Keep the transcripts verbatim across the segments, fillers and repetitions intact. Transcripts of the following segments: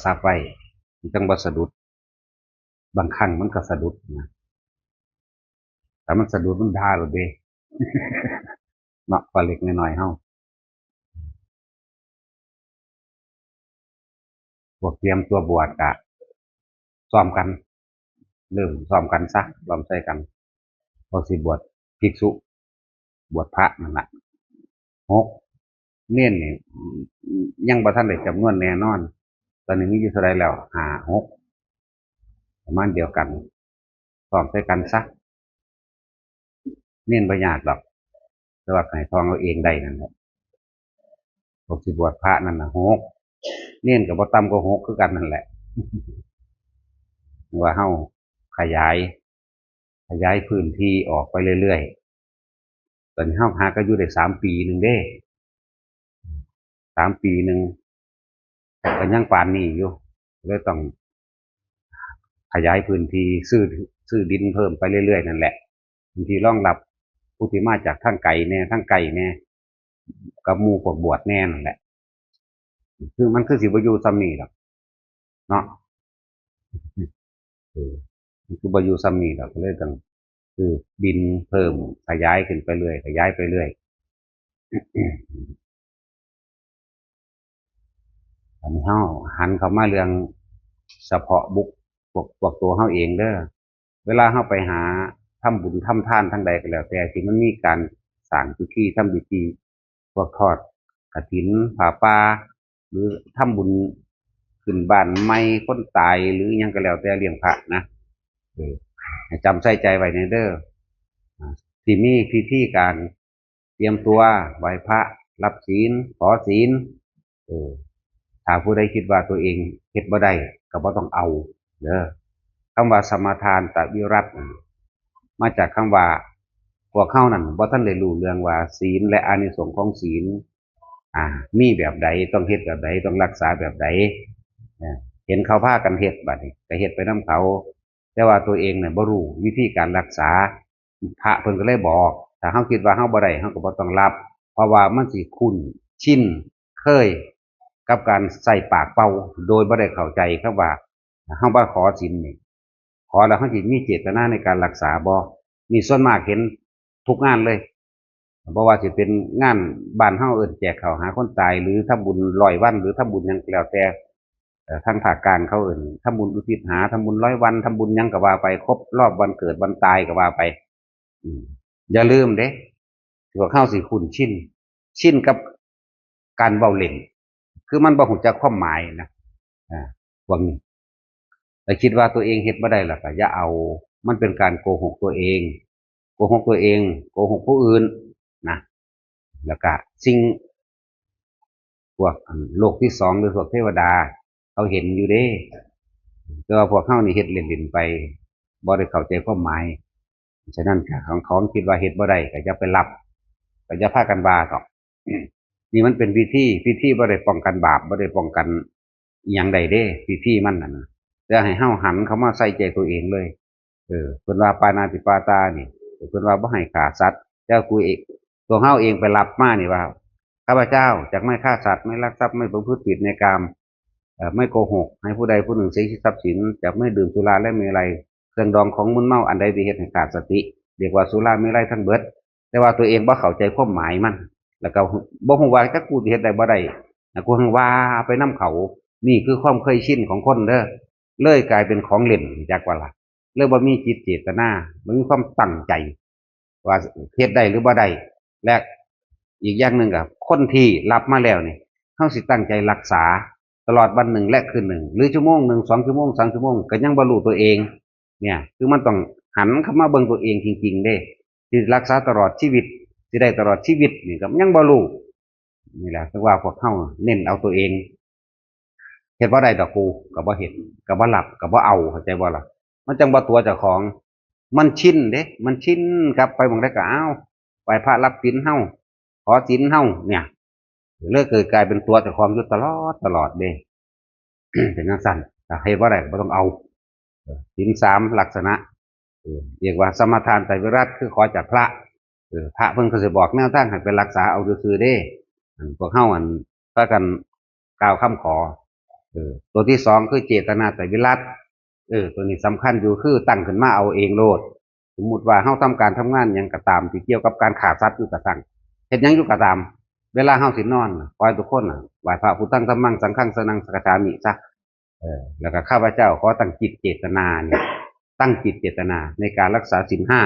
ทรัพย์ไว้ มันจั่งบ่สะดุด บางครั้งมันก็สะดุดนะ แต่มันสะดุดมันด่าโลดเด้ เนาะ ปลาเล็กน้อยๆเฮา พวกเตรียมตัวบวชกะ ซ้อมกัน เริ่มซ้อมกันซะ ซ้อมใส่กัน พวกสิบวชภิกษุ บวชพระนั่นแหละ หก เณรนี่ ยังบ่ทันได้จำนวนแน่นอน ตอนนี้มีอยู่เท่าไหร่แล้ว ห้า หก ประมาณเดียวกัน ซ้อมใส่กันซะ เณรบ่ยากดอก แต่ว่าให้ท่องเอาเองได้นั่นแหละ พวกสิบวชพระนั่นน่ะ หก เณรก็บ่ต่ำกว่าหกคือกันนั่นแหละ ว่าเฮาขยาย ขยายพื้นที่ออกไปเรื่อยๆ ตอนนี้เฮาหาก็อยู่ได้สามปีหนึ่งเด้ สามปีหนึ่ง ก็ยังปานนี้อยู่ เลยต้องขยายพื้นที่ ซื้อ ซื้อดินเพิ่มไปเรื่อยๆนั่นแหละ พื้นที่รองรับผู้ที่มาจากทางไกลแน่ ทางใกล้แน่ กับหมู่พวกบวชแน่นั่นแหละ คือมันคือสิบ่อยู่ส่ำนี้ดอก เนาะ เออ มันคือบ่อยู่ส่ำนี้ดอก ก็เลยต้อง คือบินเพิ่ม ขยายขึ้นไปเรื่อย ขยายไปเรื่อย อันนี้เฮาหันเข้ามาเรื่องเฉพาะบุค พวก พวกตัวเฮาเองเด้อ เวลาเฮาไปหาทำบุญทำทานทางใดก็แล้วแต่ ที่มันมีการสร้างพิธีทำพิธี พวกทอดกฐิน ผ้าป่า หรือทำบุญขึ้นบ้านใหม่ คนตาย หรือหยังก็แล้วแต่ เลี้ยงพระนะ เออ ให้จำใส่ใจไว้แน่เด้อ อ่า ที่มีพิธีการเตรียมตัวไหว้พระ รับศีล ขอศีล เออ ถ้าผู้ใดคิดว่าตัวเองเฮ็ดบ่ได้ ก็บ่ต้องเอาเด้อ คำว่าสมาทานตวิรัตน์ มาจากคำว่า พวกเฮานั่นบ่ทันได้รู้เรื่องว่าศีลและอานิสงส์ของศีล อ่า มีแบบใด ต้องเฮ็ดแบบใด ต้องรักษาแบบใด เออ เห็นเขาพากันเฮ็ด บัดนี้ก็เฮ็ดไปนำเขา แต่ว่าตัวเองเนี่ยบ่รู้วิธีการรักษา พระเพิ่นก็เลยบอก ถ้าเฮาคิดว่าเฮาบ่ได้ เฮาก็บ่ต้องรับ เพราะว่ามันสิคุ้นชินเคยกับการใส่ปากเป่า โดยบ่ได้เข้าใจคำว่า เฮามาขอศีลนี่ ขอแล้วเฮาสิมีเจตนาในการรักษาบ่ นี่ส่วนมากเห็นทุกงานเลย บ่ว่าสิเป็นงานบ้านเฮาเอิ้นแจกข้าวหาคนตาย หรือทำบุญร้อยวัน หรือทำบุญหยังก็แล้วแต่ เอ่อ ทางภาคกลางเขาเอิ้นทำบุญอุทิศหา ทำบุญร้อยวัน ทำบุญหยังก็ว่าไป ครบรอบวันเกิดวันตายก็ว่าไป อืม อย่าลืมเด้ พวกเฮาสิคุ้นชิน ชินกับการเว้าเล่น คือมันบ่รู้จักความหมายนะ อ่า พวกนี้ แต่คิดว่าตัวเองเฮ็ดบ่ได้ล่ะก็อย่าเอา มันเป็นการโกหกตัวเอง โกหกตัวเอง โกหกผู้อื่นนะ แล้วก็สิ่ง พวก อัน โลกที่สอง หรือพวกเทวดา เขาเห็นอยู่เด้ แต่ว่าพวกเฮานี่เฮ็ดเล่นๆไป บ่ได้เข้าใจความหมาย ฉะนั้นถ้าของ ของคิดว่าเฮ็ดบ่ได้ก็อย่าไปรับ ก็อย่าพากันว่าเถาะ นี่มันเป็นพิธี พิธีบ่ได้ป้องกันบาป บ่ได้ป้องกันอิหยังใดเด้ พิธีมันนั่นน่ะ แต่ให้เฮาหันเข้ามาใส่ใจตัวเองเลย เออ เพิ่นว่าปาณาติปาตานี่ เพิ่นว่าบ่ให้ฆ่าสัตว์ แต่กูเอง ตัวเฮาเองไปรับมานี่ว่า ข้าพเจ้าจักไม่ฆ่าสัตว์ ไม่ลักทรัพย์ ไม่ประพฤติผิดในกาม เอ่อ ไม่โกหก ให้ผู้ใดผู้หนึ่งเสียชีวิตทรัพย์สิน จักไม่ดื่มสุราและเมรัย เครื่องดองของมึนเมา อันใดที่เฮ็ดให้ขาดสติ เรียกว่าสุราเมรัยทั้งเบิด แต่ว่าตัวเองบ่เข้าใจความหมายมัน แล้วก็บ่ฮู้ว่าจักกูสิเฮ็ดได้บ่ได้ แล้วกูหังว่าไปนำเขา นี่คือความเคยชินของคนเด้อ เลยกลายเป็นของเล่น จักว่าล่ะ เลยบ่มีจิตเจตนา บ่มีความตั้งใจ ว่าเฮ็ดได้หรือบ่ได้ และอีกอย่างหนึ่งก็คนที่รับมาแล้วนี่ เฮาสิตั้งใจรักษาตลอดวันหนึ่งและคืนหนึ่ง หรือชั่วโมงหนึ่ง สองชั่วโมง สามชั่วโมง ก็ยังบ่รู้ตัวเอง เนี่ย คือมันต้องหันเข้ามาเบิ่งตัวเองจริงๆเด้ สิรักษาตลอดชีวิต สิได้ตลอดชีวิตนี่ก็ยังบ่รู้ นี่แหละ คือว่าพวกเฮาเน้นเอาตัวเอง เฮ็ดบ่ได้ดอกกู ก็บ่เฮ็ด ก็บ่รับ ก็บ่เอา เข้าใจบ่ล่ะ มันจั่งบ่ตั๋วเจ้าของ มันชินเด้ มันชิน กลับไปหม่องใดก็ อ้าว ไหว้พระรับศีลเฮา ขอศีลเฮา เนี่ย เลยเกิดกลายเป็นตั๋วเจ้าของอยู่ตลอด ตลอดเด้ เป็นจั่งซั้น ถ้าเฮ็ดบ่ได้ก็บ่ต้องเอา เออ ศีลสามลักษณะ เออ เรียกว่าสมาทานไตรวิรัติ คือขอจากพระ เออ พระเพิ่นก็สิบอกแนวทางให้ไปรักษาเอาซื่อๆเด้ อันพวกเฮาอันพากันกล่าวคำขอ ออ ตัวที่สองคือเจตนาไตรวิรัต เออ ตัวนี้สำคัญอยู่ คือตั้งขึ้นมาเอาเองโลด สมมุติว่าเฮาทำการทำงานหยังก็ตามที่เกี่ยวกับการฆ่าสัตว์อยู่ก็ซั่ง เฮ็ดหยังอยู่ก็ตาม เวลาเฮาสินอนน่ะ ขอให้ทุกคนน่ะ ไหว้พระพุทธังธัมมังสังฆังสรณังคัจฉามิซะ เออ แล้วก็ข้าพเจ้าขอตั้งจิตเจตนาเนี่ย ตั้งจิตเจตนาในการรักษาศีลห้า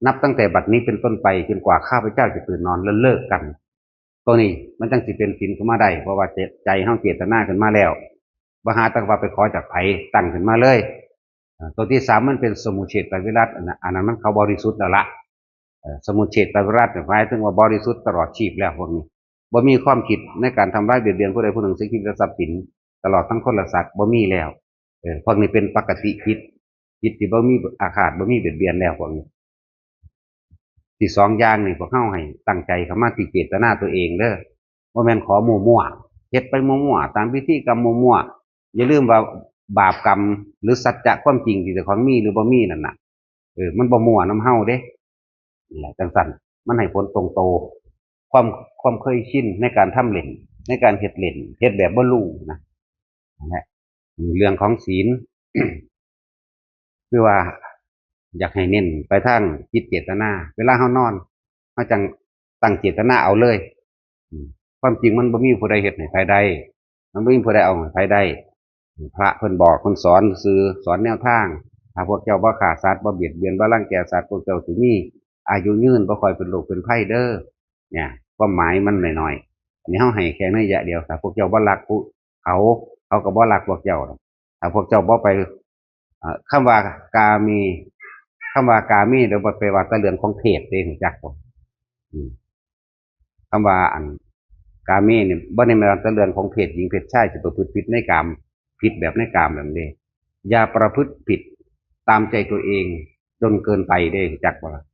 นับตั้งแต่บัดนี้เป็นต้นไปจนกว่าข้าพเจ้าจะตื่นนอนและเลิกกรรม ตัวนี้มันจั่งสิเป็นศีลขึ้นมาได้ เพราะว่าเจ- ใจเฮาเจตนาขึ้นมาแล้ว บ่หาแต่ว่าไปขอจากไผ ตั้งขึ้นมาเลย อ่า ตัวที่สามมันเป็นสมุจเฉทไตรวิรัตน์ อันนั้น อันนั้นมันเขาบริสุทธิ์แล้วละ เอ่อ สมุจเฉทไตรวิรัตน์เนี่ยหมายถึงว่าบริสุทธิ์ตลอดชีพแล้วพวกนี้ บ่มีความคิดในการทำร้ายเบียดเบียนผู้ใดผู้หนึ่ง ซึ่งชีวิตและทรัพย์สิน ตลอดทั้งคนและสัตว์ บ่มีแล้ว เออ พวกนี้เป็นปกติจิต จิตที่บ่มีอาฆาต บ่มีเบียดเบียนแล้วพวกนี้ ที่สองอย่างนี่พวกเฮาให้ตั้งใจเข้ามาที่เจตนาตัวเองเด้อ บ่แม่นขอมั่วๆ เฮ็ดไปมั่วๆ ตามพิธีกรรมมั่วๆ อย่าลืมว่าบาปกรรมหรือสัจจะความจริงที่เจ้าของมีหรือบ่มีนั่นน่ะ เออ มันบ่มั่วนำเฮาเด้ นี่แหละจั่งซั้น มันให้ผลตรงโต ความ- ความเคยชินในการทำเล่น ในการเฮ็ดเล่น เฮ็ดแบบบ่รู้นะ นั่นแหละ เรื่องของศีล คือว่าอยากให้เน้นไปทางจิตเจตนา เวลาเฮานอน เฮาจั่งตั้งเจตนาเอาเลย อืม ความจริงมันบ่มีผู้ใดเฮ็ดให้ไผได้ มันบ่มีผู้ใดเอาให้ไผได้ พระเพิ่นบอกเพิ่นสอนซื่อ สอนแนวทาง ถ้าพวกเจ้าบ่ฆ่าสัตว์ บ่เบียดเบียน บ่รังแกสัตว์ พวกเจ้าสิมีอายุยืน บ่ค่อยเป็นโรคเป็นภัยเด้อ เนี่ย ความหมายมันน้อยๆ อันนี้เฮาให้แค่นัยยะเดียว ถ้าพวกเจ้าบ่รักผู้เขา เขาก็บ่รักพวกเจ้าดอก ถ้าพวกเจ้าบ่ไป เอ่อ คำว่ากาเม คำว่ากาเม เดี๋ยวบ่แปลว่าแต่เรื่องของเพศเด้ รู้จักบ่ อืม คำว่าอันกาเมเนี่ย บ่ได้แม่นว่าแต่เรื่องของเพศหญิงเพศชาย สิประพฤติผิดในกาม ผิดแบบในกามแบบนี้ อย่าประพฤติผิดตามใจตัวเองจนเกินไปเด้ รู้จักบ่ล่ะ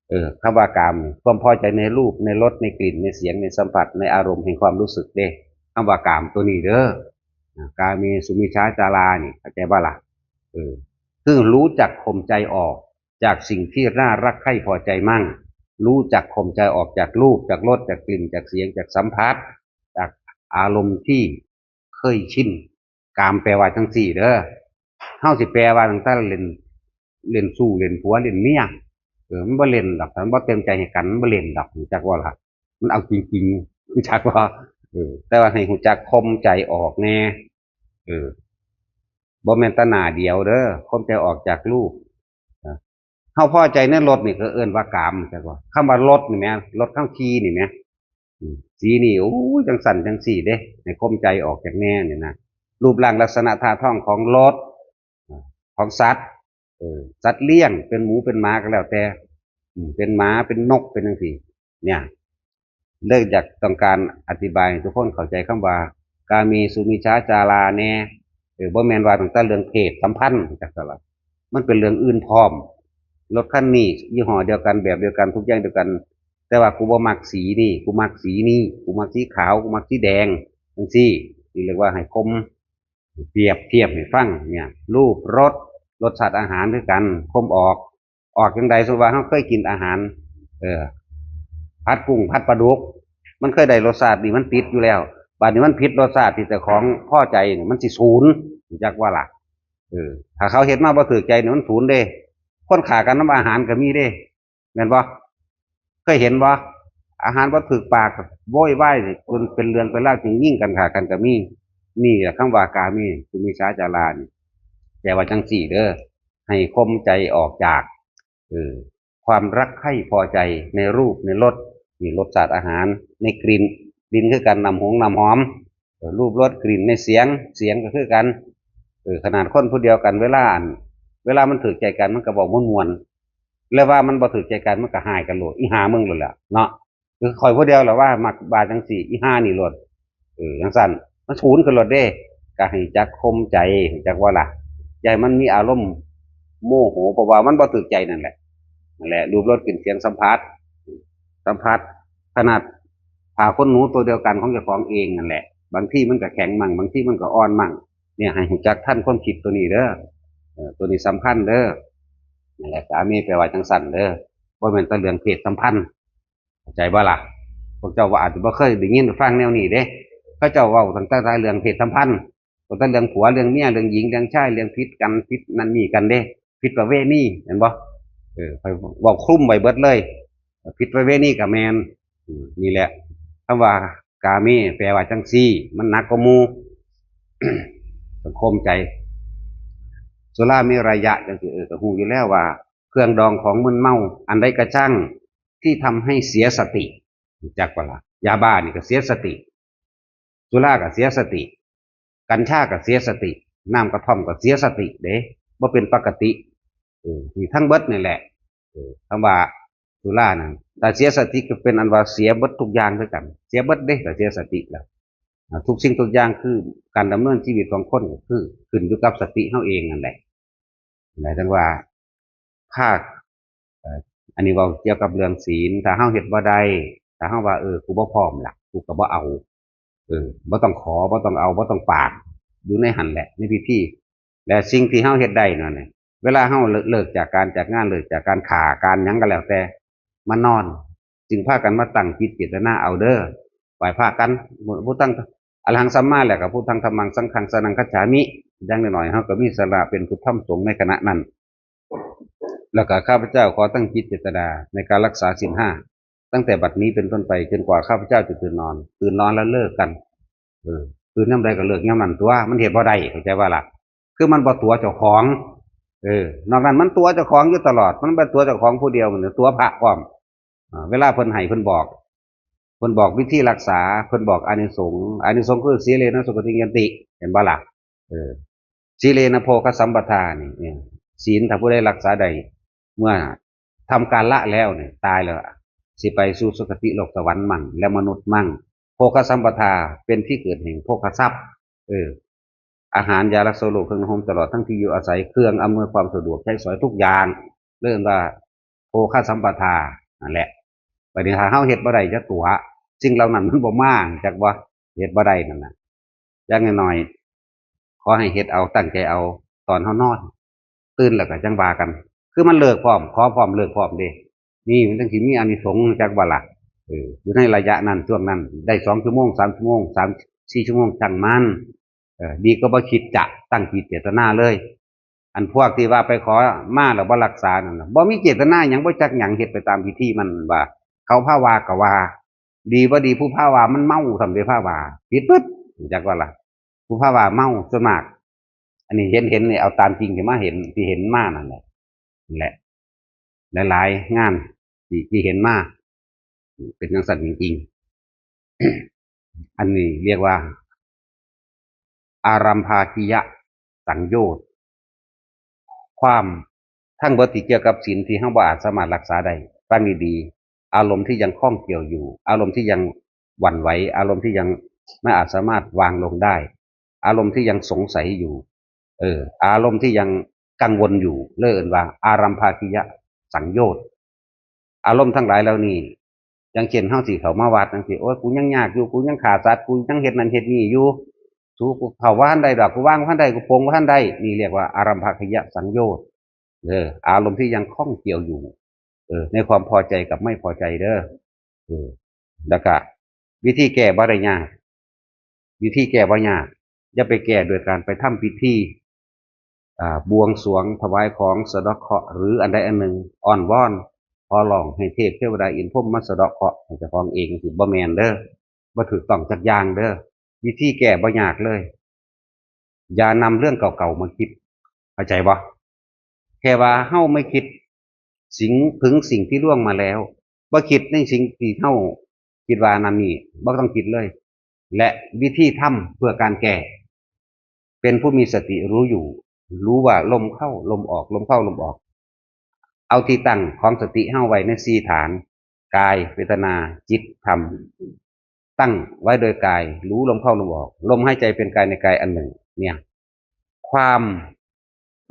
เออ คำว่ากามนี่ ความพอใจในรูป ในรส ในกลิ่น ในเสียง ในสัมผัส ในอารมณ์แห่งความรู้สึกเด้ คำว่ากามตัวนี้เด้อ อ่ะ กาเมสุมิจฉาจารานี่ เข้าใจบ่ล่ะ เออ คือรู้จักข่มใจออกจากสิ่งที่น่ารักใคร่พอใจมั่ง รู้จักข่มใจออกจากรูป จากรส จากกลิ่น จากเสียง จากสัมผัส จากอารมณ์ที่เคยชิน กามแปลว่าจั่งซี้เด้อ เฮาสิแปลว่าตั้งแต่เล่น เล่นชู้ เล่นผัว เล่นเมีย เออ มันบ่เล่นดอก ถ้ามันบ่เต็มใจให้กัน มันบ่เล่นดอก รู้จักบ่ล่ะ มันเอาจริงๆ รู้จักบ่ เออ แต่ว่าให้รู้จักข่มใจออกแน่ เออ บ่แม่นแต่หน้าเดียวเด้อ ข่มใจออกจากรูป เฮาพอใจในรสนี่ก็เอิ้นว่ากาม จักว่า คำว่ารสนี่แหม รสเฮาขี่นี่แหม อืม สีนี่ โอ้ย จั่งซั้นจั่งซี้เด้ ให้ข่มใจออกจากแน่นี่นะ รูปร่างลักษณะท่าทางของรส อ่า ของสัตว์ เออ สัตว์เลี้ยง เป็นหมู เป็นหมาก็แล้วแต่ อืม เป็นหมา เป็นนก เป็นจั่งซี้ เนี่ย เลยอยากต้องการอธิบายให้ทุกคนเข้าใจคำว่า กาเมสุมิจฉาจาราแน่ เออ บ่แม่นว่าตั้งแต่เรื่องเพศสัมพันธ์จักซั่นล่ะ มันเป็นเรื่องอื่นพร้อม รถคันนี้ยี่ห้อเดียวกัน แบบเดียวกัน ทุกอย่างเดียวกัน แต่ว่ากูบ่มักสีนี่ กูมักสีนี่ กูมักสีขาว กูมักสีแดง จั่งซี้ นี่เรียกว่าให้ข่ม เปรียบเทียบให้ฟังเนี่ย รูป รส รสชาติอาหารคือกัน ข่มออก ออกจั่งใด สมมุติว่าเฮาเคยกินอาหาร เออ ผัดกุ้ง ผัดปลาดุก มันเคยได้รสชาตินี่ มันติดอยู่แล้ว บัดนี้มันผิดรสชาติที่เจ้าของพอใจนี่ มันสิสูน รู้จักบ่ล่ะ เออ ถ้าเขาเฮ็ดมาบ่ถูกใจนี่ มันสูนเด้ คนฆ่ากันนำอาหารก็มีเด้ แม่นบ่ เคยเห็นบ่ อาหารบ่ถูกปาก โวยวายจนเป็นเรื่องเป็นราว จึงยิงกันฆ่ากันก็มี นี่แหละคำว่ากาเมสุมิจฉาจารานี่ แปลว่าจั่งซี้เด้อ ให้ข่มใจออกจาก เออ ความรักใคร่พอใจในรูปในรส นี่รสชาติอาหาร ในกลิ่น กลิ่นคือกัน น้ำหงน้ำหอม เออ รูป รส กลิ่น ในเสียง เสียงก็คือกัน เออ ขนาดคนผู้เดียวกัน เวลาอัน เวลามันถูกใจกัน มันก็เว้าม่วนๆ แล้วว่ามันบ่ถูกใจกัน มันก็ฮ้ายกันโลด อีห่ามึงโลดแหละเนาะ คือข้อยผู้เดียวแหละว่ามักว่าจั่งซี้ อีห่านี่โลด เออ จั่งซั้น มันสูนขึ้นโลดเด้ ก็ให้จักข่มใจ จักว่าล่ะ อย่าให้มันมีอารมณ์โมโห เพราะว่ามันบ่ถูกใจนั่นแหละ นั่นแหละ รูป รส กลิ่น เสียง สัมผัส สัมผัส ขนาดผ้าขนหนูตัวเดียวกันของเจ้าของเองนั่นแหละ บางทีมันก็แข็งมั่ง บางทีมันก็อ่อนมั่ง เนี่ย ให้รู้จักทันความคิดตัวนี้เด้อ เออ ตัวนี้สำคัญเด้อ นั่นแหละ กาเมแปลว่าจั่งซั้นเด้อ บ่แม่นแต่เรื่องเพศสัมพันธ์ เข้าใจบ่ล่ะ พวกเจ้าว่าอาจจะบ่เคยได้ยินได้ฟังแนวนี้เด้ เขาเจ้าเว้าตั้งแต่เรื่องเพศสัมพันธ์ ก็แต่เรื่องผัวเรื่องเมียเรื่องหญิงเรื่องชายเรื่องผิดกันผิดนั่นนี่กันเด้ ผิดประเวณีเห็นบ่ เออไปเว้าคลุมไว้เบิดเลย ผิดประเวณีก็แม่น อืมนี่แหละคำว่ากาเมแปลว่าจังซี่ มันหนักกว่าหมู่ สังคมใจ สุราเมรยะจังซี่เออก็ฮู้อยู่แล้วว่า เครื่องดองของมึนเมา อันใดกระชั่งที่ทำให้เสียสติ รู้จักบ่ล่ะ ยาบ้านี่ก็เสียสติ สุราก็เสียสติ กัญชาก็เสียสติ น้ำกระท่อมก็เสียสติเด้ บ่เป็นปกติ เออนี่ทั้งเบิดนี่แหละ เออคำว่าสุรานั่นถ้าเสียสติก็เป็นอันว่าเสียเบิดทุกอย่างด้วยกัน เสียเบิดเด้ถ้าเสียสติแล้ว อ่าทุกสิ่งทุกอย่างคือการดำเนินชีวิตของคนก็คือขึ้นอยู่กับสติเฮาเองนั่นแหละ หมายถึงว่าภาค เอ่ออันนี้เว้าเกี่ยวกับเรื่องศีล ถ้าเฮาเฮ็ดบ่ได้ ถ้าเฮาว่า เออ กูบ่พร้อมล่ะ กูก็บ่เอา เออ บ่ต้องขอ บ่ต้องเอา บ่ต้องปาก อยู่ในหั่นแหละ ในพิธี และสิ่งที่เฮาเฮ็ดได้นั่นน่ะ เวลาเฮาเลิกจากการจากงาน เลิกจากการค้าการหยังก็แล้วแต่ มานอน จึงพากันมาตั้งจิตเจตนาเอาเด้อ ไหว้พระกัน พุทธัง อรหังสัมมาแล้วก็พุทธังธัมมังสังฆังสรณังคัจฉามิ อย่างน้อยๆเฮาก็มีสาระเป็นพุทธธรรมสงฆ์ในขณะนั้น แล้วก็ข้าพเจ้าขอตั้งจิตเจตนาในการรักษาศีลห้า ตั้งแต่บัดนี้เป็นต้นไปจนกว่าข้าพเจ้าจะตื่นนอน ตื่นนอนแล้วเลิกกัน เออ ตื่นยามใดก็เลิกยามนั้นตัว มันเฮ็ดบ่ได้ เข้าใจบ่ล่ะ คือมันบ่ตั๋วเจ้าของ เออ นอกนั้นมันตั๋วเจ้าของอยู่ตลอด มันบ่ตั๋วเจ้าของผู้เดียว มันตั๋วพระพร้อม อ่า เวลาเพิ่นให้เพิ่นบอก เพิ่นบอกวิธีรักษา เพิ่นบอกอานิสงส์ อานิสงส์คือ สีเลนะสุขติงยันติ เห็นบ่ล่ะ เออ สีเลนะโภคสัมปทานี่ เออ ศีลถ้าผู้ใดรักษาได้ เมื่อทำการละแล้วเนี่ย ตายแล้วอะ สิไปสู่สุคติโลกสวรรค์มั่ง และมนุษย์มั่ง โภคสัมปทาเป็นที่เกิดแห่งโภคทรัพย์ เออ อาหารยารักษาโรคเครื่องนุ่งห่มตลอดทั้งที่อยู่อาศัยเครื่องอำนวยความสะดวกใช้สอยทุกอย่าง เรียกว่าโภคสัมปทานั่นแหละ บัดนี้ถ้าเฮาเฮ็ดบ่ได้จักตั๋ว สิ่งเหล่านั้นมันบ่มา จักบ่ เฮ็ดบ่ได้นั่นน่ะ อย่างน้อยๆขอให้เฮ็ดเอา ตั้งใจเอา ตอนเฮานอน ตื่นแล้วก็จั่งว่ากัน คือมันเลิกพร้อม ขอพร้อม เลิกพร้อมเด้ นี่มันจั่งสิมีอานิสงส์ จักบ่ล่ะ เออ อยู่ในระยะนั้น ช่วงนั้น ได้สองชั่วโมง สามชั่วโมง สาม สี่ชั่วโมง ช่างมัน เออ ดีกว่าบ่คิดจะตั้งจิตเจตนาเลย อันพวกที่ว่าไปขอมาแล้วบ่รักษานั่นน่ะ บ่มีเจตนาหยัง บ่จักหยัง เฮ็ดไปตามพิธีมันว่า เขาพาว่าก็ว่า ดีบ่ดีผู้พาว่ามันเมา ทำได้พาว่า ผิดปึ๊ด จักว่าล่ะ ผู้พาว่าเมาส่วนมาก อันนี้เห็น เห็นนี่เอาตามจริงที่มาเห็น ที่เห็นมานั่นแหละ นั่นแหละ หลายๆงานที่ ที่เห็นมา เป็นจั่งซั่นจริงๆ อันนี้เรียกว่า อารัมภากิยะสังโยชน์ ความทั้งเบิดที่เกี่ยวกับศีลที่เฮาบ่อาจสามารถรักษาได้ ฟังดีๆ อารมณ์ที่ยังข้องเกี่ยวอยู่ อารมณ์ที่ยังหวั่นไหว อารมณ์ที่ยังไม่อาจสามารถวางลงได้ อารมณ์ที่ยังสงสัยอยู่ เออ อารมณ์ที่ยังกังวลอยู่ เรียกว่าอารัมภากิยะสังโยชน์ อารมณ์ทั้งหลายเหล่านี้ อย่างเช่นเฮาสิเข้ามาวัดจั่งซี้ โอ้ย กูยังยากอยู่ กูยังฆ่าสัตว์ กูยังเฮ็ดนั่นเฮ็ดนี่อยู่ สูกูเข้าบ่ทันได้ดอก กูวางบ่ทันได้ กูปลงบ่ทันได้ นี่เรียกว่าอารัมภากิยะสังโยชน์ เออ อารมณ์ที่ยังข้องเกี่ยวอยู่ เออ ในความพอใจกับไม่พอใจเด้อ เออ แล้วก็วิธีแก้บ่ได้ยาก วิธีแก้บ่ยาก อย่าไปแก้โดยการไปทำพิธี อ่า บวงสรวงถวายของสะเดาะเคราะห์หรืออันใดอันหนึ่ง อ้อนวอน ขอร้องให้เทพเทวดาอินพรหมมาสะเดาะเคราะห์ให้เจ้าของเอง สิบ่แม่นเด้อ บ่ถูกต้องจักอย่างเด้อ วิธีแก้บ่ยากเลย อย่านำเรื่องเก่าๆมาคิด เข้าใจบ่ แค่ว่าเฮาไม่คิดสิ่ง ถึงสิ่งที่ล่วงมาแล้ว บ่คิดในสิ่งที่เฮาคิดว่านั่นนี่ บ่ต้องคิดเลย และวิธีทำเพื่อการแก้ เป็นผู้มีสติรู้อยู่ รู้ว่าลมเข้าลมออก ลมเข้าลมออก เอาที่ตั้งของสติเฮาไว้ในสี่ฐาน กาย เวทนา จิต ธรรม ตั้งไว้โดยกาย รู้ลมเข้าลมออก ลมหายใจเป็นกายในกายอันหนึ่ง เนี่ย ความ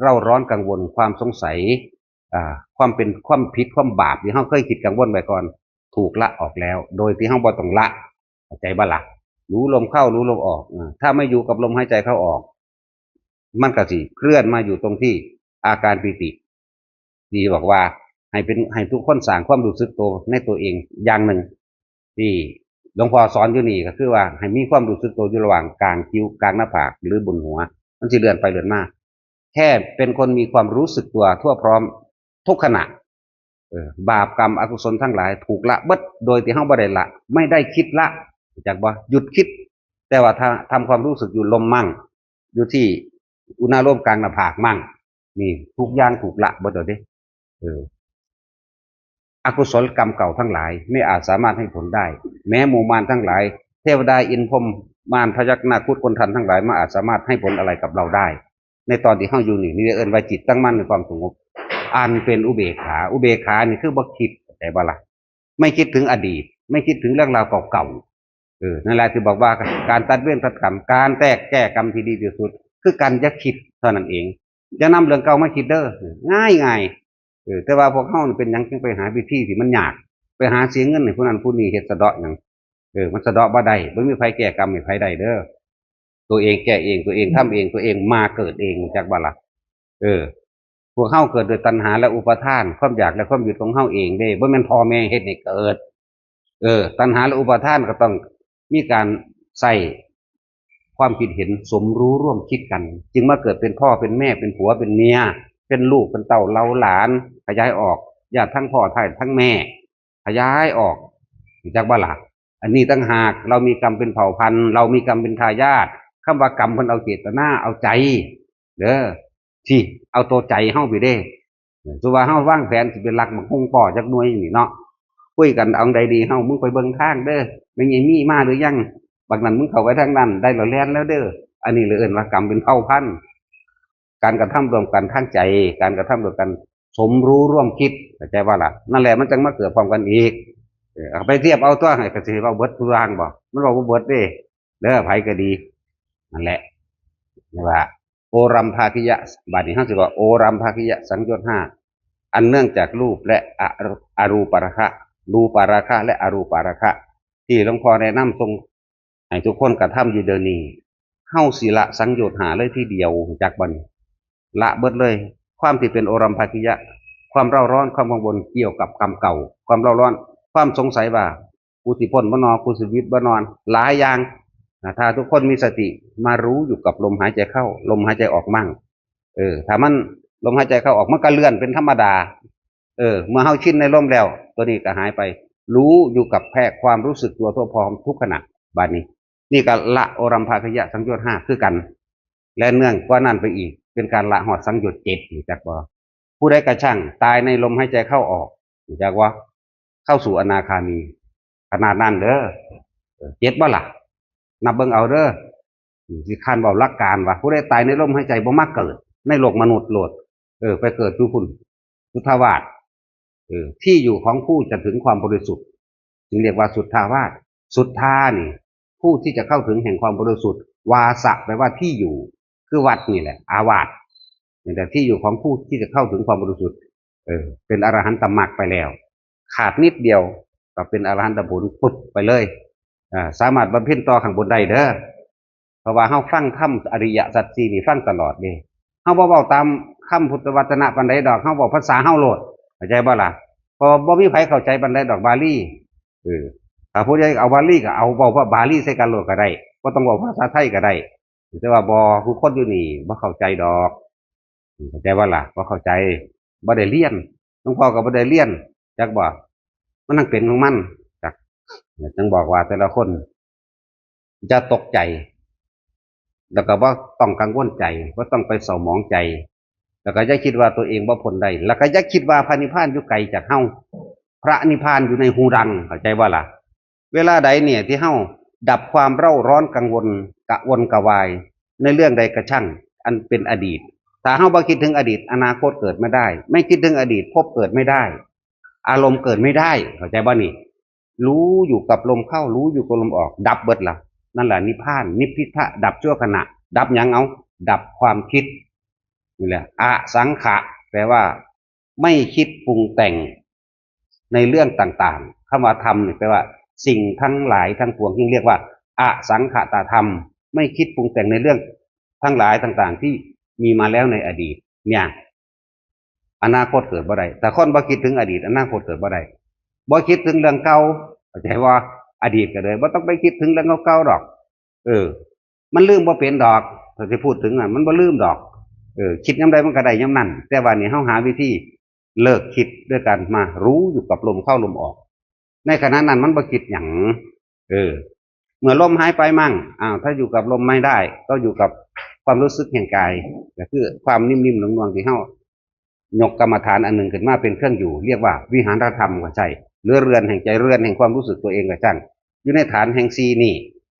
เร่าร้อนกังวล ความสงสัย อ่า ความเป็น ความผิด ความบาปที่เฮาเคยคิดกังวลไว้ก่อน ถูกละออกแล้ว โดยที่เฮาบ่ต้องละ เข้าใจบ่ล่ะ รู้ลมเข้า รู้ลมออก อ่า ถ้าไม่อยู่กับลมหายใจเข้าออก มันก็สิเคลื่อนมาอยู่ตรงที่อาการปีติ ที่บอกว่าให้เป็น ให้ทุกคนสร้างความรู้สึกตัวในตัวเองอย่างหนึ่ง ที่ หลวงพ่อสอนอยู่นี่ก็คือว่าให้มีความรู้สึกตัวอยู่ระหว่างกลางคิ้วกลางหน้าผากหรือบนหัว มันสิเลื่อนไปเลื่อนมา แค่เป็นคนมีความรู้สึกตัวทั่วพร้อมทุกขณะ เออบาปกรรมอกุศลทั้งหลายถูกละเบิดโดยที่เฮาบ่ได้ละ ไม่ได้คิดละ จักบ่หยุดคิด แต่ว่าถ้าทำความรู้สึกอยู่ลมมั่ง อยู่ที่อุณาโลมกลางหน้าผากมั่ง นี่ทุกอย่างถูกละเบิดแล้วเด้ เออ อกุศลกรรมเก่าทั้งหลายไม่อาจสามารถให้ผลได้ แม้หมู่มารทั้งหลาย เทวดาอินทร์พรหมมารพยัคฆ์นาคครุฑคนทันทั้งหลายไม่อาจสามารถให้ผลอะไรกับเราได้ ในตอนที่เฮาอยู่นี่ นี่เอิ้นว่าจิตตั้งมั่นในความสงบ อันเป็นอุเบกขา อุเบกขานี่คือบ่คิด เข้าใจบ่ล่ะ ไม่คิดถึงอดีต ไม่คิดถึงเรื่องราวเก่าๆ เออ นั่นแหละที่บอกว่าการตัดเวรตัดกรรม การแตกแก้กรรมที่ดีที่สุด คือการอย่าคิดเท่านั้นเอง อย่านำเรื่องเก่ามาคิดเด้อ ง่ายง่ายๆ เออ แต่ว่าพวกเฮานี่เป็นหยังจึงไปหาวิธีที่มันยาก ไปหาเสียเงินให้ผู้นั้นผู้นี้เฮ็ดสะเดาะหยัง เออ มันสะเดาะบ่ได้ บ่มีไผแก้กรรมให้ไผได้เด้อ ตัวเองแก้เอง ตัวเองทำเอง ตัวเองมาเกิดเอง รู้จักบ่ล่ะ เออ พวกเฮาเกิดโดยตัณหาและอุปาทาน ความอยากและความยึดของเฮาเองเด้ บ่แม่นพ่อแม่เฮ็ดให้เกิด เออ ตัณหาและอุปาทานก็ต้องมีการใส่ความคิดเห็นสมรู้ร่วมคิดกัน จึงมาเกิดเป็นพ่อเป็นแม่ เป็นผัวเป็นเมีย เป็นลูกเป็นเต้าเหล่าหลาน ขยายออก ญาติทั้งพ่อทั้งแม่ ขยายออก รู้จักบ่ล่ะ อันนี้ต่างหาก เรามีกรรมเป็นเผ่าพันธุ์ เรามีกรรมเป็นทายาท คำว่ากรรมเพิ่นเอาเจตนา เอาใจ เด้อ ที่เอาตัวใจเฮาไปเด้ สมมุติว่าเฮาวางแผนสิไปลักบักฮุ่งป้อจักหน่วยนี่เนาะ คุยกันเอาใดดีเฮา มึงไปเบิ่งทางเด้อ แม่นยังมีมาหรือยัง บักนั้นมึงเข้าไปทางนั้น ได้แล้วแล่นแล้วเด้อ อันนี้เลยเอิ้นว่ากรรมเป็นเผ่าพันธุ์ การกระทำร่วมกันทางใจ การกระทำร่วมกันสมรู้ร่วมคิด เข้าใจบ่ล่ะ นั่นแหละมันจังมาเกิดพร้อมกันอีก เออ เอาไปเทียบเอาตัว ให้กสิเว้าเบิดทุกอย่างบ่ มันเว้าบ่เบิดเด้ เด้อ ไผก็ดี นั่นแหละ นี่ว่า โอรัมภาคิยะ บัดนี้เฮาสิว่าโอรัมภาคิยะสังโยชน์ห้า อันเนื่องจากรูปและอรูปาราคะ รูปาราคะและอรูปาราคะ ที่หลวงพ่อแนะนำส่งให้ทุกคนกระทำอยู่เดี๋ยวนี้ เฮาสิละสังโยชน์ห้าเลยทีเดียว รู้จักบ่นี่ ละเบิดเลย ความที่เป็นโอรัมภาคิยะ ความเร่าร้อน ความกังวลเกี่ยวกับกรรมเก่า ความเร่าร้อน ความสงสัยว่า กูสิพ้นบ่นอ กูสิหวิดบ่นอน หลายอย่างนะ ถ้าทุกคนมีสติมารู้อยู่กับลมหายใจเข้า ลมหายใจออกมั่ง เออ ถ้ามันลมหายใจเข้าออกมันก็เลื่อนเป็นธรรมดา เออ เมื่อเฮาชินในลมแล้ว ตัวนี้ก็หายไป รู้อยู่กับแค่ความรู้สึกตัวทั่วพร้อมทุกขณะ บัดนี้ นี่ก็ละโอรัมภาคิยะสังโยชน์ห้าคือกัน และเนื่องกว่านั้นไปอีก เป็นการละฮอดสังโยชน์เจ็ด รู้จักบ่ ผู้ใดกระช่างตายในลมหายใจเข้าออก รู้จักบ่ เข้าสู่อนาคามี ขนาดนั้นเด้อ เออ เจ็ดบ่ล่ะ นับเบิ่งเอาเด้อ สิคันเว้าหลักการว่า ผู้ใดตายในลมหายใจบ่มาเกิดในโลกมนุษย์โลด เออ ไปเกิดอยู่พุ้น สุทธาวาส เออ ที่อยู่ของผู้จะถึงความบริสุทธิ์ จึงเรียกว่าสุทธาวาส สุทธานี่ ผู้ที่จะเข้าถึงแห่งความบริสุทธิ์ วาสะแปลว่าที่อยู่ คือวัดนี่แหละ อาวาส นี่แหละที่อยู่ของผู้ที่จะเข้าถึงความบริสุทธิ์ เออ เป็นอรหันตมรรคไปแล้ว ขาดนิดเดียวก็เป็นอรหันตผลปุ๊บไปเลย อ่า สามารถบำเพ็ญต่อข้างบนได้เด้อ เพราะว่าเฮาฟังธรรมอริยสัจสี่นี่ฟังตลอดเด้ เฮาบ่เว้าตามคำพุทธวจนะปานใดดอก เฮาเว้าภาษาเฮาโลด เข้าใจบ่ล่ะ เพราะบ่มีไผเข้าใจปานใดดอกบาลี เออ ถ้าผู้ใดเอาบาลีก็เอาเว้าบาลีใส่กันโลดก็ได้ บ่ต้องเว้าภาษาไทยก็ได้ แต่ว่าบ่ ผู้คนอยู่นี่บ่เข้าใจดอก เข้าใจบ่ล่ะ บ่เข้าใจ บ่ได้เรียน หลวงพ่อก็บ่ได้เรียน จักบ่ มันทั้งเป็นของมัน จัก จังบอกว่าแต่ละคน อย่าตกใจ แล้วก็บ่ต้องกังวลใจ บ่ต้องไปเศร้าหมองใจ แล้วก็อย่าคิดว่าตัวเองบ่พ้นได้ แล้วก็อย่าคิดว่าพระนิพพานอยู่ไกลจากเฮา พระนิพพานอยู่ในฮูดัง เข้าใจบ่ล่ะ เวลาใดเนี่ยที่เฮาดับความเร่าร้อนกังวลกระวนกระวาย ในเรื่องใดกระชั่ง อันเป็นอดีต ถ้าเฮาบ่คิดถึงอดีต อนาคตเกิดไม่ได้ ไม่คิดถึงอดีต ภพเกิดไม่ได้ อารมณ์เกิดไม่ได้ เข้าใจบ่นี่ รู้อยู่กับลมเข้า รู้อยู่กับลมออก ดับเบิดละ นั่นแหละนิพพาน นิพพิทะ ดับชั่วขณะ ดับหยังเอา ดับความคิด นี่แหละ อสังขะ แปลว่า ไม่คิดปรุงแต่งในเรื่องต่างๆ คำว่าธรรมนี่แปลว่า สิ่งทั้งหลายทั้งปวง จึงเรียกว่า อสังขตธรรม ไม่คิดปรุงแต่งในเรื่องทั้งหลายต่างๆ ที่มีมาแล้วในอดีต เนี่ย อนาคตเกิดบ่ได้ แต่คนบ่คิดถึงอดีต อนาคตเกิดบ่ได้ บ่คิดถึงเรื่องเก่า เข้าใจบ่ อดีตก็เลย บ่ต้องไปคิดถึงเรื่องเก่าๆดอก เออ มันลืมบ่เป็นดอก ถ้าสิพูดถึงน่ะ มันบ่ลืมดอก เออ คิดยามใดมันก็ได้ยามนั้น แต่ว่านี่เฮาหาวิธีเลิกคิดด้วยการมารู้อยู่กับลมเข้าลมออก ในขณะนั้นมันบ่คิดหยัง เออ เมื่อลมหายไปมั่ง อ้าว ถ้าอยู่กับลมไม่ได้ ก็อยู่กับความรู้สึกแห่งกาย ก็คือความนิ่มๆนวลๆที่เฮา ยกกรรมฐานอันหนึ่งขึ้นมาเป็นเครื่องอยู่ เรียกว่าวิหารธรรมก็ใช่ หรือเรือนแห่งใจ เรือนแห่งความรู้สึกตัวเองก็ช่าง อยู่ในฐานแห่งสี่นี่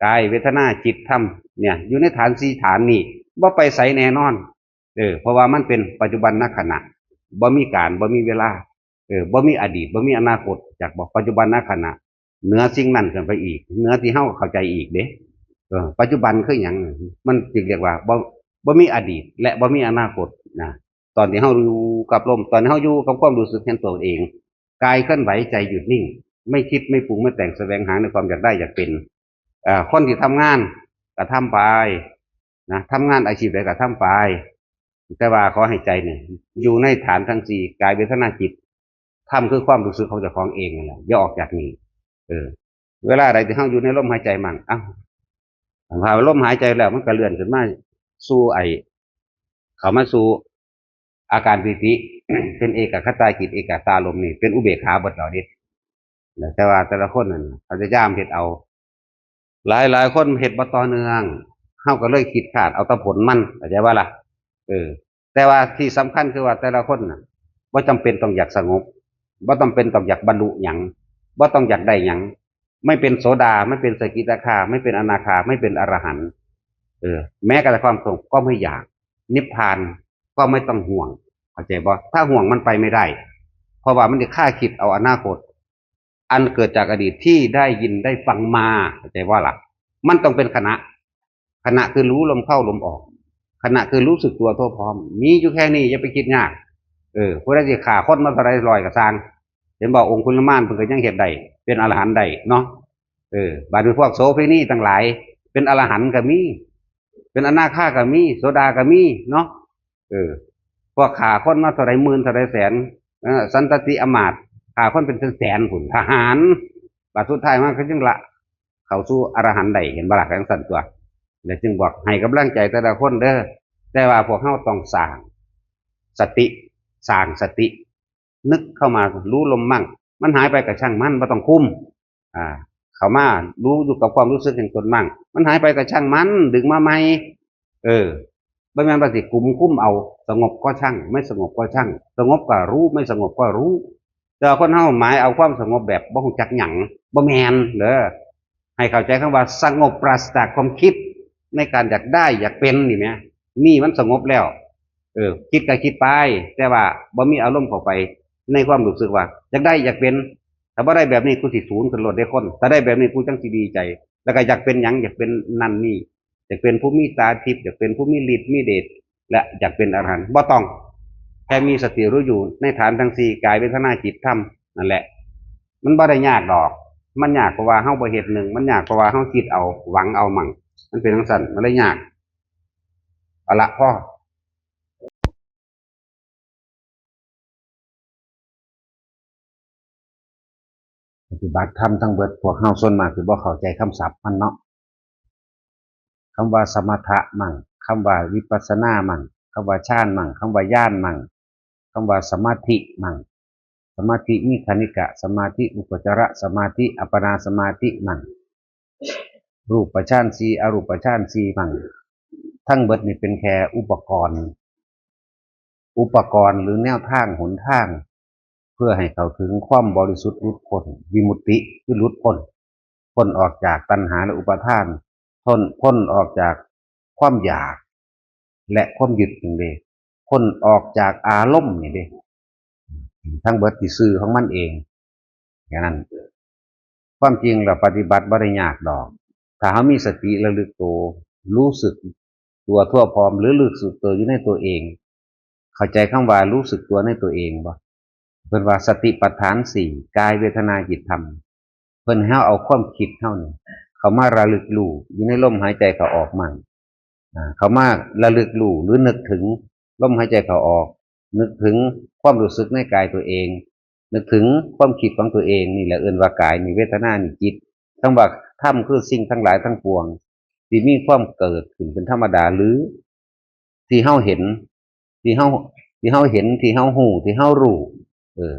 กาย เวทนา จิต ธรรม เนี่ย อยู่ในฐานสี่ฐานนี่ บ่ไปไสแน่นอน เออ เพราะว่ามันเป็นปัจจุบันนขณะ บ่มีการ บ่มีเวลา เออ บ่มีอดีต บ่มีอนาคต จักบ่ ปัจจุบันนขณะ เหนือสิ่งนั้นขึ้นไปอีก เหนือที่เฮาเข้าใจอีกเด้ เออ ปัจจุบันคือหยัง มันจึงเรียกว่าบ่ บ่มีอดีต และบ่มีอนาคตนะ ตอนที่เฮาอยู่กับลม ตอนที่เฮาอยู่กับความรู้สึกเห็นตัวเอง กายเคลื่อนไหว ใจหยุดนิ่ง ไม่คิด ไม่ปรุง ไม่แต่ง แสวงหาในความอยากได้อยากเป็น เอ่อ คนที่ทำงานก็ทำไปนะ ทำงานอาชีพใดก็ทำไป แต่ว่าขอให้ใจเนี่ย อยู่ในฐานทั้งสี่ กาย เวทนา จิต ธรรมคือความรู้สึกของเจ้าของเองนั่นแหละ อย่าออกจากนี่ เออ เวลาใดที่เฮาอยู่ในลมหายใจมั่ง อ้าว ถ้าลมหายใจแล้วมันก็เลื่อนขึ้นมาสู่ไอ้ เข้ามาสู่อาการปีติ เป็นเอกัคคตาจิต เอกัคคตารมณ์นี่ เป็นอุเบกขาเบิดแล้วเด้ แต่ว่าแต่ละคนนั่นน่ะพยายามเฮ็ดเอา หลายหลายคนเฮ็ดบ่ต่อเนื่อง เฮาก็เลยคิดคร้านเอาแต่ผลมัน เข้าใจบ่ล่ะ เออ แต่ว่าที่สำคัญคือว่าแต่ละคนน่ะ บ่จำเป็นต้องอยากสงบ บ่จำเป็นต้องอยากบรรลุหยัง บ่ต้องอยากได้หยัง ไม่เป็นโสดา ไม่เป็นสกิทาคา ไม่เป็นอนาคา ไม่เป็นอรหันต์ เออ แม้กระทั่งความสงบก็ไม่อยาก นิพพานก็ไม่ต้องห่วง เข้าใจบ่ ถ้าห่วงมันไปไม่ได้ เพราะว่ามันจะฆ่าคิดเอาอนาคต อันเกิดจากอดีตที่ได้ยินได้ฟังมา เข้าใจบ่ล่ะ มันต้องเป็นขณะ ขณะคือรู้ลมเข้าลมออก ขณะคือรู้สึกตัวทั่วพร้อม มีอยู่แค่นี้ อย่าไปคิดยาก เออ ผู้ใดสิฆ่าคนมาเท่าใดร้อยก็ซ่าง เห็นบ่ องคุลิมานเพิ่นก็ยังเฮ็ดได้ เป็นอรหันต์ได้เนาะ เออ บาดนี้พวกโสเภณีทั้งหลาย เป็นอรหันต์ก็มี เป็นอนาคาก็มี โสดาก็มีเนาะ เออ พวกฆ่าคนมาเท่าใดหมื่นเท่าใดแสน เออ สันตติอำมาตย์ ฆ่าคนเป็นแสนๆพุ้น ทหาร บาดสุดท้ายมาก็ยังละ เข้าสู่อรหันต์ได้ เห็นบ่ล่ะ จั่งซั้นตั๊ว แล้วจึงบอกให้กำลังใจแต่ละคนเด้อ แต่ว่าพวกเฮาต้องสร้างสติ สร้างสติ นึกเข้ามารู้ลมมั่ง มันหายไปก็ช่างมัน บ่ต้องคุม อ่า เข้ามารู้อยู่กับความรู้สึกแห่งตนมั่ง มันหายไปก็ช่างมัน ดึงมาใหม่ เออ บ่แม่นว่าสิกุมคุมเอา สงบก็ช่าง ไม่สงบก็ช่าง สงบก็รู้ ไม่สงบก็รู้ แต่ว่าคนเฮาหมายเอาความสงบแบบบ่ฮู้จักหยัง บ่แม่นเด้อ ให้เข้าใจคำว่าสงบปราศจากความคิดในการอยากได้อยากเป็นนี่แหม นี่มันสงบแล้ว เออ คิดก็คิดไป แต่ว่าบ่มีอารมณ์เข้าไปในความรู้สึกว่า อยากได้อยากเป็น ถ้าบ่ได้แบบนี้กูสิสูนขึ้นโลดเด้คน ถ้าได้แบบนี้กูจั่งสิดีใจ แล้วก็อยากเป็นหยัง อยากเป็นนั่นนี่ อยากเป็นผู้มีตาทิพย์ อยากเป็นผู้มีฤทธิ์มีเดช และอยากเป็นอรหันต์ บ่ต้อง แค่มีสติรู้อยู่ในฐานทั้งสี่ กาย เวทนา จิต ธรรม นั่นแหละ มันบ่ได้ยากดอก มันยากเพราะว่าเฮาบ่เฮ็ดหนึ่ง มันยากเพราะว่าเฮาคิดเอา หวังเอามั่ง มันเป็นจั่งซั้น มันเลยยาก เอาละ พอ ปฏิบัติธรรมทั้งเบิด พวกเฮาส่วนมากสิบ่เข้าใจคำศัพท์มันเนาะ คำว่าสมถะมั่ง คำว่าวิปัสสนามั่ง คำว่าฌานมั่ง คำว่าญาณมั่ง คำว่าสมาธิมั่ง สมาธิมีคณิกะสมาธิ อุปจารสมาธิ อัปปนาสมาธิมั่ง รูปฌานสี่ อรูปฌานสี่มั่ง ทั้งเบิดนี่เป็นแค่อุปกรณ์ อุปกรณ์หรือแนวทางหนทาง เพื่อให้เข้าถึงความบริสุทธิ์หลุดพ้น วิมุตติ คือหลุดพ้น พ้นออกจากตัณหาและอุปาทาน พ้น พ้นออกจากความอยาก และความยึดนี่เด้ พ้นออกจากอารมณ์นี่เด้ ทั้งเบิดที่ซื่อของมันเอง แค่นั้น ความจริงแล้วปฏิบัติบ่ได้ยากดอก ถ้าเฮามีสติระลึกตัว รู้สึกตัวทั่วพร้อม หรือรู้สึกตัวอยู่ในตัวเอง เข้าใจคำว่ารู้สึกตัวในตัวเองบ่ เพิ่นว่าสติปัฏฐานสี่ กาย เวทนา จิต ธรรม เพิ่นให้เฮาเอาความคิดเฮานี่ เข้ามาระลึกรู้อยู่ในลมหายใจเข้าออกมั่ง อ่า เข้ามาระลึกรู้หรือนึกถึงลมหายใจเข้าออก นึกถึงความรู้สึกในกายตัวเอง นึกถึงความคิดของตัวเอง นี่แหละเอิ้นว่ากาย นี่เวทนา นี่จิต คำว่าธรรมคือสิ่งทั้งหลายทั้งปวง ที่มีความเกิดขึ้นเป็นธรรมดา หรือที่เฮาเห็น ที่เฮาที่เฮาเห็น ที่เฮาฮู้ ที่เฮารู้ เออ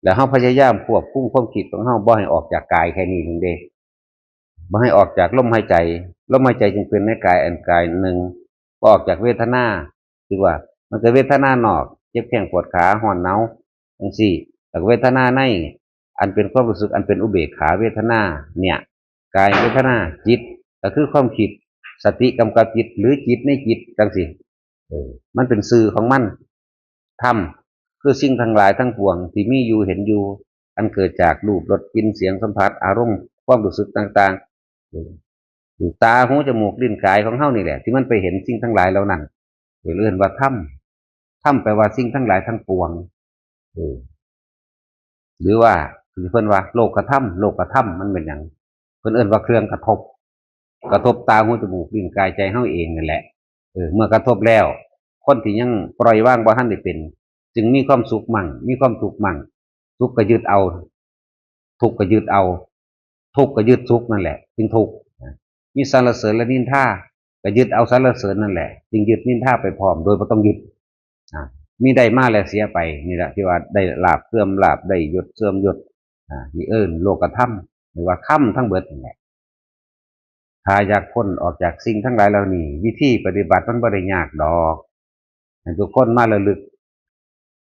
แล้วเฮาพยายามควบคุมความคิดของเฮาบ่ให้ออกจากกายแค่นี้หนึ่งเด้ บ่ให้ออกจากลมหายใจ ลมหายใจจึงเป็นในกายอันกายหนึ่ง บ่ออกจากเวทนา คือว่ามันเกิดเวทนานอก เจ็บแข้งปวดขา ร้อนหนาวจังซี่ แล้วก็เวทนาใน อันเป็นความรู้สึก อันเป็นอุเบกขาเวทนา เนี่ย กายเวทนา จิต ก็คือความคิด สติกำกับจิต หรือจิตในจิตจังซี่ เออ มันเป็นชื่อของมัน ธรรม คือสิ่งทั้งหลายทั้งปวงที่มีอยู่เห็นอยู่ อันเกิดจากรูป รส กลิ่น เสียง สัมผัส อารมณ์ ความรู้สึกต่างๆ เออ ตา หู จมูก ลิ้น กายของเฮานี่แหละ ที่มันไปเห็นสิ่งทั้งหลายเหล่านั้น เออ เรียกว่าธรรม ธรรมแปลว่าสิ่งทั้งหลายทั้งปวง เออ หรือว่าที่เพิ่นว่าโลกธรรม โลกธรรมมันเป็นหยัง เพิ่นเอิ้นว่าเครื่องกระทบ กระทบตา หู จมูก ลิ้น กาย ใจเฮาเองนั่นแหละ เออ เมื่อกระทบแล้ว คนที่ยังปล่อยวางบ่ทันได้เป็น จึงมีความสุขมั่ง มีความทุกข์มั่ง สุขก็ยึดเอา ทุกข์ก็ยึดเอา ทุกข์ก็ยึดสุขนั่นแหละ จึงทุกข์ มีสรรเสริญและนินทา ก็ยึดเอาสรรเสริญนั่นแหละ จึงยึดนินทาไปพร้อม โดยบ่ต้องยึด อ่า มีได้มาแล้วเสียไป นี่แหละที่ว่าได้ลาภเสื่อมลาภ ได้ยศเสื่อมยศ อ่า นี่เอิ้นโลกธรรม หรือว่าธรรมทั้งเบิดนั่นแหละ ถ้าอยากพ้นออกจากสิ่งทั้งหลายเหล่านี้ วิธีปฏิบัติมันบ่ได้ยากดอก ให้ทุกคนมาระลึก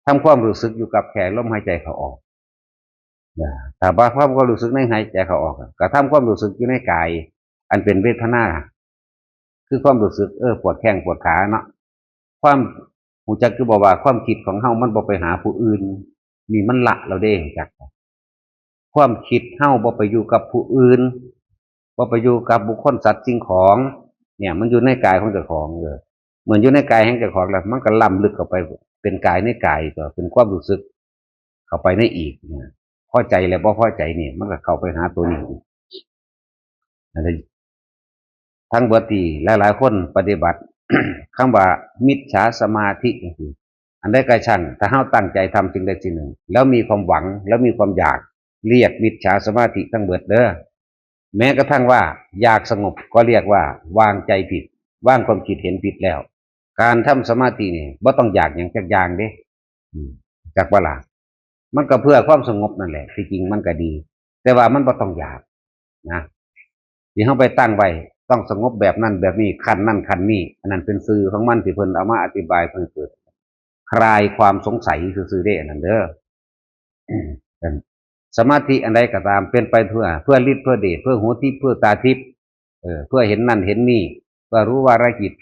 ทำความรู้สึกอยู่กับแค่ลมหายใจเข้าออก นะ ถ้าบ่ทำความรู้สึกในหายใจเข้าออก ก็ทำความรู้สึกอยู่ในกาย อันเป็นเวทนา คือความรู้สึก เออ ปวดแข้งปวดขาเนาะ ความรู้จักคือบอกว่าความคิดของเฮามันบ่ไปหาผู้อื่น นี่มันละแล้วเด้ รู้จักบ่ ความคิดเฮาบ่ไปอยู่กับผู้อื่น บ่ไปอยู่กับบุคคลสัตว์สิ่งของ เนี่ย มันอยู่ในกายของเจ้าของ เออ เหมือนอยู่ในกายของเจ้าของแล้ว มันก็ล้ำลึกเข้าไปเป็นกายในกาย ก็เป็นความรู้สึก เข้าไปในอีกนะ พอใจและบ่พอใจนี่ มันก็เข้าไปหาตัวนี้อีก อันนี้ ทั้งเบิดที่หลายๆคนปฏิบัติ คำว่ามิจฉาสมาธิจังซี้ อันใดก็ช่าง ถ้าเฮาตั้งใจทำสิ่งใดสิ่งหนึ่ง แล้วมีความหวัง แล้วมีความอยาก เรียกมิจฉาสมาธิทั้งเบิดเด้อ แม้กระทั่งว่าอยากสงบก็เรียกว่าวางใจผิด วางความคิดเห็นผิดแล้ว การทำสมาธินี่บ่ต้องอยากหยังจักอย่างเด้ อืม จักบ่ล่ะ มันก็เพื่อความสงบนั่นแหละ ที่จริงมันก็ดี แต่ว่ามันบ่ต้องอยากนะ ที่เฮาไปตั้งไว้ ต้องสงบแบบนั้นแบบนี้ ขั้นนั้นขั้นนี้ อันนั้นเป็นชื่อของมันที่เพิ่นเอามาอธิบายเพื่อเกิด คลายความสงสัยซื่อๆเด้ อันนั้นเด้อ สมาธิอันใดก็ตาม เป็นไปเพื่อ เพื่อฤทธิ์ เพื่อเดช เพื่อหูทิพย์ เพื่อตาทิพย์ เออ เพื่อเห็นนั่นเห็นนี่ เพื่อรู้วาระจิต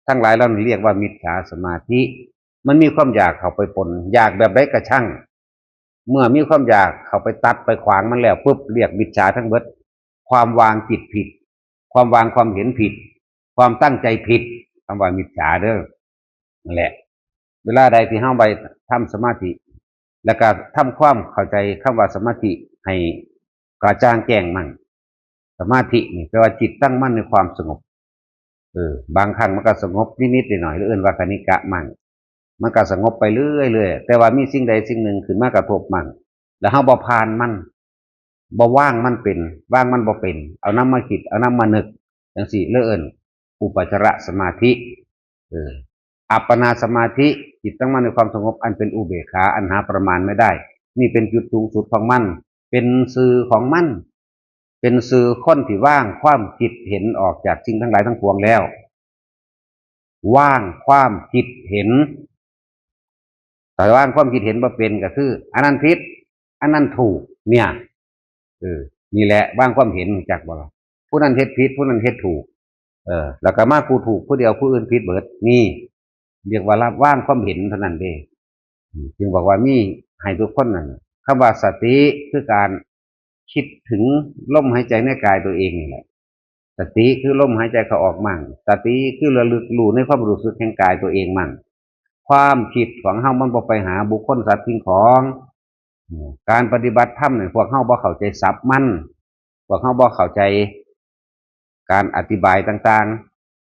ทั้งหลายเหล่านั้นเรียกว่ามิจฉาสมาธิ มันมีความอยากเข้าไปปน อยากแบบใดก็ช่าง เมื่อมีความอยากเข้าไปตัดไปขวางมันแล้วปุ๊บ เรียกมิจฉาทั้งเบิด ความวางจิตผิด ความวางความเห็นผิด ความตั้งใจผิด คำว่ามิจฉาเด้อ นั่นแหละ เวลาใดที่เฮาไปทำสมาธิ แล้วก็ทำความเข้าใจคำว่าสมาธิให้กระจ่างแจ้งมั่ง สมาธินี่แปลว่าจิตตั้งมั่นในความสงบ เออ บางครั้งมันก็สงบนิดๆหน่อยๆ หรือเอิ้นว่าคณิกะมั่ง มันก็สงบไปเรื่อยๆ แต่ว่ามีสิ่งใดสิ่งหนึ่งขึ้นมากระทบมั่ง แล้วเฮาบ่ผ่านมัน บ่วางมันเป็น วางมันบ่เป็น เอานำมาคิด เอานำมานึก จังซี้ เลยเอิ้นอุปจารสมาธิ เออ อัปปนาสมาธิ จิตตั้งมั่นในความสงบอันเป็นอุเบกขา อันหาประมาณไม่ได้ นี่เป็นจุดสูงสุดของมัน เป็นชื่อของมัน เป็นชื่อคนที่วางความคิดเห็นออกจากสิ่งทั้งหลายทั้งปวงแล้ว วางความคิดเห็น ถ้าวางความคิดเห็นบ่เป็นก็คือ อันนั้นผิด อันนั้นถูก เนี่ย เออ นี่แหละวางความเห็น รู้จักบ่ล่ะ ผู้นั้นเฮ็ดผิด ผู้นั้นเฮ็ดถูก เออ แล้วก็มาผู้ถูกผู้เดียว ผู้อื่นผิดเบิด นี่ เรียกว่าละวางความเห็นเท่านั้นเด้ อืม จึงบอกว่ามีให้ทุกคนนั่น คำว่าสติคือการคิดถึงลมหายใจในกายตัวเองนี่แหละ สติคือลมหายใจเข้าออกมั่ง สติคือระลึกรู้ในความรู้สึกแห่งกายตัวเองมั่ง ความคิดของเฮามันบ่ไปหาบุคคลสัตว์สิ่งของ อืม การปฏิบัติธรรมเนี่ย พวกเฮาบ่เข้าใจศัพท์มัน พวกเฮาบ่เข้าใจการอธิบายต่าง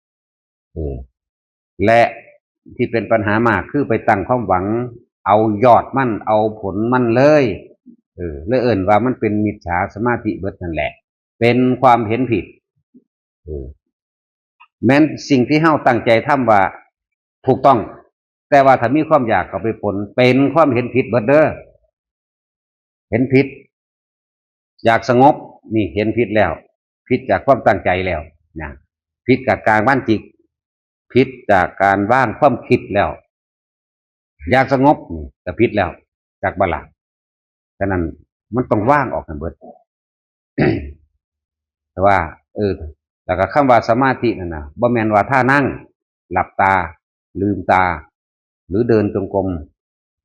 ๆ เออ และที่เป็นปัญหามากคือไปตั้งความหวัง เอายอดมัน เอาผลมันเลย เออ เลยเอิ้นว่ามันเป็นมิจฉาสมาธิเบิดนั่นแหละ เป็นความเห็นผิด เออ แม้นสิ่งที่เฮาตั้งใจทำว่าถูกต้อง แต่ว่าถ้ามีความอยากเข้าไปปน เป็นความเห็นผิดเบิดเด้อ เห็นผิด อยากสงบ นี่เห็นผิดแล้ว ผิดจากความตั้งใจแล้วนะ ผิดจากการวางจิต ผิดจากการวางความคิดแล้ว อยากสงบนี่ก็ผิดแล้ว จักบ่ล่ะ ฉะนั้นมันต้องวางออกให้เบิด แต่ว่า เออ แล้วก็คำว่าสมาธินั่นนะ บ่แม่นว่าท่านั่ง หลับตา ลืมตา หรือเดินจงกรม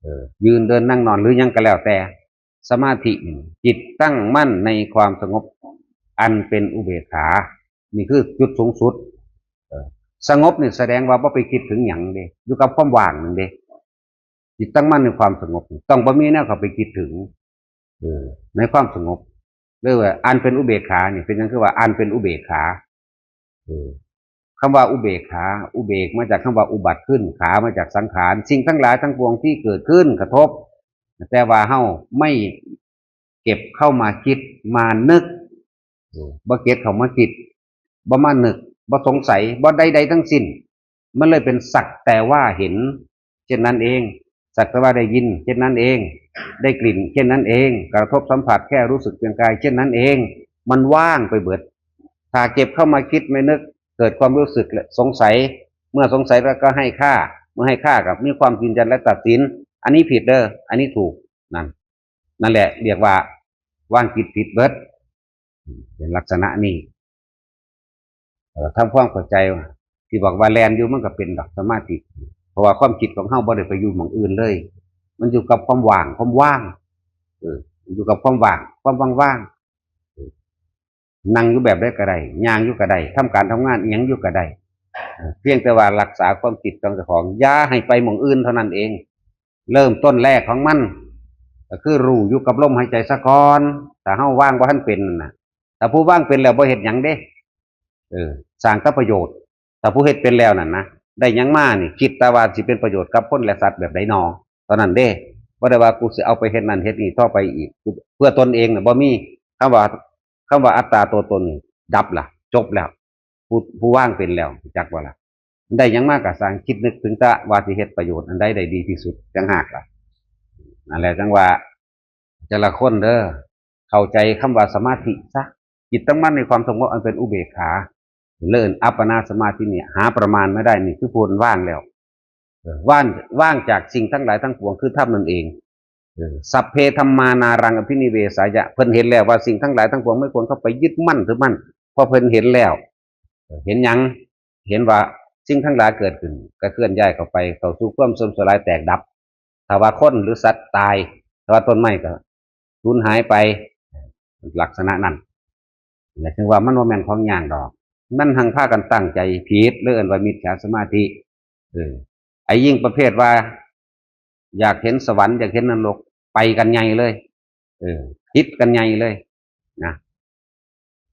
เออ ยืนเดินนั่งนอน หรือหยังก็แล้วแต่ สมาธินี่จิตตั้งมั่นในความสงบ อันเป็นอุเบกขา นี่คือจุดสูงสุด เออ สงบนี่แสดงว่าบ่ไปคิดถึงหยังเด้ อยู่กับความว่างนั่นเด้ จิตตั้งมั่นในความสงบ ต้องบ่มีแนวเข้าไปคิดถึง เออ ในความสงบ เรียกว่าอันเป็นอุเบกขานี่เป็นหยังคือว่าอันเป็นอุเบกขา เออ คำว่าอุเบกขา อุเบกมาจากคำว่าอุบัติขึ้น ขามาจากสังขาร สิ่งทั้งหลายทั้งปวงที่เกิดขึ้นกระทบ แต่ว่าเฮาไม่เก็บเข้ามาคิด มานึก เออ บ่เก็บเข้ามาคิด บ่มานึก บ่สงสัย บ่ใดๆทั้งสิ้น มันเลยเป็นสักแต่ว่าเห็น เช่นนั้นเอง สักแต่ว่าได้ยิน เช่นนั้นเอง ได้กลิ่น เช่นนั้นเอง กระทบสัมผัสแค่รู้สึกเพียงกาย เช่นนั้นเอง มันว่างไปเบิด ถ้าเก็บเข้ามาคิดไม่นึก เกิดความรู้สึกและสงสัย เมื่อสงสัยแล้วก็ให้ค่า เมื่อให้ค่ากับมีความยืนยันและตัดสิน อันนี้ผิดเด้อ อันนี้ถูก นั่น นั่นแหละเรียกว่าวางจิตผิดเบิด เป็นลักษณะนี้ เอ่อ ทำความเข้าใจว่า ที่บอกว่าแล่นอยู่มันก็เป็นดอกสมาธิ เพราะว่าความคิดของเฮาบ่ได้ไปอยู่หม่องอื่นเลย มันอยู่กับความว่าง ความว่าง เออ อยู่กับความว่าง ความว่างๆ เออ นั่งอยู่แบบใดก็ได้ ย่างอยู่ก็ได้ ทำการทำงานอิหยังอยู่ก็ได้ เออ เพียงแต่ว่ารักษาความคิดของเจ้าของ อย่าให้ไปหม่องอื่นเท่านั้นเอง เริ่มต้นแรกของมัน ก็คือรู้อยู่กับลมหายใจซะก่อน ถ้าเฮาว่างบ่ทันเป็นนั่นน่ะ ถ้าผู้ว่างเป็นแล้วบ่เฮ็ดหยังเด้ เออ สร้างแต่ประโยชน์ ถ้าผู้เฮ็ดเป็นแล้วนั่นนะ ได้หยังมานี่ คิดแต่ว่าสิเป็นประโยชน์กับคนและสัตว์แบบใดนอ เท่านั้นเด้ บ่ได้ว่ากูสิเอาไปเฮ็ดนั่นเฮ็ดนี่ต่อไปอีก กู เพื่อตนเองน่ะบ่มี คำว่า คำว่าอัตตาตัวตนนี่ดับละ จบแล้ว ผู้ ผู้ว่างเป็นแล้ว จักว่าล่ะ ได้หยังมาก็สร้าง คิดนึกถึงแต่ว่าสิเฮ็ดประโยชน์อันใดได้ดีที่สุดต่างหากล่ะ นั่นแหละจังว่า แต่ละคนเด้อ เข้าใจคำว่าสมาธิซะ จิตตั้งมั่นในความสงบอันเป็นอุเบกขา เลิศอัปปนาสมาธิเนี่ย หาประมาณไม่ได้ นี่คือผู้ว่างแล้ว เออ ว่าง ว่างจากสิ่งทั้งหลายทั้งปวง คือธรรมนั่นเอง เออ สัพเพธัมมานารังอภินิเวสายะ เพิ่นเห็นแล้วว่าสิ่งทั้งหลายทั้งปวงไม่ควรเข้าไปยึดมั่นถือมั่น เพราะเพิ่นเห็นแล้ว เออ เห็นหยัง เห็นว่าสิ่งทั้งหลายเกิดขึ้น ก็เคลื่อนย้ายเข้าไป เข้าสู่ความเสื่อมสลายแตกดับ ถ้าว่าคนหรือสัตว์ตาย ถ้าว่าต้นไม้ก็สูญหายไป ลักษณะนั้น และถึงว่ามันบ่แม่นของยากดอก มันหังพากันตั้งใจผิด เลยเอิ้นว่ามิจฉาสมาธิ เออ ไอ้ยิ่งประเภทว่า อยากเห็นสวรรค์ อยากเห็นนรก ไปกันใหญ่เลย เออ ผิดกันใหญ่เลย นะ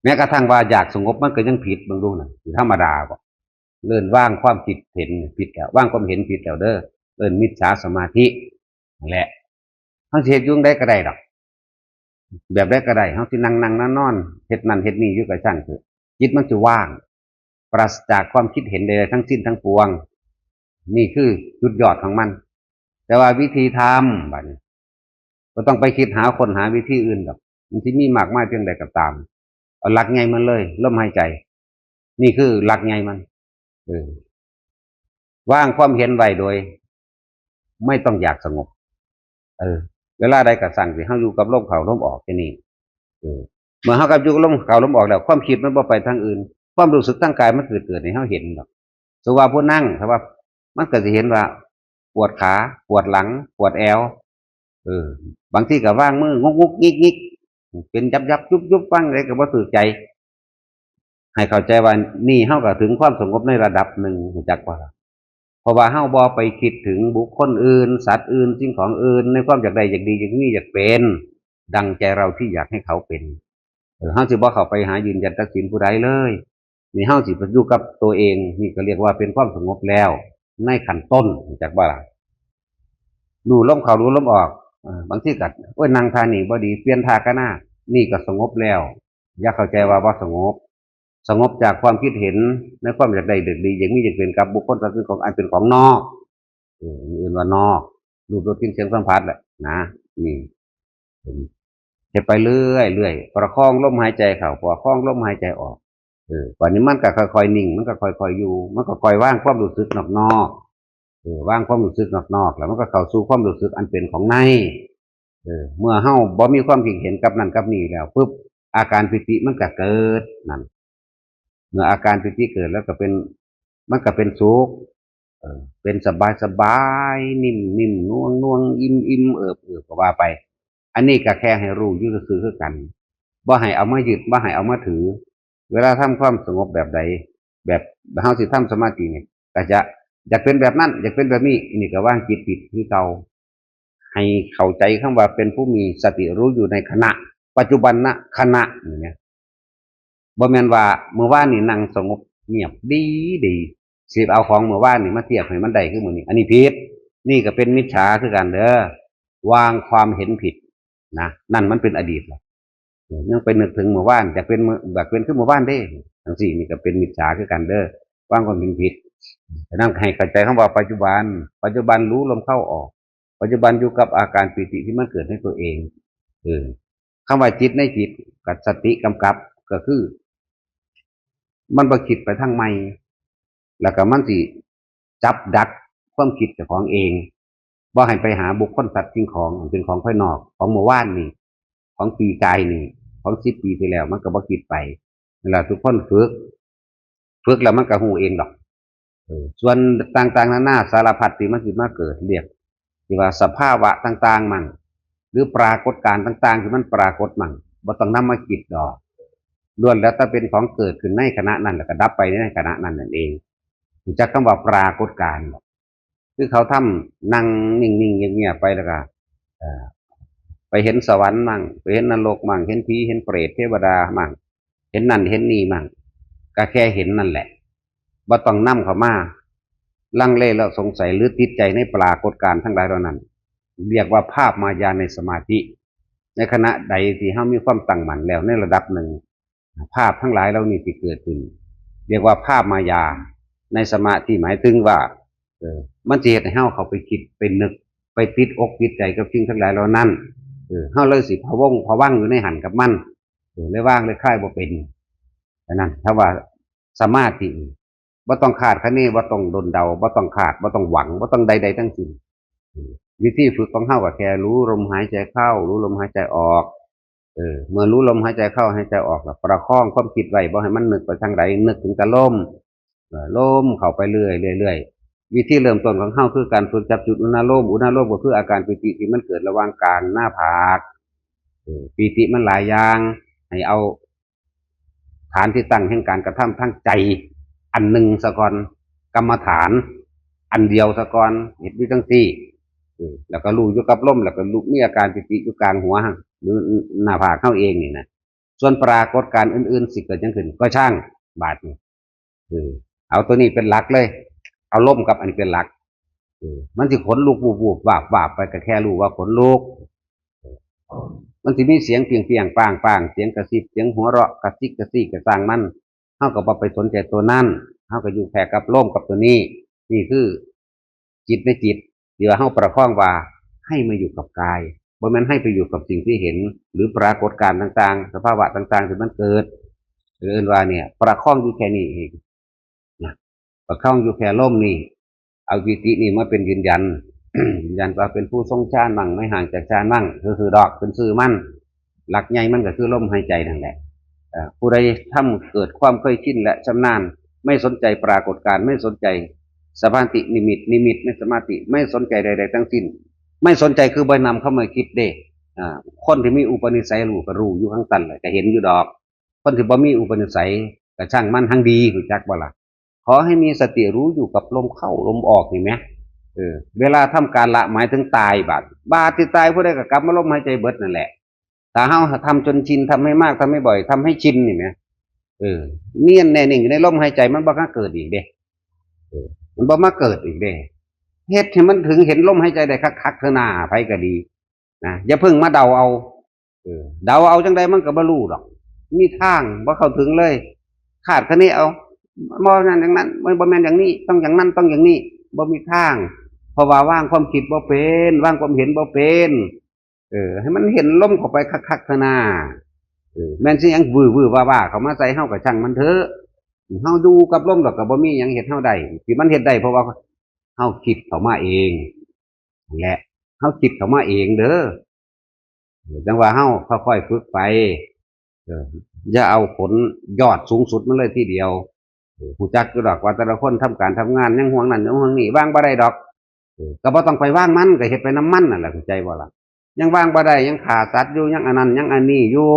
แม้กระทั่งว่าอยากสงบมันก็ยังผิด เบิ่งดูนะ ธรรมดาบ่ เริ่มวางความคิดเห็นผิดแล้ว วางความเห็นผิดแล้วเด้อ เริ่มมิจฉาสมาธิ นั่นแหละ เฮาสิเฮ็ดอยู่ใดก็ได้ดอก แบบใดก็ได้ เฮาสินั่งนั่งนอนนอน เฮ็ดนั่นเฮ็ดนี่อยู่ก็ช่างเถอะ จิตมันสิว่าง ปราศจากความคิดเห็นใดๆทั้งสิ้นทั้งปวง นี่คือจุดยอดของมัน แต่ว่าวิธีทำบัดนี้ บ่ต้องไปคิดหาค้นหาวิธีอื่นดอก มันสิมีมากมายเพียงใดก็ตาม เอาหลักใหญ่มันเลย ลมหายใจ นี่คือหลักใหญ่มัน เออ วางความเห็นไว้โดย ไม่ต้องอยากสงบ เออ เวลาใดก็ช่างสิ เฮาอยู่กับลมเข้าลมออกแค่นี้ เออ เมื่อเฮากับอยู่กับลมเข้าลมออกแล้ว ความคิดมันบ่ไปทางอื่น ความรู้สึกทางกายมันเกิด เกิดให้เฮาเห็นดอก สมมุติว่าผู้นั่ง ถ้าว่า มันก็สิเห็นว่า ปวดขา ปวดหลัง ปวดแอว เออ บางทีก็วางมืองุกงุกงิกงิก เป็นยับยับยุบยุบ วางใดก็บ่ถูกใจ ให้เข้าใจว่านี่เฮาก็ถึงความสงบในระดับหนึ่ง รู้จักบ่ล่ะ เพราะว่าเฮาบ่ไปคิดถึงบุคคลอื่น สัตว์อื่น สิ่งของอื่น ในความอยากได้ อยากดี อยากมี อยากเป็น ดังใจเราที่อยากให้เขาเป็น เออ เฮาสิบ่เข้าไปหายืนยันตัดสินผู้ใดเลย นี่เฮาสิอยู่กับตัวเอง นี่ก็เรียกว่าเป็นความสงบแล้ว ในขั้นต้น รู้จักบ่ล่ะ รู้ลมเข้า รู้ลมออก อ่า บางทีก็ โอ้ย นั่งท่านี่บ่ดี เปลี่ยนท่าก็น่า นี่ก็สงบแล้ว อย่าเข้าใจว่าบ่สงบ สงบจากความคิดเห็นในความอยากได้อยากดี อยากมีอยากเป็นกับบุคคลสัตว์สิ่งของอันเป็นของนอก เออนี่เอื่นว่านอก รูปรสกลิ่นเสียงสัมผัสแหละนะ นี่ เห็น เฮ็ดไปเรื่อยเรื่อย ประคองลมหายใจเข้า ประคองลมหายใจออก เออวันนี้มันก็ค่อยๆนิ่ง มันก็ค่อยๆอยู่ มันก็ค่อยวางความรู้สึกนอกๆ เออวางความรู้สึกนอกๆแล้วมันก็เข้าสู่ความรู้สึกอันเป็นของใน เออเมื่อเฮาบ่มีความคิดเห็นกับนั่นกับนี่แล้วปุ๊บ อาการปีติมันก็เกิดนั่น เมื่ออาการปีติเกิดแล้วก็เป็น มันก็เป็นสุข เออเป็นสบายสบาย นิ่มนิ่มนวลนวลอิ่มอิ่มเอิบเอิบก็ว่าไป อันนี้ก็แค่ให้รู้อยู่ซื่อๆคือกัน บ่ให้เอามายึด บ่ให้เอามาถือ เวลาทำความสงบแบบใด แบบเฮาสิทำสมาธิเนี่ย ก็จะอยากเป็นแบบนั้น อยากเป็นแบบนี้ อันนี้ก็วางจิตผิดคือเก่า ให้เข้าใจคำว่าเป็นผู้มีสติรู้อยู่ในขณะ ปัจจุบันนะขณะนี่นะ บ่แม่นว่าเมื่อวานนี่นั่งสงบเงียบดีดี สิเอาของเมื่อวานนี่มาเทียบให้มันได้คือมื้อนี้ อันนี้ผิด นี่ก็เป็นมิจฉาคือกันเด้อ วางความเห็นผิดนะ นั่นมันเป็นอดีตแล้ว เออยังไปนึกถึงเมื่อวาน อยากเป็นเมื่อ อยากเป็นคือเมื่อวานเด้ จั่งซี้นี่ก็เป็นมิจฉาคือกันเด้อ วางความเห็นผิด ฉะนั้นให้เข้าใจคำว่าปัจจุบัน ปัจจุบันรู้ลมเข้าออก ปัจจุบันอยู่กับอาการปีติที่มันเกิดในตัวเอง เออ คำว่าจิตในจิตกับสติกำกับก็คือ มันบ่คิดไปทางใหม่ แล้วก็มันสิจับดักความคิดเจ้าของเอง บ่ให้ไปหาบุคคลสัตว์สิ่งของอันเป็นของภายนอก ของเมื่อวานนี่ ของปีกายนี่ ของสิบปีที่แล้ว มันก็บ่คิดไป นั่นล่ะทุกคนฝึก ฝึกแล้วมันก็ฮู้เองดอก เออ ส่วนต่างๆนานาสารพัดที่มันสิมาเกิด เรียกที่ว่าสภาวะต่างๆมั่ง หรือปรากฏการณ์ต่างๆที่มันปรากฏมั่ง บ่ต้องนำมาคิดดอก ล้วนแล้วแต่เป็นของเกิดขึ้นในขณะนั้น แล้วก็ดับไปในขณะนั้นนั่นเอง รู้จักคำว่าปรากฏการณ์บ่ คือเขาทำนั่งนิ่งๆเงียบๆไปแล้วก็ เอ่อ ไปเห็นสวรรค์มั่ง ไปเห็นนรกมั่ง เห็นผี เห็นเปรต เทวดามั่ง เห็นนั่นเห็นนี่มั่ง ก็แค่เห็นนั่นแหละ บ่ต้องนำเข้ามาลังเลแล้วสงสัย หรือติดใจในปรากฏการณ์ทั้งหลายเหล่านั้น เรียกว่าภาพมายาในสมาธิ ในขณะใดที่เฮามีความตั้งมั่นแล้วในระดับหนึ่ง ภาพทั้งหลายเหล่านี้ที่เกิดขึ้น เรียกว่าภาพมายาในสมาธิ หมายถึงว่า เออ มันสิเฮ็ดให้เฮาเข้าไปคิด ไปนึก ไปติดอกติดใจกับสิ่งทั้งหลายเหล่านั้น เออ เฮาเลยสิพะวงพะวังอยู่ในหั้นกับมัน เออ เลยวางเลยคลายบ่เป็น ฉะนั้นถ้าว่าสมาธิ บ่ต้องคาดคะเน บ่ต้องดลเดา บ่ต้องคาด บ่ต้องหวัง บ่ต้องใดๆทั้งสิ้น เออ วิธีฝึกของเฮาก็แค่รู้ลมหายใจเข้า รู้ลมหายใจออก เออ เมื่อรู้ลมหายใจเข้าหายใจออกแล้วประคองความคิดไว้ บ่ให้มันนึกไปทางใด นึกถึงแต่ลม เอ่อ ลมเข้าไปเรื่อยๆเรื่อยๆ วิธีเริ่มต้นของเฮาคือการฝึกจับจุดอุณาโลม อุณาโลมก็คืออาการปีติที่มันเกิดระหว่างกลางหน้าผาก เออ ปีติมันหลายอย่าง ให้เอาฐานที่ตั้งแห่งการกระทำทางใจอันหนึ่งซะก่อน กรรมฐานอันเดียวซะก่อน เฮ็ดอยู่จั่งซี้ เออ แล้วก็รู้อยู่กับลม แล้วก็รู้มีอาการปีติอยู่กลางหัวหั่น หรือหน้าผากเฮาเองนี่นะ ส่วนปรากฏการณ์อื่นๆสิเกิดหยังขึ้นก็ช่าง บาดนี้ เออ เอาตัวนี้เป็นหลักเลย เอาลมกับอันนี้เป็นหลัก เออ มันสิขนลุกวูบๆวาบๆไปก็แค่รู้ว่าขนลุก มันสิมีเสียงเปรียงๆป้างๆ เสียงกระซิบ เสียงหัวเราะกระซิกกระซีกก็ซ่างมัน เฮาก็บ่ไปสนใจตัวนั้น เฮาก็อยู่แค่กับลมกับตัวนี้ นี่คือ จิตในจิต ที่ว่าเฮาประคองว่าให้มาอยู่กับกาย บ่แม่นให้ไปอยู่กับสิ่งที่เห็น หรือปรากฏการณ์ต่างๆ สภาวะต่างๆที่มันเกิด เอิ้นว่าเนี่ย ประคองอยู่แค่นี้เองนะ ประคองอยู่แค่ลมนี่ เอาปีตินี่มาเป็นยืนยัน ยืนยันว่าเป็นผู้ทรงฌานมั่ง ไม่ห่างจากฌานมั่ง คือๆดอก เป็นซื่อมัน หลักใหญ่มันก็คือลมหายใจนั่นแหละ เอ่อ ผู้ใดทำเกิดความเคยชินและชำนาญ ไม่สนใจปรากฏการณ์ ไม่สนใจสมาธินิมิต นิมิตในสมาธิ ไม่สนใจใดๆทั้งสิ้น ไม่สนใจคือบ่นำเข้ามาคิดเด้ อ่า คนที่มีอุปนิสัยรู้ก็รู้อยู่ข้างตันแหละ ก็เห็นอยู่ดอก คนที่บ่มีอุปนิสัยก็ช่างมัน หังดี รู้จักบ่ล่ะ ขอให้มีสติรู้อยู่กับลมเข้าลมออกนี่แหม เออ เวลาทำการละหมายถึงตาย บาด บาดที่ตายผู้ใดก็กลับมาลมหายใจเบิดนั่นแหละ ถ้าเฮาทำจนชิน ทำให้มาก ทำให้บ่อย ทำให้ชินนี่แหม เออ เนียนแน่นิ่งอยู่ในลมหายใจ มันบ่กล้าเกิดอีกเด้ เออ มันบ่มาเกิดอีกเด้ เฮ็ดให้มันถึงเห็นลมหายใจได้คักๆเถอะหน้า ไผก็ดี นะ อย่าเพิ่งมาเดาเอา เออ เดาเอาจั่งใดมันก็บ่รู้ดอก มีทางบ่เข้าถึงเลย คาดคะเนเอา บ่นั่นอย่างนั้น บ่ บ่แม่นอย่างนี้ ต้องอย่างนั้น ต้องอย่างนี้ บ่มีทาง เพราะว่าวางความคิดบ่เป็น วางความเห็นบ่เป็น เออ ให้มันเห็นลมเข้าไปคักๆเถอะนา เออ แม่นสิหยังวื้อๆว่าๆเข้ามาใส่เฮาก็ช่างมันเถอะ เฮาอยู่กับลมดอกก็บ่มีหยังเฮ็ดเฮาได้ ที่มันเฮ็ดได้เพราะว่าเฮาคิดเข้ามาเอง และเฮาคิดเข้ามาเองเด้อ เออ จังว่าเฮาค่อยๆฝึกไป เออ อย่าเอาผลยอดสูงสุดมันเลยทีเดียว เออ ฮู้จักอยู่ดอกว่าแต่ละคนทำการทำงานยังห่วงนั่นยังห่วงนี่ วางบ่ได้ดอก เออ ก็บ่ต้องไปวางมัน ก็เฮ็ดไปนำมันนั่นแหละ เข้าใจบ่ล่ะ ยังวางบ่ได้ ยังฆ่าสัตว์อยู่ ยังอันนั้น ยังอันนี้อยู่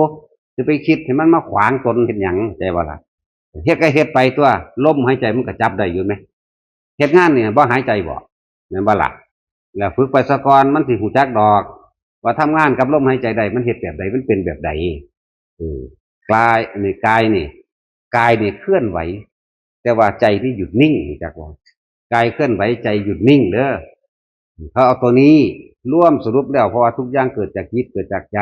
สิไปคิดให้มันมาขวางตนเฮ็ดหยัง เข้าใจบ่ล่ะ เฮ็ดก็เฮ็ดไปตั๊ว ลมหายใจมันก็จับได้อยู่แหม เฮ็ดงานนี่บ่หายใจบ่ แม่นบ่ล่ะ แล้วฝึกไปซะก่อน มันสิฮู้จักดอก ว่าทำงานกับลมหายใจได้ มันเฮ็ดแบบใด มันเป็นแบบใด เออ กาย อันนี้กายนี่ กายนี่เคลื่อนไหว แต่ว่าใจนี่หยุดนิ่ง รู้จักบ่ กายเคลื่อนไหว ใจหยุดนิ่งเด้อ เขาเอาตัวนี้รวมสรุปแล้ว เพราะว่าทุกอย่างเกิดจากจิต เกิดจากใจ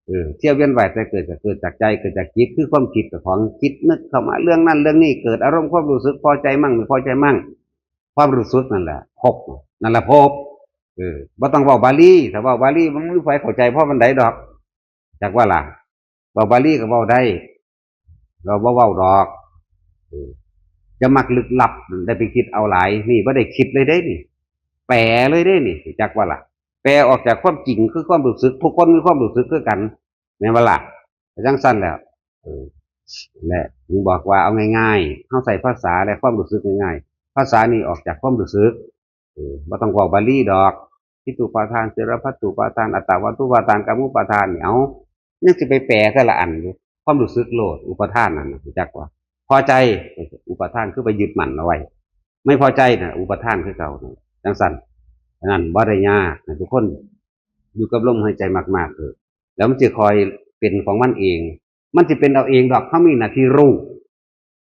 เออ เที่ยวเวียนว่ายตายเกิดก็เกิดจากใจ เกิดจากจิต คือความคิดของคิดนึกเข้ามาเรื่องนั้นเรื่องนี้ เกิดอารมณ์ความรู้สึกพอใจมั่งไม่พอใจมั่ง ความรู้สึกนั่นแหละภพ นั่นแหละภพ เออ บ่ต้องเว้าบาลี ถ้าเว้าบาลีมันบ่มีไผเข้าใจพอปานใดดอก จักว่าล่ะ เว้าบาลีก็เว้าได้ เราบ่เว้าดอก เออ จะมักลึกลับ ได้ไปคิดเอาหลาย นี่บ่ได้คิดเลยเด้นี่ แปลเลยเด้นี่ จักว่าล่ะ แปลออกจากความจริงคือความรู้สึก ทุกคนมีความรู้สึกคือกัน แม่นบ่ล่ะ จังซั่นแหละ เออ และผมบอกว่าเอาง่ายๆ เฮาใช้ภาษาและความรู้สึกง่ายๆ ภาษานี่ออกจากความรู้สึก เออ บ่ต้องเว้าบาลีดอก จิตตุปาทาน เสรพัตตุปาทาน อัตตาวัตถุปาทาน กรรมุปาทานนี่ เอา ยังสิไปแปลแต่ละอันอยู่ ความรู้สึกโลด อุปาทานนั่นน่ะ รู้จักบ่ พอใจ อุปาทานคือไปยึดมั่นเอาไว้ ไม่พอใจน่ะ อุปาทานคือเก่า จังซั่น อันนั้นบ่ได้ยากนะ ทุกคนอยู่กับลมหายใจมากๆเถอะ แล้วมันสิค่อยเป็นของมันเอง มันสิเป็นเอาเองดอก เฮามีหน้าที่รู้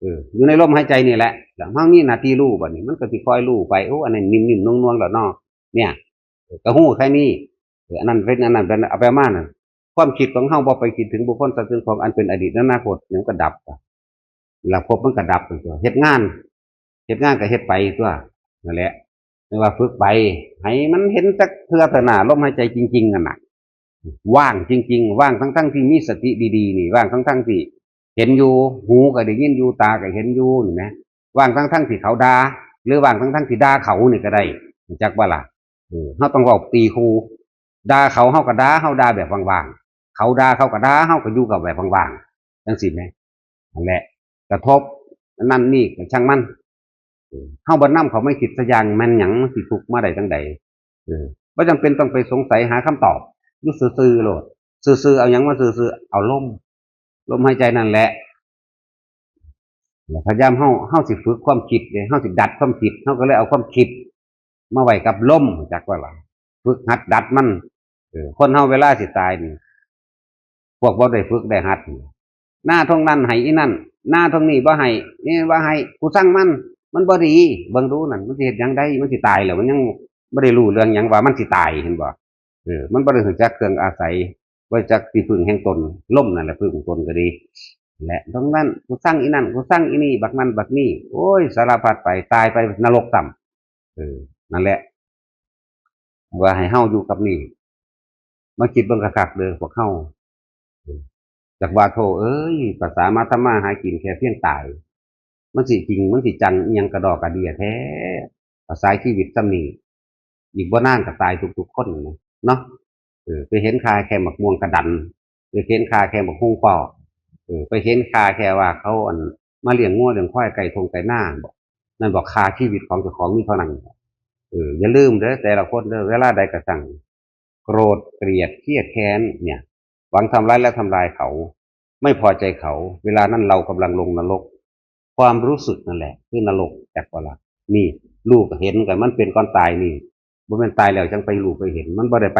เออ อยู่ในลมหายใจนี่แหละ แล้วเฮามีหน้าที่รู้บัดนี้ มันก็สิค่อยรู้ไป โอ้ อันนั้นนิ่มๆนวลๆแล้วเนาะ เนี่ย เออ ก็รู้แค่นี้ เออ อันนั้นเป็น อันนั้นเป็น เอาไปมานั่น ความคิดของเฮาบ่ไปคิดถึงบุคคลสัตว์สิ่งของอันเป็นอดีตอนาคต หยังก็ดับไป แล้วภพมันก็ดับไปตั๊ว เฮ็ดงาน เฮ็ดงานก็เฮ็ดไปตั๊ว นั่นแหละ เรียกว่าฝึกไป ให้มันเห็นจักเทื่อเถอะนะ ลมหายใจจริงๆนั่นน่ะ ว่างจริงๆ ว่างทั้งๆที่มีสติดีๆนี่ ว่างทั้งๆที่เห็นอยู่ หูก็ได้ยินอยู่ ตาก็เห็นอยู่ นี่แหม ว่างทั้งๆที่เขาด่า หรือว่างทั้งๆที่ด่าเขานี่ก็ได้ รู้จักบ่ล่ะ เออ เฮาต้องเว้าตีคู่ ด่าเขา เฮาก็ด่า เฮาด่าแบบว่างๆ เขาด่า เขาก็ด่า เฮาก็อยู่กับแบบว่างๆ จังซี่แหม นั่นแหละ กระทบ อันนั้นนี่ก็ช่างมัน เออ เฮาบ่นำเขามาคิดซะอย่าง แม่นหยังมันสิทุกข์มาได้จังใด เออ บ่จำเป็นต้องไปสงสัยหาคำตอบ อยู่ซื่อๆโลด ซื่อๆ เอาหยังมาซื่อๆ เอาลม ลมหายใจนั่นแหละ แล้วพยายามเฮา เฮาสิฝึกความคิดเด้ เฮาสิดัดความคิด เฮาก็เลยเอาความคิดมาไว้กับลม รู้จักบ่ล่ะ ฝึกหัดดัดมัน เออ คนเฮาเวลาสิตายนี่ พวกบ่ได้ฝึกได้หัดนี่ นาท่งนั้นให้อีนั่น นาท่งนี้บ่ให้ นี่บ่ให้ กูสั่งมัน มันบ่ดี เบิ่งดูนั่น มันสิเฮ็ดหยังได้ มันสิตายแล้ว มันยังบ่ได้รู้เรื่องหยังว่ามันสิตาย เห็นบ่ เออ มันบ่ได้รู้จักเครื่องอาศัย บ่รู้จักที่พึ่งแห่งตน ลมนั่นแหละพึ่งตนก็ดี และท่งนั้น กูสั่งอีนั่น กูสั่งอีนี่ บักนั่นบักนี่ โอ้ย สารพัดไป ตายไปนรกซ้ำ เออ นั่นแหละ ว่าให้เฮาอยู่กับนี่ มาคิดเบิ่งคักๆเด้อพวกเฮา เออ จักว่าโธ่เอ้ย ภาษามาทำมาหากินแค่เพียงตาย มันสิจริง มันสิจังอิหยังกะด้อกะเดี้ยแท้ ภาษาชีวิตส่ำนี้ อีกบ่นานก็ตายทุกๆคนนั่นแหละเนาะ เออ ไปเห็นค่าแค่หมากม่วงกะดัน ไปเห็นค่าแค่หมากฮุ่งปอก เออ ไปเห็นค่าแค่ว่าเขาอันมาเลี้ยงงัวเลี้ยงควายไก่ทงไก่นาบ่ นั่นบ่ ค่าชีวิตของเจ้าของมีเท่านั้น เออ อย่าลืมเด้อ แต่ละคนเด้อ เวลาใดก็สั่ง โกรธ เกลียด เครียดแค้นเนี่ย หวังทำร้ายและทำลายเขา ไม่พอใจเขา เวลานั้นเรากำลังลงนรก ความรู้สึกนั่นแหละ คือนรก จักบ่ล่ะ นี่ รู้ก็เห็นกัน มันเป็นก่อนตายนี่ บ่แม่นตายแล้วจังไปรู้ไปเห็น มันบ่ได้ไป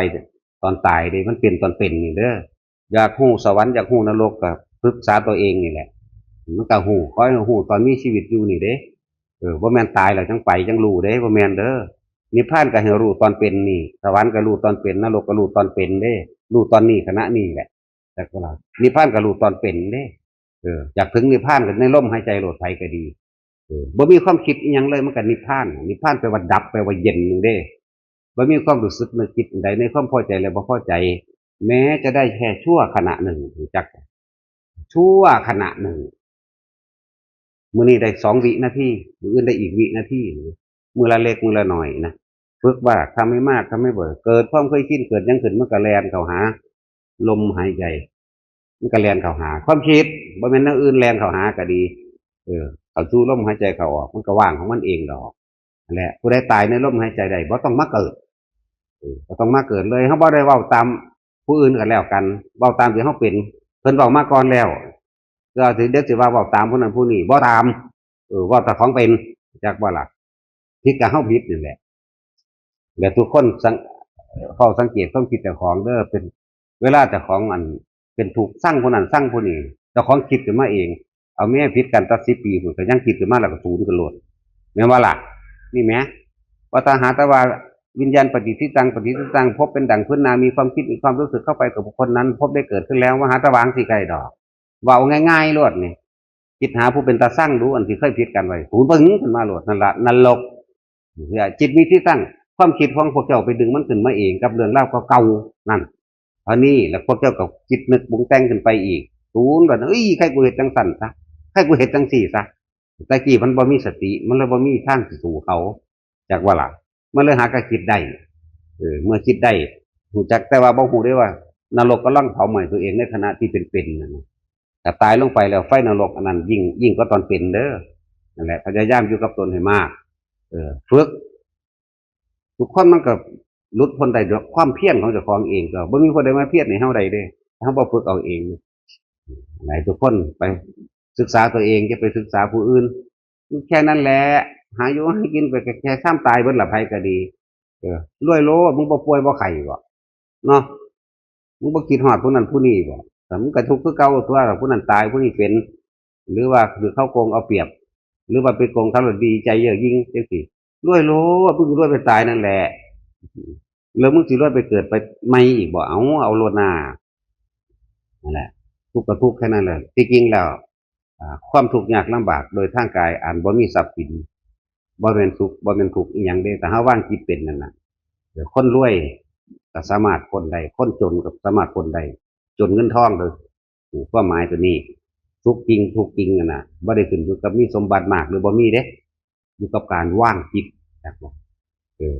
ตอนตายเด้ มันเป็นตอนเป็นนี่เด้อ อยากรู้สวรรค์ อยากรู้นรก ก็ศึกษาตัวเองนี่แหละ มันก็รู้ ขอให้รู้ตอนมีชีวิตอยู่นี่เด้ เออ บ่แม่นตายแล้วจังไปจังรู้เด้ บ่แม่นเด้อ นิพพานก็ให้รู้ตอนเป็นนี่ สวรรค์ก็รู้ตอนเป็น นรกก็รู้ตอนเป็นเด้ รู้ตอนนี้ ขณะนี้แหละ จักว่าล่ะ นิพพานก็รู้ตอนเป็นเด้ เออ อยากถึงนิพพานก็ในลมหายใจโลด ไผก็ดี เออ บ่มีความคิดอิหยังเลย มันก็นิพพาน นิพพานแปลว่าดับ แปลว่าเย็นหนึ่งเด้ บ่มีความรู้สึกนึกคิดอันใดในความพอใจและบ่พอใจ แม้จะได้แค่ชั่วขณะหนึ่ง รู้จัก ชั่วขณะหนึ่ง มื้อนี้ได้สองวินาที มื้ออื่นได้อีกวินาที มื้อละเล็กมื้อละน้อยนะ ฝึกว่าทำให้มาก ทำให้บ่อย เกิดความเคยชิน เกิดหยังขึ้น มันก็แล่นเข้าหา ลมหายใจ มันก็แล่นเข้าหา ความคิด บ่แม่นแนวอื่นแล่นเข้าหาก็ดี เออ เข้าสู่ลมหายใจเข้าออก มันก็ว่างของมันเองดอก นั่นแหละ ผู้ใดตายในลมหายใจได้ บ่ต้องมาเกิด เออ บ่ต้องมาเกิดเลย เฮาบ่ได้เว้าตามผู้อื่นก็แล้วกัน เว้าตามที่เฮาเป็น เพิ่นเว้ามาก่อนแล้ว ก็สิ เดี๋ยวสิว่าเว้าตามผู้นั้นผู้นี้ บ่ตาม เออ เว้าแต่ของเป็น จักบ่ล่ะ ผิดก็เฮาผิดนี่แหละ และทุกคนสัง เฝ้าสังเกตความคิดเจ้าของเด้อ เป็น เวลาเจ้าของอัน เป็นทุกข์ ซังผู้นั้นซังผู้นี้ เจ้าของคิดขึ้นมาเอง เอาแม้ผิดกันตัดสิบปีพุ้น ก็ยังคิดขึ้นมาแล้วก็ศูนย์ขึ้นโลด แม่นบ่ล่ะ นี่แหม ว่าถ้าหาแต่ว่าวิญญาณปฏิสิตัง ปฏิสิตัง ภพเป็นดั่งพื้นนา มีความคิด มีความรู้สึกเข้าไปกับบุคคลนั้น ภพได้เกิดขึ้นแล้ว ว่าหาแต่วางสิไกลดอก เว้าง่ายๆโลดนี่ คิดหาผู้เป็นตาซังดู อันที่เคยผิดกันไว้ ศูนย์ปึ้งขึ้นมาโลด นั่นละนรก จิตมีที่ตั้ง ความคิดของพวกเจ้าไปดึงมันขึ้นมาเองกับเรื่องราวเก่าๆนั่น อันนี้แล้วพวกเจ้าก็คิดนึกปรุงแต่งขึ้นไปอีก ศูนย์ว่า เอ้ย ใครกูเฮ็ดจังสั่นซะ ใครกูเฮ็ดจังสี่ซะ แต่กี้มันบ่มีสติ มันเลยบ่มีทางสิสู้เขา จักว่าล่ะ มันเลยหากะคิดได้ เออ เมื่อคิดได้ รู้จัก แต่ว่าบ่ฮู้ได้ว่า นรกกำลังเผาไหม้ตัวเองในขณะที่เป็นๆนั่นน่ะ แต่ตายลงไปแล้วไฟนรกอันนั้นยิ่ง ยิ่งกว่าตอนเป็นเด้อ นั่นแหละ พยายามอยู่กับตนให้มาก เออ ฝึก ทุกคนมันก็หลุดพ้นได้ด้วยความเพียรของเจ้าของเอง ก็บ่มีผู้ใดมาเพียรให้เฮาได้เด้ ถ้าเฮาบ่ฝึกเอาเอง ให้ทุกคนไปศึกษาตัวเอง อย่าไปศึกษาผู้อื่น แค่นั้นแหละ หาอยู่หากินไปแค่ แค่ซ้ำตายเบิดละ ไผก็ดี เออ รวยโลด มึงบ่ป่วยบ่ไข้บ่ เนาะ มึงบ่คิดฮอดผู้นั้นผู้นี้บ่ แต่มึงก็ทุกข์คือเก่าตั๊ว ผู้นั้นตาย ผู้นี้เป็น หรือว่าถือเขาโกงเอาเปรียบ หรือว่าไปโกงเขาแล้วดีใจเย้อหยิ่งจังซี้ รวยโลด มึงรวยไปตายนั่นแหละ แล้วมึงสิรวยไปเกิดไปใหม่อีกบ่ เอา เอาโลดหน้า นั่นแหละ ทุกข์ก็ทุกข์แค่นั้นแหละ ที่จริงแล้ว อ่า ความทุกข์ยากลำบากโดยทางกาย อันบ่มีทรัพย์สิน บ่แม่นสุข บ่แม่นทุกข์อิหยังเด้ แต่เฮาวางจิตเป็นนั่นน่ะ เดี๋ยวคนรวยก็สามารถพ้นได้ คนจนก็สามารถพ้นได้ จนเงินทองเลย ถูกความหมายตัวนี้ สุขจริง ทุกข์จริงนั่นน่ะ บ่ได้ขึ้นอยู่กับมีสมบัติมากหรือบ่มีเด้ อยู่กับการวางจิต จักบ่ เออ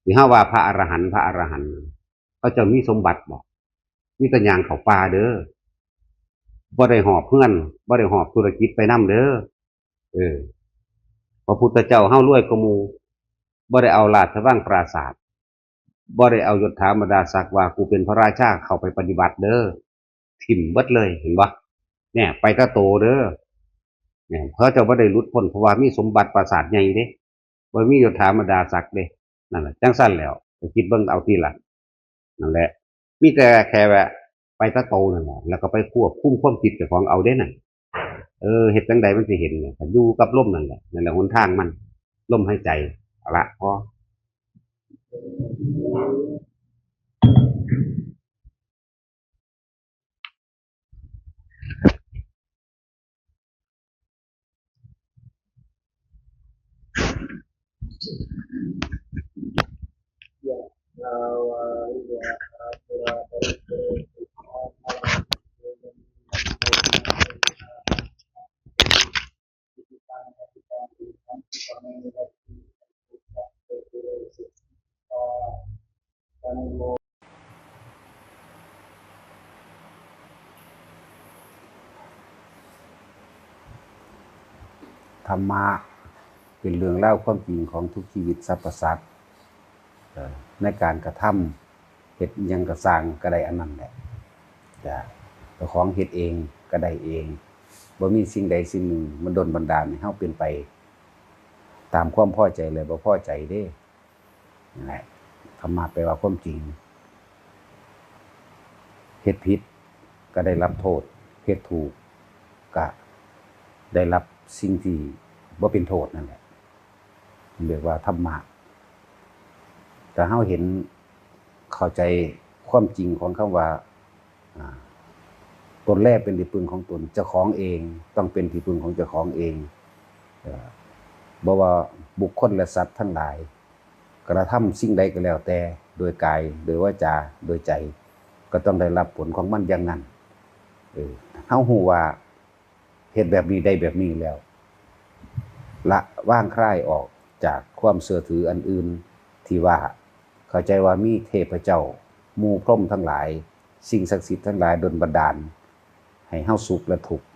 ที่เฮาว่าพระอรหันต์ พระอรหันต์ เขาเจ้ามีสมบัติบ่ มีแต่ย่างเข้าป่าเด้อ บ่ได้หอบเฮือน บ่ได้หอบธุรกิจไปนำเด้อ เออ พระพุทธเจ้าเฮารวยกว่าหมู่ บ่ได้เอาราชวังปราสาท บ่ได้เอายศถาบรรดาศักดิ์ว่ากูเป็นพระราชาเข้าไปปฏิบัติเด้อ ถิ่มเบิดเลย เห็นบ่ เนี่ย ไปแต่โตเด้อ เนี่ย เขาเจ้าบ่ได้หลุดพ้น เพราะว่ามีสมบัติปราสาทใหญ่เด้ บ่มียศถาบรรดาศักดิ์เด้ นั่นแหละ จังซั่นแล้ว ไปคิดเบิ่งเอาติล่ะ นั่นแหละ มีแต่แค่ว่าไปแต่โตนั่นแหละ แล้วก็ไปควบคุมความคิดเจ้าของเอาเด้นั่น เออ เฮ็ดจั่งใดมันสิเห็นเนี่ย ก็อยู่กับลมนั่นแหละ นั่นแหละหนทางมัน ลมหายใจ เอาละ พอ ธรรมะเป็นเรื่องราวความจริงของทุกชีวิตสรรพสัตว์ เอ่อ ในการกระทำ เฮ็ดอิหยังก็ซ่างก็ได้อันนั้นแหละ จ้ะ เจ้าของเฮ็ดเองก็ได้เอง บ่มีสิ่งใดสิ่งหนึ่งมาดลบันดาลให้เฮาเป็นไปตามความพอใจและบ่พอใจเด้ นั่นแหละ ธรรมะแปลว่าความจริง เฮ็ดผิดก็ได้รับโทษ เฮ็ดถูกก็ได้รับสิ่งที่บ่เป็นโทษนั่นแหละ เรียกว่าธรรมะ ถ้าเฮาเห็นเข้าใจความจริงของคำว่า อ่า ตนแลเป็นที่พึ่งของตน เจ้าของเองต้องเป็นที่พึ่งของเจ้าของเอง เอ่อ บ่ว่าบุคคลและสัตว์ทั้งหลาย กระทำสิ่งใดก็แล้วแต่ โดยกาย โดยวาจา โดยใจ ก็ต้องได้รับผลของมันอย่างนั้น เออ เฮาฮู้ว่าเฮ็ดแบบนี้ได้แบบนี้แล้ว ละวางคลายออกจากความเชื่อถืออันอื่นที่ว่า เข้าใจว่ามีเทพเจ้า หมู่พรหมทั้งหลาย สิ่งศักดิ์สิทธิ์ทั้งหลายดลบันดาล ให้เฮาสุขและทุกข์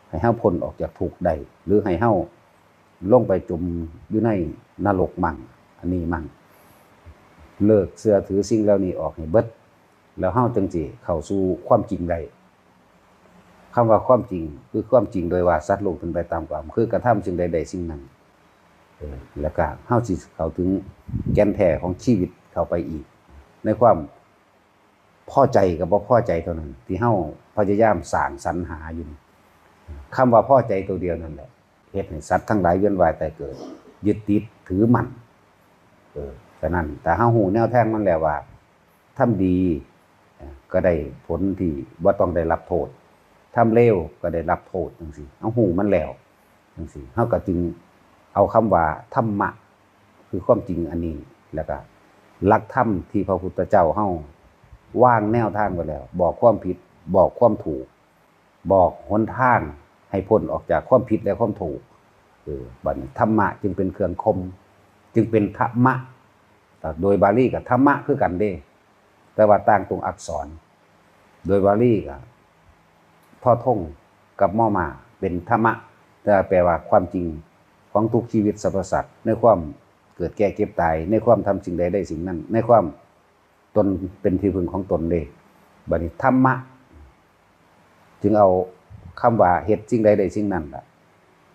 ให้เฮาพ้นออกจากทุกข์ได้ หรือให้เฮาลงไปจมอยู่ในนรกมั่ง อันนี้มั่ง เลิกเชื่อถือสิ่งเหล่านี้ออกให้เบิด แล้วเฮาจึงสิเข้าสู่ความจริงได้ คำว่าความจริงคือความจริงโดยว่าสัตว์โลกเป็นไปตามกรรม คือกระทำสิ่งใดได้สิ่งนั้น เออ แล้วก็เฮาสิเข้าถึงแก่นแท้ของชีวิตเข้าไปอีก ในความพอใจกับบ่พอใจเท่านั้น ที่เฮาพยายามสร้างสรรหาอยู่นี่ คำว่าพอใจตัวเดียวนั่นแหละ เฮ็ดให้สัตว์ทั้งหลายเวียนว่ายตายเกิด ยึดติดถือมั่น เออ ฉะนั้นถ้าเฮาฮู้แนวทางมันแล้วว่า ทำดี เอ่อ ก็ได้ผลที่บ่ต้องได้รับโทษ ทำเลวก็ได้รับโทษจังซี้ เฮาฮู้มันแล้วจังซี้ เฮาก็จึงเอาคำว่าธรรมะ คือความจริงอันนี้ แล้วก็หลักธรรมที่พระพุทธเจ้าเฮาวางแนวทางไว้แล้ว บอกความผิด บอกความถูก บอกหนทางให้พ้นออกจากความผิดและความถูก เออ บัดนี้ธรรมะจึงเป็นเครื่องข่ม จึงเป็นธรรมะ โดยบาลีก็ธรรมะคือกันเด้ แต่ว่าต่างตรงอักษร โดยบาลีก็ ทอทงกับมอมา เป็นธรรมะ แต่แปลว่าความจริงของทุกชีวิตสรรพสัตว์ ในความเกิดแก่เจ็บตาย ในความทำสิ่งใดได้สิ่งนั้น ในความตนเป็นที่พึ่งของตนเด้ บัดนี้ธรรมะ จึงเอาคำว่าเฮ็ดสิ่งใดได้สิ่งนั้นล่ะ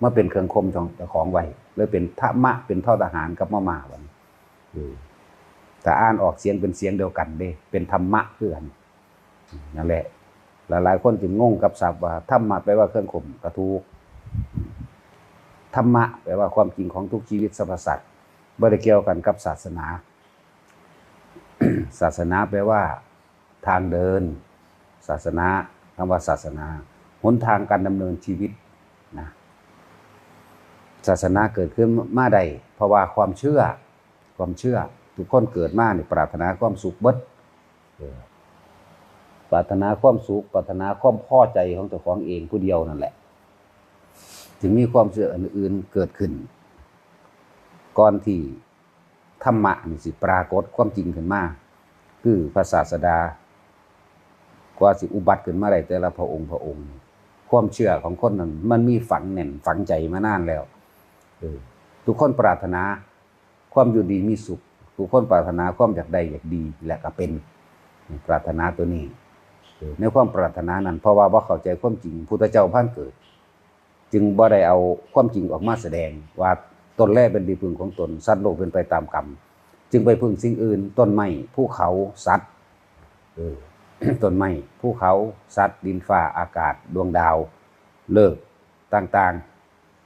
มาเป็นเครื่องข่มเจ้าของไว้ เลยเป็นธรรมะ เป็นทอทหารกับมอมา บัดนี้ เออ ถ้าอ่านออกเสียงเป็นเสียงเดียวกันเด้ เป็นธรรมะคือกัน นั่นแหละ หลายๆคนจึงงงกับศัพท์ว่าธรรมะแปลว่าเครื่องข่ม ก็ถูก ธรรมะแปลว่าความจริงของทุกชีวิตสรรพสัตว์ บ่ได้เกี่ยวกันกับศาสนา ศาสนาแปลว่าทางเดิน ศาสนา คำว่าศาสนา หนทางการดำเนินชีวิตนะ ศาสนาเกิดขึ้นมาได้ เพราะว่าความเชื่อ ความเชื่อ ทุกคนเกิดมานี่ปรารถนาความสุขเบิด เออ ปรารถนาความสุข ปรารถนาความพอใจของเจ้าของเองผู้เดียวนั่นแหละ จึงมีความเชื่ออื่นๆเกิดขึ้น ก่อนที่ธรรมะนี่สิปรากฏความจริงขึ้นมา คือพระศาสดา กว่าสิอุบัติขึ้นมาได้แต่ละพระองค์พระองค์นี่ ความเชื่อของคนนั้นมันมีฝังแน่นฝังใจมานานแล้ว เออ ทุกคนปรารถนาความอยู่ดีมีสุข ทุกคนปรารถนาความอยากได้อยากดี และก็เป็น ปรารถนาตัวนี้ เออ ในความปรารถนานั้น เพราะว่าบ่เข้าใจความจริง พุทธเจ้าพานเกิด จึงบ่ได้เอาความจริงออกมาแสดงว่าตนแลเป็นที่พึ่งของตน สัตว์โลกเป็นไปตามกรรม จึงไปพึ่งสิ่งอื่น ต้นไม้ ภูเขา สัตว์ เออ ต้นไม้ ภูเขา สัตว์ ดินฟ้า อากาศ ดวงดาว ฤกษ์ต่าง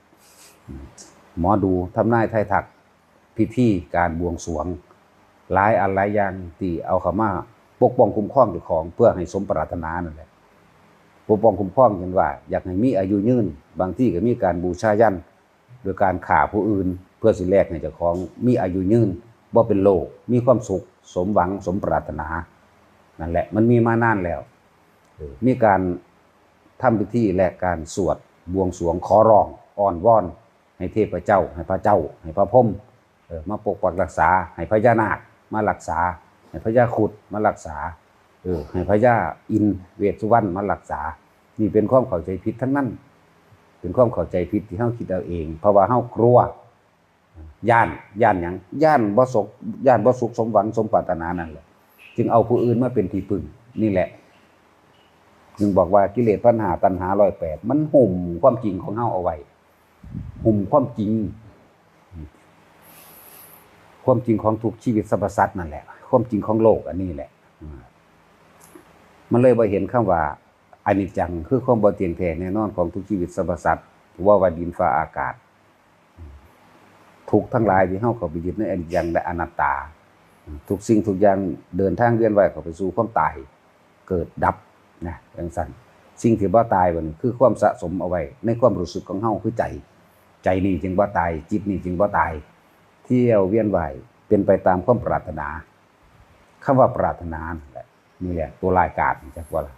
ๆ หมอดู ทำนายทายทัก พิธีการบวงสรวง หลายอันหลายอย่างที่เอาเข้ามาปกป้องคุ้มครองเจ้าของเพื่อให้สมปรารถนานั่นแหละ ปกป้องคุ้มครอง เช่นว่าอยากให้มีอายุยืน บางทีก็มีการบูชายัญ โดยการฆ่าผู้อื่น เพื่อสิแลกให้เจ้าของมีอายุยืน บ่เป็นโรค มีความสุข สมหวัง สมปรารถนา นั่นแหละ มันมีมานานแล้ว เออ มีการทำพิธีและการสวดบวงสรวงขอร้องอ้อนวอน ให้เทพเจ้า ให้พระเจ้า ให้พระพรหม เออ มาปกปักรักษา ให้พญานาคมารักษา ให้พญาครุฑมารักษา เออ ให้พญาอินทร์เวสสุวรรณมารักษา นี่เป็นความเข้าใจผิดทั้งนั้น เป็นความเข้าใจผิดที่เฮาคิดเอาเอง เพราะว่าเฮากลัว ย้าน ย้านหยัง ย้านบ่สุข ย้านบ่สุขสมหวังสมปรารถนานั่นแหละ จึงเอาผู้อื่นมาเป็นที่พึ่ง นี่แหละ จึงบอกว่ากิเลสตัณหา ตัณหาร้อยแปด มันหุ้มความจริงของเฮาเอาไว้ หุ้มความจริง ความจริงของทุกชีวิตสรรพสัตว์นั่นแหละ ความจริงของโลกอันนี้แหละ อ่า มันเลยบ่เห็นคำว่าอนิจจัง คือความบ่เที่ยงแท้แน่นอนของทุกชีวิตสรรพสัตว์ ว่าว่าดินฟ้าอากาศ ทุกข์ทั้งหลายที่เฮาเข้าไปยึดในอนิจจังและอนัตตา ทุกสิ่งทุกอย่างเดินทางเวียนว่ายเข้าไปสู่ความตาย เกิดดับนะ จังซั่น สิ่งที่บ่ตายบัดนี้คือความสะสมเอาไว้ในความรู้สึกของเฮาคือใจ ใจนี่จึงบ่ตาย จิตนี่จึงบ่ตาย เที่ยวเวียนว่ายเป็นไปตามความปรารถนา คำว่าปรารถนานั่นแหละ นี่แหละตัวร้ายกาจ จักว่าล่ะ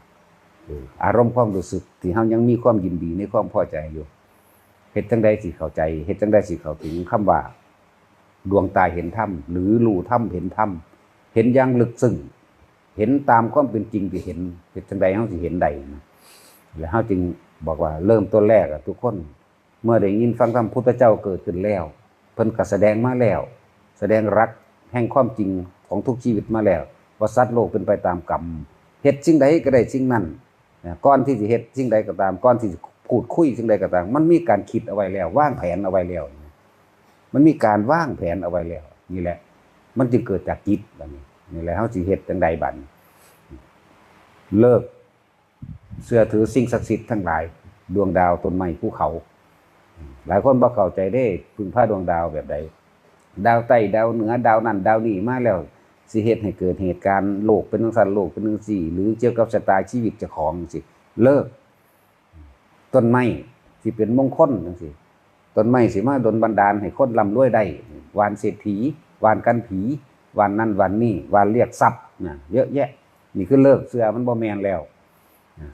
เออ อารมณ์ความรู้สึกที่เฮายังมีความยินดีในความพอใจอยู่ เฮ็ดจั่งใดสิเข้าใจ เฮ็ดจั่งใดสิเข้าถึงคำว่า ดวงตาเห็นธรรม หรือรู้ธรรมเห็นธรรม เห็นอย่างลึกซึ้ง เห็นตามความเป็นจริงที่เห็น เฮ็ดจั่งใดเฮาสิเห็นได้นะ แล้วเฮาจึงบอกว่าเริ่มต้นแรกอะ ทุกคน เมื่อได้ยินฟังธรรมพุทธเจ้าเกิดขึ้นแล้ว เพิ่นก็แสดงมาแล้ว แสดงหลักแห่งความจริงของทุกชีวิตมาแล้ว ว่าสัตว์โลกเป็นไปตามกรรม เฮ็ดสิ่งใดก็ได้สิ่งนั้น นะ ก่อนที่สิเฮ็ดสิ่งใดก็ตาม ก่อนที่สิพูดคุยสิ่งใดก็ตาม มันมีการคิดเอาไว้แล้ว วางแผนเอาไว้แล้ว มันมีการวางแผนเอาไว้แล้ว นี่แหละ มันจึงเกิดจากจิตบัดนี้ นี่แหละ เฮาสิเฮ็ดจั่งใดบัดนี้ เลิกเชื่อถือสิ่งศักดิ์สิทธิ์ทั้งหลาย ดวงดาว ต้นไม้ ภูเขา หลายคนบ่เข้าใจเด้ พึ่งพาดวงดาวแบบใด ดาวใต้ ดาวเหนือ ดาวนั่น ดาวนี่มาแล้ว สิเฮ็ดให้เกิดเหตุการณ์ โลกเป็นจั่งซั้น โลกเป็นจั่งซี้ หรือเกี่ยวกับชะตาชีวิตเจ้าของจั่งซี้ เลิก ต้นไม้สิเป็นมงคลจั่งซี้ ต้นไม้สิมาดลบันดาลให้คนร่ำรวยได้ ว่านเศรษฐี ว่านกันผี ว่านนั่นว่านนี่ ว่านเรียกทรัพย์นะ เยอะแยะ นี่คือเลิกเชื่อ มันบ่แม่นแล้ว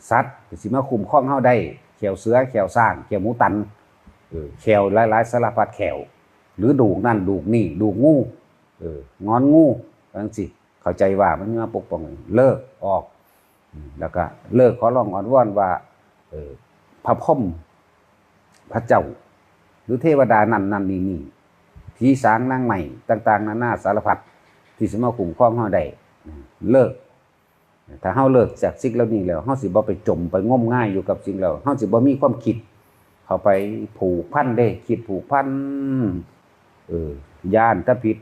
สัตว์ก็สิมาคุ้มครองเฮาได้ แข้วเสือ แข้วช้าง แข้วหมูตัน เออ แข้วหลายๆ สารพัดแข้ว หรือดูกนั่นดูกนี่ ดูกงู เออ งอนงู จั่งซี้ เข้าใจว่ามันมาปกป้อง เลิกออก อืม แล้วก็เลิกขอร้องอ้อนวอนว่า เออ พระพรหม พระเจ้า หรือเทวดานั่นนั่นนี่นี่ ผีสางนางไม้ต่างๆ นานาสารพัด ที่สิมาคุ้มครองเฮาได้ เลิก ถ้าเฮาเลิกจากสิ่งเหล่านี้แล้ว เฮาสิบ่ไปจมไปงมงายอยู่กับสิ่งเหล่า เฮาสิบ่มีความคิดเข้าไปผูกพันเด้ คิดผูกพัน เออ ย้านถ้าผิด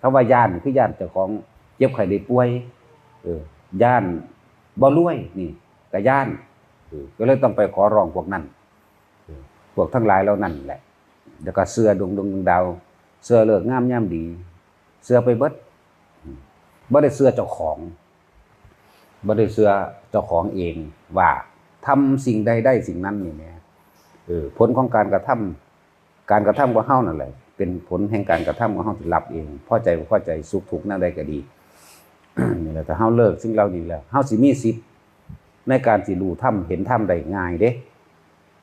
คำว่าย้านคือย้านเจ้าของเจ็บไข้ได้ป่วย เออ ย้านบ่รวย นี่ก็ย้าน เออ ก็เลยต้องไปขอร้องพวกนั้น เออ พวกทั้งหลายเหล่านั้นแหละ แล้วก็เชื่อดวงดวงดาว เชื่อฤกษ์งามยามดี เชื่อไปเบิด อืม บ่ได้เชื่อเจ้าของ บ่ได้เชื่อเจ้าของเองว่าทำสิ่งใดได้สิ่งนั้นนี่แหม เออ ผลของการกระทำ การกระทำของเฮานั่นแหละ เป็นผลแห่งการกระทำของเฮาที่รับเอง พอใจบ่พอใจ สุขทุกข์แนวใดก็ดี นี่แหละ ถ้าเฮาเลิกสิ่งเหล่านี้แล้ว เฮาสิมีสิทธิ์ในการสิรู้ธรรม เห็นธรรมได้ง่ายเด้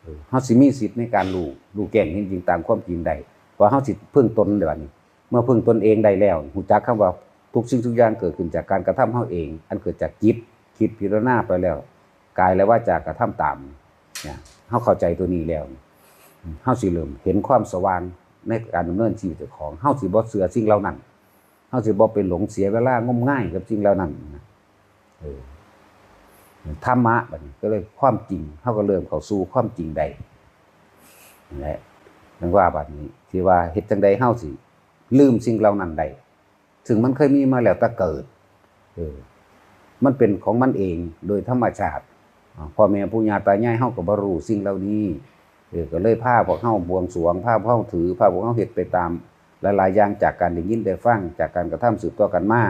เออ เฮาสิมีสิทธิ์ในการรู้ รู้แจ้งเห็นจริงตามความจริงได้ เพราะเฮาสิพึ่งตนได้บัดนี้ เมื่อพึ่งตนเองได้แล้ว รู้จักคำว่าทุกสิ่งทุกอย่างเกิดขึ้นจากการกระทำเฮาเอง อันเกิดจากจิต คิดพิจารณาไปแล้ว กายและวาจากระทำตาม เนี่ย เฮาเข้าใจตัวนี้แล้ว เฮาสิเริ่มเห็นความสว่างในการดำเนินชีวิตเจ้าของ เฮาสิบ่เชื่อสิ่งเหล่านั้น เฮาสิบ่ไปหลงเสียเวลางมงายกับสิ่งเหล่านั้นนะ เออ ธรรมะบัดนี้ก็เลยความจริง เฮาก็เริ่มเข้าสู่ความจริงได้ นั่นแหละ จั่งว่าบัดนี้ ที่ว่าเฮ็ดจั่งใดเฮาสิลืมสิ่งเหล่านั้นได้ ซึ่งมันเคยมีมาแล้วแต่เกิด เออ มันเป็นของมันเองโดยธรรมชาติ อ่า พ่อแม่ปู่ย่าตายายเฮาก็บ่รู้สิ่งเหล่านี้ เออ ก็เลยพาพวกเฮาบวงสรวง พาพวกเฮาถือ พาพวกเฮาเฮ็ดไปตามหลายๆ อย่าง จากการได้ยินได้ฟัง จากการกระทำสืบต่อกันมา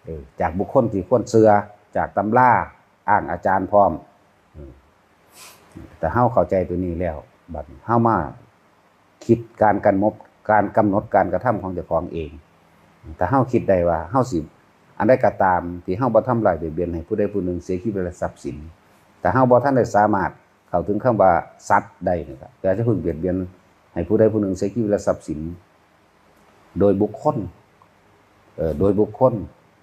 เออ จากบุคคลที่ควรเชื่อ จากตำรา อ้างอาจารย์พร้อม เออ แต่เฮาเข้าใจตัวนี้แล้ว บัดนี้เฮามาคิดการกำหนด การกำหนดการกระทำของเจ้าของเอง ถ้าเฮาคิดได้ว่าเฮาสิ อันใดก็ตามที่เฮาบ่ทำร้ายเบียดเบียนให้ผู้ใดผู้หนึ่งเสียชีวิตและทรัพย์สิน ถ้าเฮาบ่ทันได้สามารถเข้าถึงคำว่าสัตว์ได้นี่ก็อย่าจะเพิ่งเบียดเบียนให้ผู้ใดผู้หนึ่งเสียชีวิตและทรัพย์สิน โดยบุคคล เอ่อ โดยบุคคล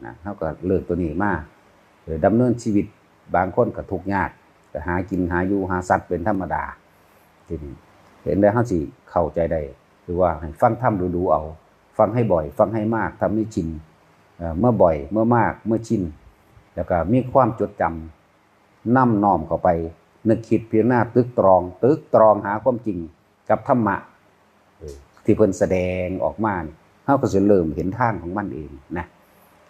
นะ เฮาก็เลิกตัวนี้มา เอ่อ ดำเนินชีวิต บางคนก็ทุกข์ยาก ก็หากินหาอยู่หาสัตว์เป็นธรรมดา ทีนี้เห็นแล้วเฮาสิเข้าใจได้ คือว่าให้ฟังธรรมดูๆเอา ฟังให้บ่อย ฟังให้มาก ทำให้ชิน เอ่อ เมื่อบ่อย เมื่อมาก เมื่อชิน แล้วก็มีความจดจำ น้อมน้อมเข้าไป นึกคิดพิจารณาตึกตรอง ตึกตรองหาความจริงกับธรรมะ เออ ที่เพิ่นแสดงออกมานี่ เฮาก็สิเริ่มเห็นทางของมันเองนะ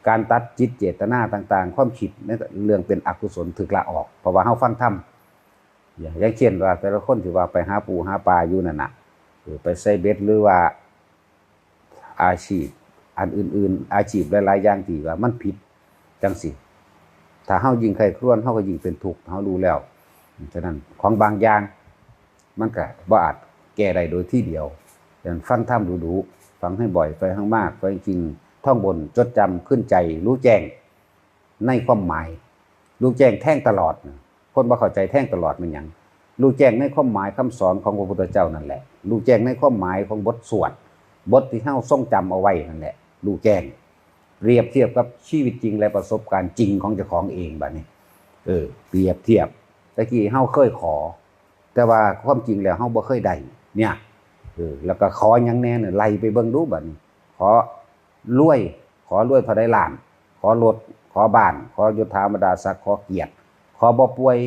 การตัดจิตเจตนาต่างๆ ความคิดในเรื่องเป็นอกุศลถูกละออก เพราะว่าเฮาฟังธรรม อย่าง อย่างเช่นว่าแต่ละคนที่ว่าไปหาปูหาปลาอยู่นั่นน่ะ เออ ไปใส่เบ็ดหรือว่า อาชีพอันอื่นๆ อาชีพหลายๆ อย่างที่ว่ามันผิดจั่งซี้ ถ้าเฮายิ่งใคร่ครวญ เฮาก็ยิ่งเป็นทุกข์ เฮารู้แล้ว ฉะนั้นของบางอย่างมันก็บ่อาจแก้ได้โดยทีเดียว ฉะนั้นฟังธรรมดูๆ ฟังให้บ่อย ฟังให้มาก ฟังจริง ท่องบน จดจำขึ้นใจ รู้แจ้งในความหมาย รู้แจ้งแทงตลอดนะ คนบ่เข้าใจแทงตลอดมันหยัง รู้แจ้งในความหมายคำสอนของพระพุทธเจ้านั่นแหละ รู้แจ้งในความหมายของบทสวด บทที่เฮาทรงจำเอาไว้นั่นแหละ รู้แจ้ง เปรียบเทียบกับชีวิตจริงและประสบการณ์จริงของเจ้าของเองบัดนี้ เออ เปรียบเทียบ ตะกี้เฮาเคยขอ แต่ว่าความจริงแล้วเฮาบ่เคยได้ เนี่ย เออ แล้วก็ขอหยังแหน่เนี่ย ไล่ไปเบิ่งดูบัดนี้ ขอรวย ขอรวยเท่าใดล้าน ขอรถ ขอบ้าน ขอยศถาบรรดาศักดิ์ ขอเกียรติ ขอบ่ป่วย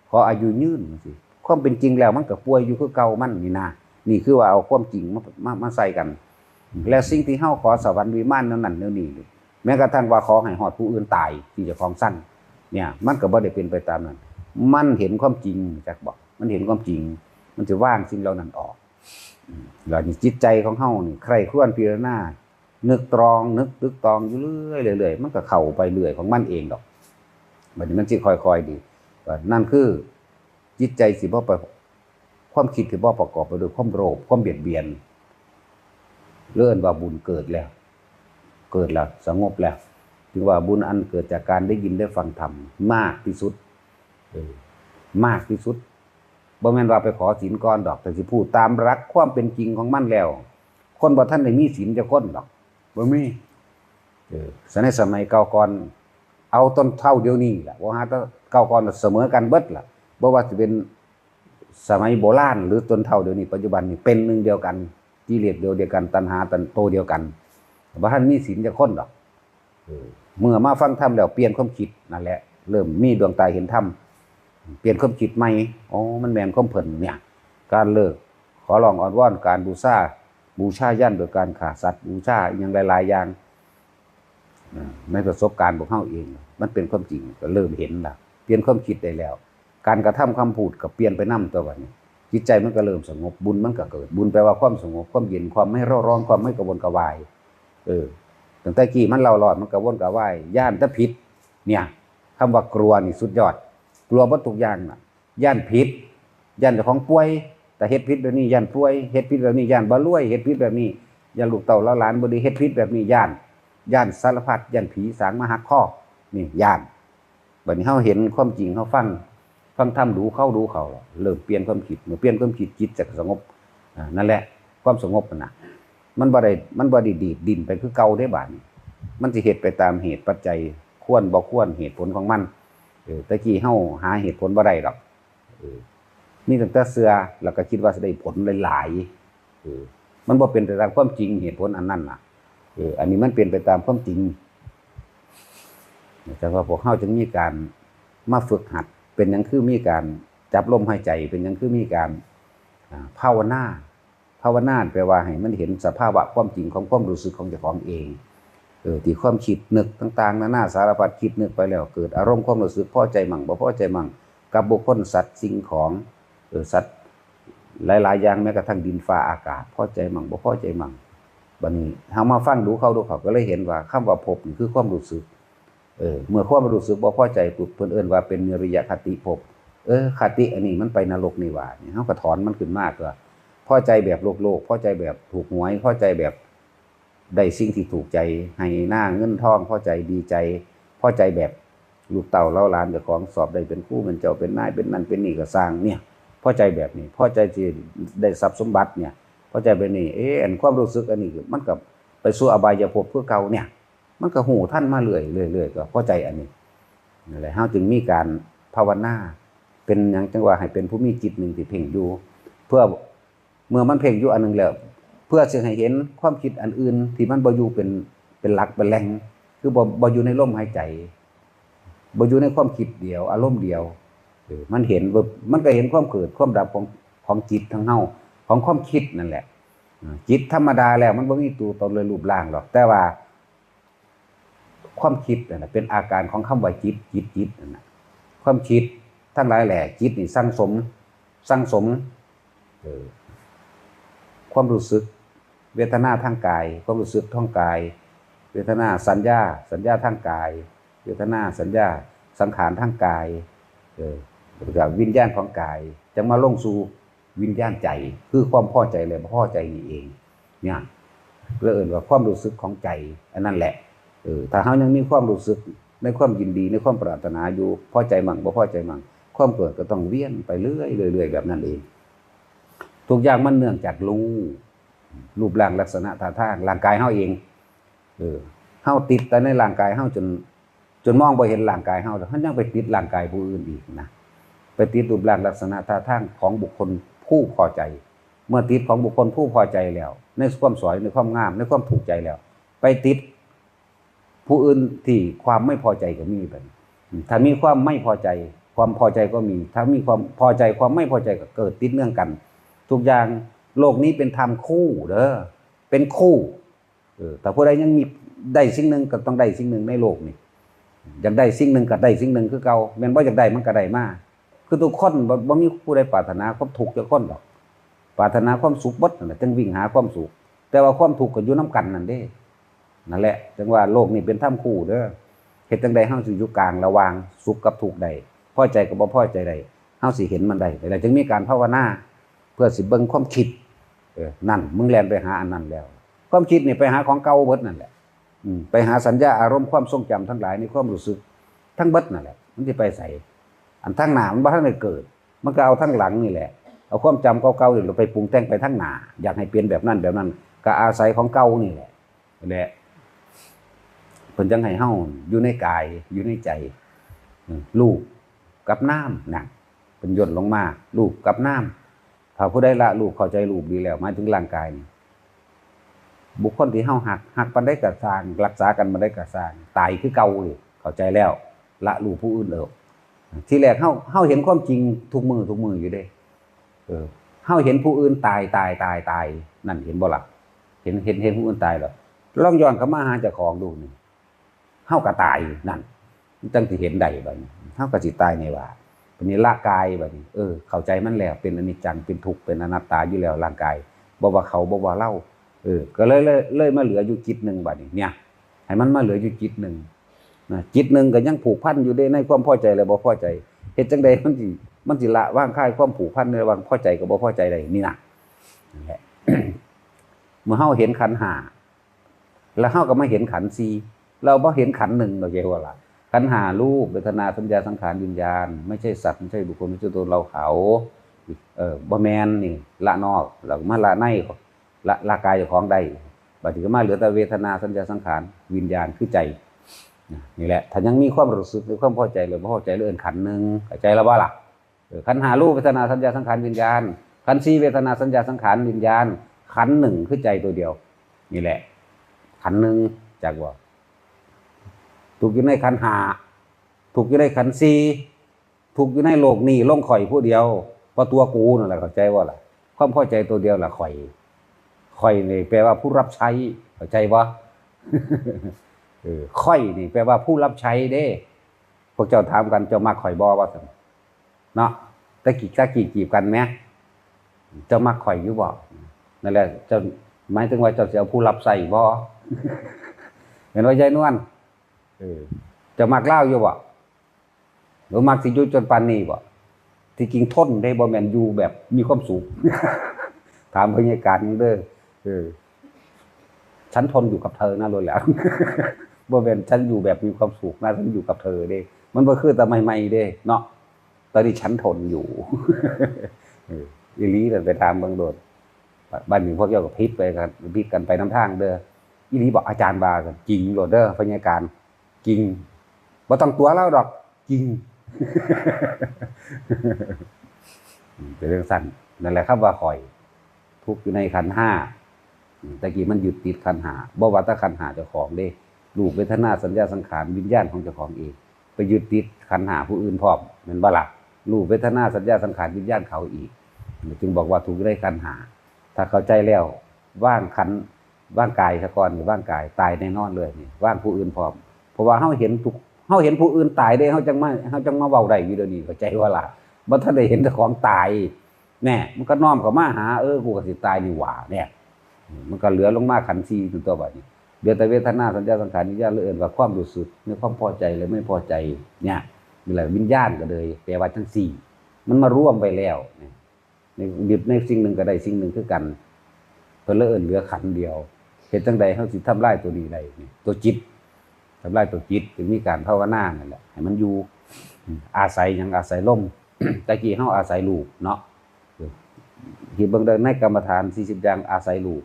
ขออายุยืนจั่งซี้ ความเป็นจริงแล้วมันก็ป่วยอยู่คือเก่ามันนี่นา นี่คือว่าเอาความจริงมา มา มาใส่กัน แล้วสิ่งที่เฮาขอสวรรค์วิมานแนวนั้นแนวนี้นี่ แม้กระทั่งว่าขอให้ฮอดผู้อื่นตายที่เจ้าของซั้น เนี่ย มันก็บ่ได้เป็นไปตามนั้น มันเห็นความจริง จักบ่ มันเห็นความจริง มันสิวางสิ่งเหล่านั้นออก อืม แล้วนี่จิตใจของเฮานี่ใคร่ครวญพิจารณา นึกตรอง นึกตึกตองอยู่เรื่อยๆ เรื่อยๆ มันก็เข้าไปเรื่อยของมันเองดอก บัดนี้มันสิค่อยๆ ดี ก็นั่นคือจิตใจสิบ่ไป ความคิดที่บ่ประกอบไปด้วยความโลภ ความเบียดเบียน เรียกว่าบุญเกิดแล้ว เกิดแล้ว สงบแล้ว ถึงว่าบุญอันเกิดจากการได้ยินได้ฟังธรรมมากที่สุด เออ มากที่สุด บ่แม่นว่าไปขอศีลก่อนดอก แต่สิพูดตามหลักความเป็นจริงของมันแล้ว คนบ่ทันได้มีศีลจักคนดอก บ่มี เออ ในสมัยเก่าก่อน เอาต้นเฒ่าเดี๋ยวนี้ล่ะ บ่หาแต่เก่าก่อนเสมอกันเบิดล่ะ บ่ว่าสิเป็นสมัยโบราณหรือต้นเฒ่าเดี๋ยวนี้ ปัจจุบันนี่เป็นหนึ่งเดียวกัน กิเลสเดียวเดียวกัน ตัณหาตันโตเดียวกัน บ่ทันมีศีลจักคนดอก เออ เมื่อมาฟังธรรมแล้วเปลี่ยนความคิดนั่นแหละ เริ่มมีดวงตาเห็นธรรม เปลี่ยนความคิดใหม่ อ๋อ มันแม่นความเพิ่นเนี่ย การเลิก ขอร้องอ้อนวอน การบูชา บูชายัญโดยการฆ่าสัตว์ บูชาอิหยังหลายๆ อย่าง อ่า ในประสบการณ์พวกเฮาเอง มันเป็นความจริง ก็เริ่มเห็นละ เปลี่ยนความคิดได้แล้ว การกระทำคำพูดก็เปลี่ยนไปนำตัวบัดนี้ จิตใจมันก็เริ่มสงบ บุญมันก็เกิด บุญแปลว่าความสงบ ความเย็น ความไม่เร่าร้อน ความไม่กระวนกระวาย เออ ตั้งแต่กี้มันเร่าร้อน มันกระวนกระวาย ย้านแต่ผิด เนี่ย คำว่ากลัวนี่สุดยอด กลัวเบิดทุกอย่างน่ะ ย้านผิด ย้านเจ้าของป่วย แต่เฮ็ดผิดแบบนี้ย้านป่วย เฮ็ดผิดแบบนี้ย้านบ่รวย เฮ็ดผิดแบบนี้ย้านลูกเต้าเหลาหลานบ่ดี เฮ็ดผิดแบบนี้ย้าน ย้านสารพัด ย้านผีสางมาหักคอ นี่ย้าน บัดนี้เฮาเห็นความจริง เฮาฟัง ฟังธรรมดูเข้าดูเข้า เริ่มเปลี่ยนความคิด เมื่อเปลี่ยนความคิด จิตจะสงบ อ่า นั่นแหละ ความสงบนั่นน่ะ มันบ่ได้ มันบ่ได้ดีดดิ้นไปคือเก่าเด้บาดนี้ มันสิเฮ็ดไปตามเหตุปัจจัย ควรบ่ควร เหตุผลของมัน เออ แต่กี้เฮาหาเหตุผลบ่ได้ดอก เออ มีตั้งแต่เชื่อ แล้วก็คิดว่าสิได้ผลหลายๆ เออ มันบ่เป็นไปตามความจริง เหตุผลอันนั้นน่ะ เออ อันนี้มันเป็นไปตามความจริง แต่ว่าพวกเฮาจึงมีการมาฝึกหัด เป็นหยังคือมีการจับลมหายใจ เป็นหยังคือมีการ อ่า ภาวนา ภาวนาแปลว่าให้มันเห็นสภาวะความจริงของความรู้สึกของเจ้าของเอง เออ ที่ความคิดนึกต่างๆ นานาสารพัด คิดนึกไปแล้ว เกิดอารมณ์ความรู้สึกพอใจมั่ง บ่พอใจมั่ง กับบุคคล สัตว์ สิ่งของ เออ สัตว์หลายๆ อย่าง แม้กระทั่งดินฟ้าอากาศ พอใจมั่ง บ่พอใจมั่ง บัดนี้เฮามาฟังดูเข้าดูเข้า ก็เลยเห็นว่าคำว่าภพนี่คือความรู้สึก เออ เมื่อความรู้สึกบ่พอใจปุ๊บ เพิ่นเอิ้นว่าเป็นนิรยคติภพ เออ คติอันนี้มันไปนรกนี่หว่า นี่เฮาก็ถอนมันขึ้นมาตัว พอใจแบบโลกๆ พอใจแบบถูกหวย พอใจแบบได้สิ่งที่ถูกใจ ให้หน้าเงินทอง พอใจดีใจ พอใจแบบลูกเต้าเหลาหลานเจ้าของสอบได้เป็นครูเป็นเจ้าเป็นนายเป็นนั่นเป็นนี่ก็ซ่างเนี่ย พอใจแบบนี้ พอใจที่ได้ทรัพย์สมบัติเนี่ย พอใจแบบนี้ เอ๊ะ อันความรู้สึกอันนี้มันก็ไปสู่อบายภพคือเก่าเนี่ย มันก็ฮู้ทันมาเรื่อยๆ เรื่อยๆ ก็พอใจอันนี้ นั่นแหละ เฮาจึงมีการภาวนา เป็นหยังจั่งว่าให้เป็นผู้มีจิตหนึ่งที่เพ่งอยู่ เพื่อ เมื่อมันเพ่งอยู่อันหนึ่งแล้ว เพื่อสิให้เห็นความคิดอันอื่นที่มันบ่อยู่เป็น เป็นหลักเป็นแหล่ง คือบ่ บ่อยู่ในลมหายใจ บ่อยู่ในความคิดเดียว อารมณ์เดียว เออ มันเห็นปุ๊บ มันก็เห็นความเกิดความดับของ ของจิตของเฮา ของความคิดนั่นแหละ อ่า จิตธรรมดาแล้วมันบ่มีตัวตนเลยรูปร่างหรอก แต่ว่า ความคิดนั่นน่ะเป็นอาการของคำว่าจิต จิต จิตนั่นน่ะ ความคิดทั้งหลายแหละ จิตนี่สั่งสม สั่งสม เออ ความรู้สึก เวทนาทางกาย ความรู้สึกทางกาย เวทนาสัญญา สัญญาทางกาย เวทนาสัญญา สังขารทางกาย เออ แล้วก็วิญญาณของกายจั่งมาลงสู่วิญญาณใจ คือความพอใจและบ่พอใจนี่เอง เนี่ย เรียกว่าความรู้สึกของใจ อันนั้นแหละ เออ ถ้าเฮายังมีความรู้สึกในความยินดี ในความปรารถนาอยู่ พอใจมั่งบ่พอใจมั่ง ความเกิดก็ต้องเวียนไปเรื่อยๆ เรื่อยๆ แบบนั้นเอง ทุกอย่างมันเนื่องจากรูป รูปร่างลักษณะท่าทาง ร่างกายเฮาเอง เออ เฮาติดแต่ในร่างกายเฮาจน จนมองบ่เห็นร่างกายเฮาแล้ว เฮายังไปติดร่างกายผู้อื่นอีกนะ ไปติดรูปร่างลักษณะท่าทางของบุคคลผู้พอใจ เมื่อติดของบุคคลผู้พอใจแล้ว ในความสวย ในความงาม ในความถูกใจแล้ว ไปติดผู้อื่นที่ความไม่พอใจก็มีไป ถ้ามีความไม่พอใจ ความพอใจก็มี ถ้ามีความพอใจ ความไม่พอใจก็เกิดติดเนื่องกัน ทุกอย่าง โลกนี้เป็นธรรมคู่เด้อ เป็นคู่ เออ ถ้าผู้ใดยังมี ได้สิ่งหนึ่งก็ต้องได้สิ่งหนึ่งในโลกนี่ อยากได้สิ่งหนึ่งก็ได้สิ่งหนึ่งคือเก่า แม่นบ่อยากได้มันก็ได้มา คือทุกคนบ่ บ่มีผู้ใดปรารถนาความทุกข์จักคนดอก ปรารถนาความสุขเบิดนั่นแหละ จึงวิ่งหาความสุข แต่ว่าความทุกข์ก็อยู่นำกันนั่นเด้ นั่นแหละ จั่งว่าโลกนี้เป็นธรรมคู่เด้อ เฮ็ดจั่งใดเฮาสิอยู่กลางระหว่างสุขกับทุกข์ได้ พอใจกับบ่พอใจได้ เฮาสิเห็นมันได้ แล้วจึงมีการภาวนา เพื่อสิเบิ่งความคิด เออ นั่น มึงแล่นไปหาอันนั้นแล้ว ความคิดนี่ไปหาของเก่าเบิดนั่นแหละ อืม ไปหาสัญญาอารมณ์ความทรงจำทั้งหลายในความรู้สึก ทั้งเบิดนั่นแหละ มันสิไปไส อันทางหน้ามันบ่ทันได้เกิด มันก็เอาทางหลังนี่แหละ เอาความจำเก่าๆนี่แหละไปปรุงแต่งไปทางหน้า อยากให้เปลี่ยนแบบนั้นแบบนั้น ก็อาศัยของเก่านี่แหละ และเพิ่นจั่งให้เฮาอยู่ในกาย อยู่ในใจ อืม รูปกับนามนั่น เพิ่นย่นลงมา รูปกับนาม ถ้าผู้ใดละรูป เข้าใจรูปดีแล้ว หมายถึงร่างกายนี่ บุคคลที่เฮาฮัก ฮักปานใดก็ซ่าง รักษากันปานใดก็ซ่าง ตายคือเก่าเลย เข้าใจแล้ว ละรูปผู้อื่นแล้ว ทีแรกเฮา เฮาเห็นความจริงทุกมื้อ ทุกมื้ออยู่เด้ เออ เฮาเห็นผู้อื่นตาย ตาย ตาย ตาย นั่นเห็นบ่ล่ะ เห็น เห็น เห็นผู้อื่นตายแล้ว ลองย้อนเข้ามาหาเจ้าของดูนี่ เฮาก็ตายนั่น มันจั่งสิเห็นได้บัดนี้ เฮาก็สิตายในว่า บัดนี้ละกายบัดนี้ เออ เข้าใจมันแล้ว เป็นอนิจจัง เป็นทุกข์ เป็นอนัตตาอยู่แล้ว ร่างกาย บ่ว่าเขา บ่ว่าเรา เออ ก็เลย เลย เลยมาเหลืออยู่จิตหนึ่งบัดนี้ เนี่ย ให้มันมาเหลืออยู่จิตหนึ่งนะ จิตหนึ่งก็ยังผูกพันอยู่เด้ ในความพอใจและบ่พอใจ เฮ็ดจั่งใดมันสิ มันสิละวางคลายความผูกพันในระหว่างพอใจกับบ่พอใจได้ นี่นะ นั่นแหละ เมื่อเฮาเห็นขันธ์ห้า แล้วเฮาก็มาเห็นขันธ์สี่ เราบ่เห็นขันธ์หนึ่ง เข้าใจบ่ล่ะ ขันธ์ห้า รูป เวทนา สัญญา สังขาร วิญญาณ ไม่ใช่สัตว์ ไม่ใช่บุคคล ไม่ใช่ตัวเราเขา เออ บ่แม่นนี่ ละนอก แล้วมาละใน ละ ละกายเจ้าของได้ บัดนี้ก็มาเหลือแต่เวทนา สัญญา สังขาร วิญญาณ คือใจ นะ นี่แหละ ถ้ายังมีความรู้สึกในความพอใจหรือบ่พอใจ เอิ้นขันธ์หนึ่ง เข้าใจแล้วบ่ล่ะ เออ ขันธ์ห้า รูป เวทนา สัญญา สังขาร วิญญาณ ขันธ์สี่ เวทนา สัญญา สังขาร วิญญาณ ขันธ์หนึ่ง คือใจตัวเดียว นี่แหละ ขันธ์หนึ่ง จักบ่ ทุกข์อยู่ในขันธ์ห้า ทุกข์อยู่ในขันธ์สี่ ทุกข์อยู่ในโลกนี้ ลงข่อยผู้เดียว เพราะตัวกูนั่นแหละ เข้าใจบ่ล่ะ ความพอใจตัวเดียวล่ะข่อย ข่อยนี่แปลว่าผู้รับใช้ เข้าใจบ่ เออ ข่อยนี่แปลว่าผู้รับใช้เด้ พวกเจ้าถามกัน เจ้ามักข่อยบ่ ว่าซั่น เนาะ แต่กี้ แต่กี้จีบกันแหม เจ้ามักข่อยอยู่บ่ นั่นแหละ เจ้า หมายถึงว่าเจ้าสิเอาผู้รับใช้บ่ เห็นว่ายายนวล เออ เจ้ามักลาวอยู่บ่ หรือมักสิอยู่จนปานนี้บ่ ที่จริงทนเด้ บ่แม่นอยู่แบบมีความสุข ถามพยากรณ์เด้อ เออ ฉันทนอยู่กับเธอนะ โลดแหล้ว บ่แม่นฉันอยู่แบบมีความสุขนะ ฉันอยู่กับเธอเด้ มันบ่คือแต่ใหม่ๆเด้เนาะ ตอนนี้ฉันทนอยู่ เออ อีหลีนั่น ไปถามเบิ่งโลด บัดนี้พวกเจ้าก็ผิดไปกัน ผิดกันไปนำทางเด้อ อีหลีบ่ อาจารย์ว่าซั่น จริงโลดเด้อ พยากรณ์ จริง บ่ต้องตั๋วลาวดอก จริง เป็นจั่งซั้น นั่นแหละครับว่าข่อย ทุกข์อยู่ในขันธ์ห้า อืม แต่กี้มันยึดติดขันธ์ห้า บ่ว่าแต่ขันธ์ห้าเจ้าของเด้ รูป เวทนา สัญญา สังขาร วิญญาณของเจ้าของเอง ไปยึดติดขันธ์ห้าผู้อื่นพร้อม แม่นบ่ล่ะ รูป เวทนา สัญญา สังขาร วิญญาณเขาอีก จึงบอกว่าทุกข์อยู่ในขันธ์ห้า ถ้าเข้าใจแล้ว วางขันธ์ วางกายซะก่อนนี่ วางกาย ตายแน่นอนเลยนี่ วางผู้อื่นพร้อม เพราะว่าเฮาเห็นทุก เฮาเห็นผู้อื่นตายเด้ เฮาจั่งมา เฮาจั่งมาเว้าได้อยู่เดี๋ยวนี้ เข้าใจบ่ล่ะ บ่ทันได้เห็นเจ้าของตาย แน่ มันก็น้อมเข้ามาหา เออ กูก็สิตายนี่หว่า เนี่ย มันก็เหลือลงมาขันธ์สี่ตัวบัดนี้ เหลือแต่เวทนา สัญญา สังขาร วิญญาณ เลยเอิ้นว่าความรู้สึกในความพอใจและไม่พอใจ เนี่ย นี่แหละวิญญาณก็เลย แปลว่าจั่งซี้ มันมารวมไว้แล้วเนี่ย ใน ยึดในสิ่งหนึ่งก็ได้สิ่งหนึ่งคือกัน เพิ่นเลยเอิ้นเหลือขันธ์เดียว เฮ็ดจั่งใดเฮาสิทำลายตัวนี้ได้นี่ ตัวจิต ทำลายตัวจิต จึงมีการภาวนานั่นแหละ ให้มันอยู่ อาศัยหยัง อาศัยลม แต่กี้เฮาอาศัยรูปเนาะ เออ คิดเบิ่งเด้อ ในกรรมฐานสี่สิบอย่างอาศัยรูป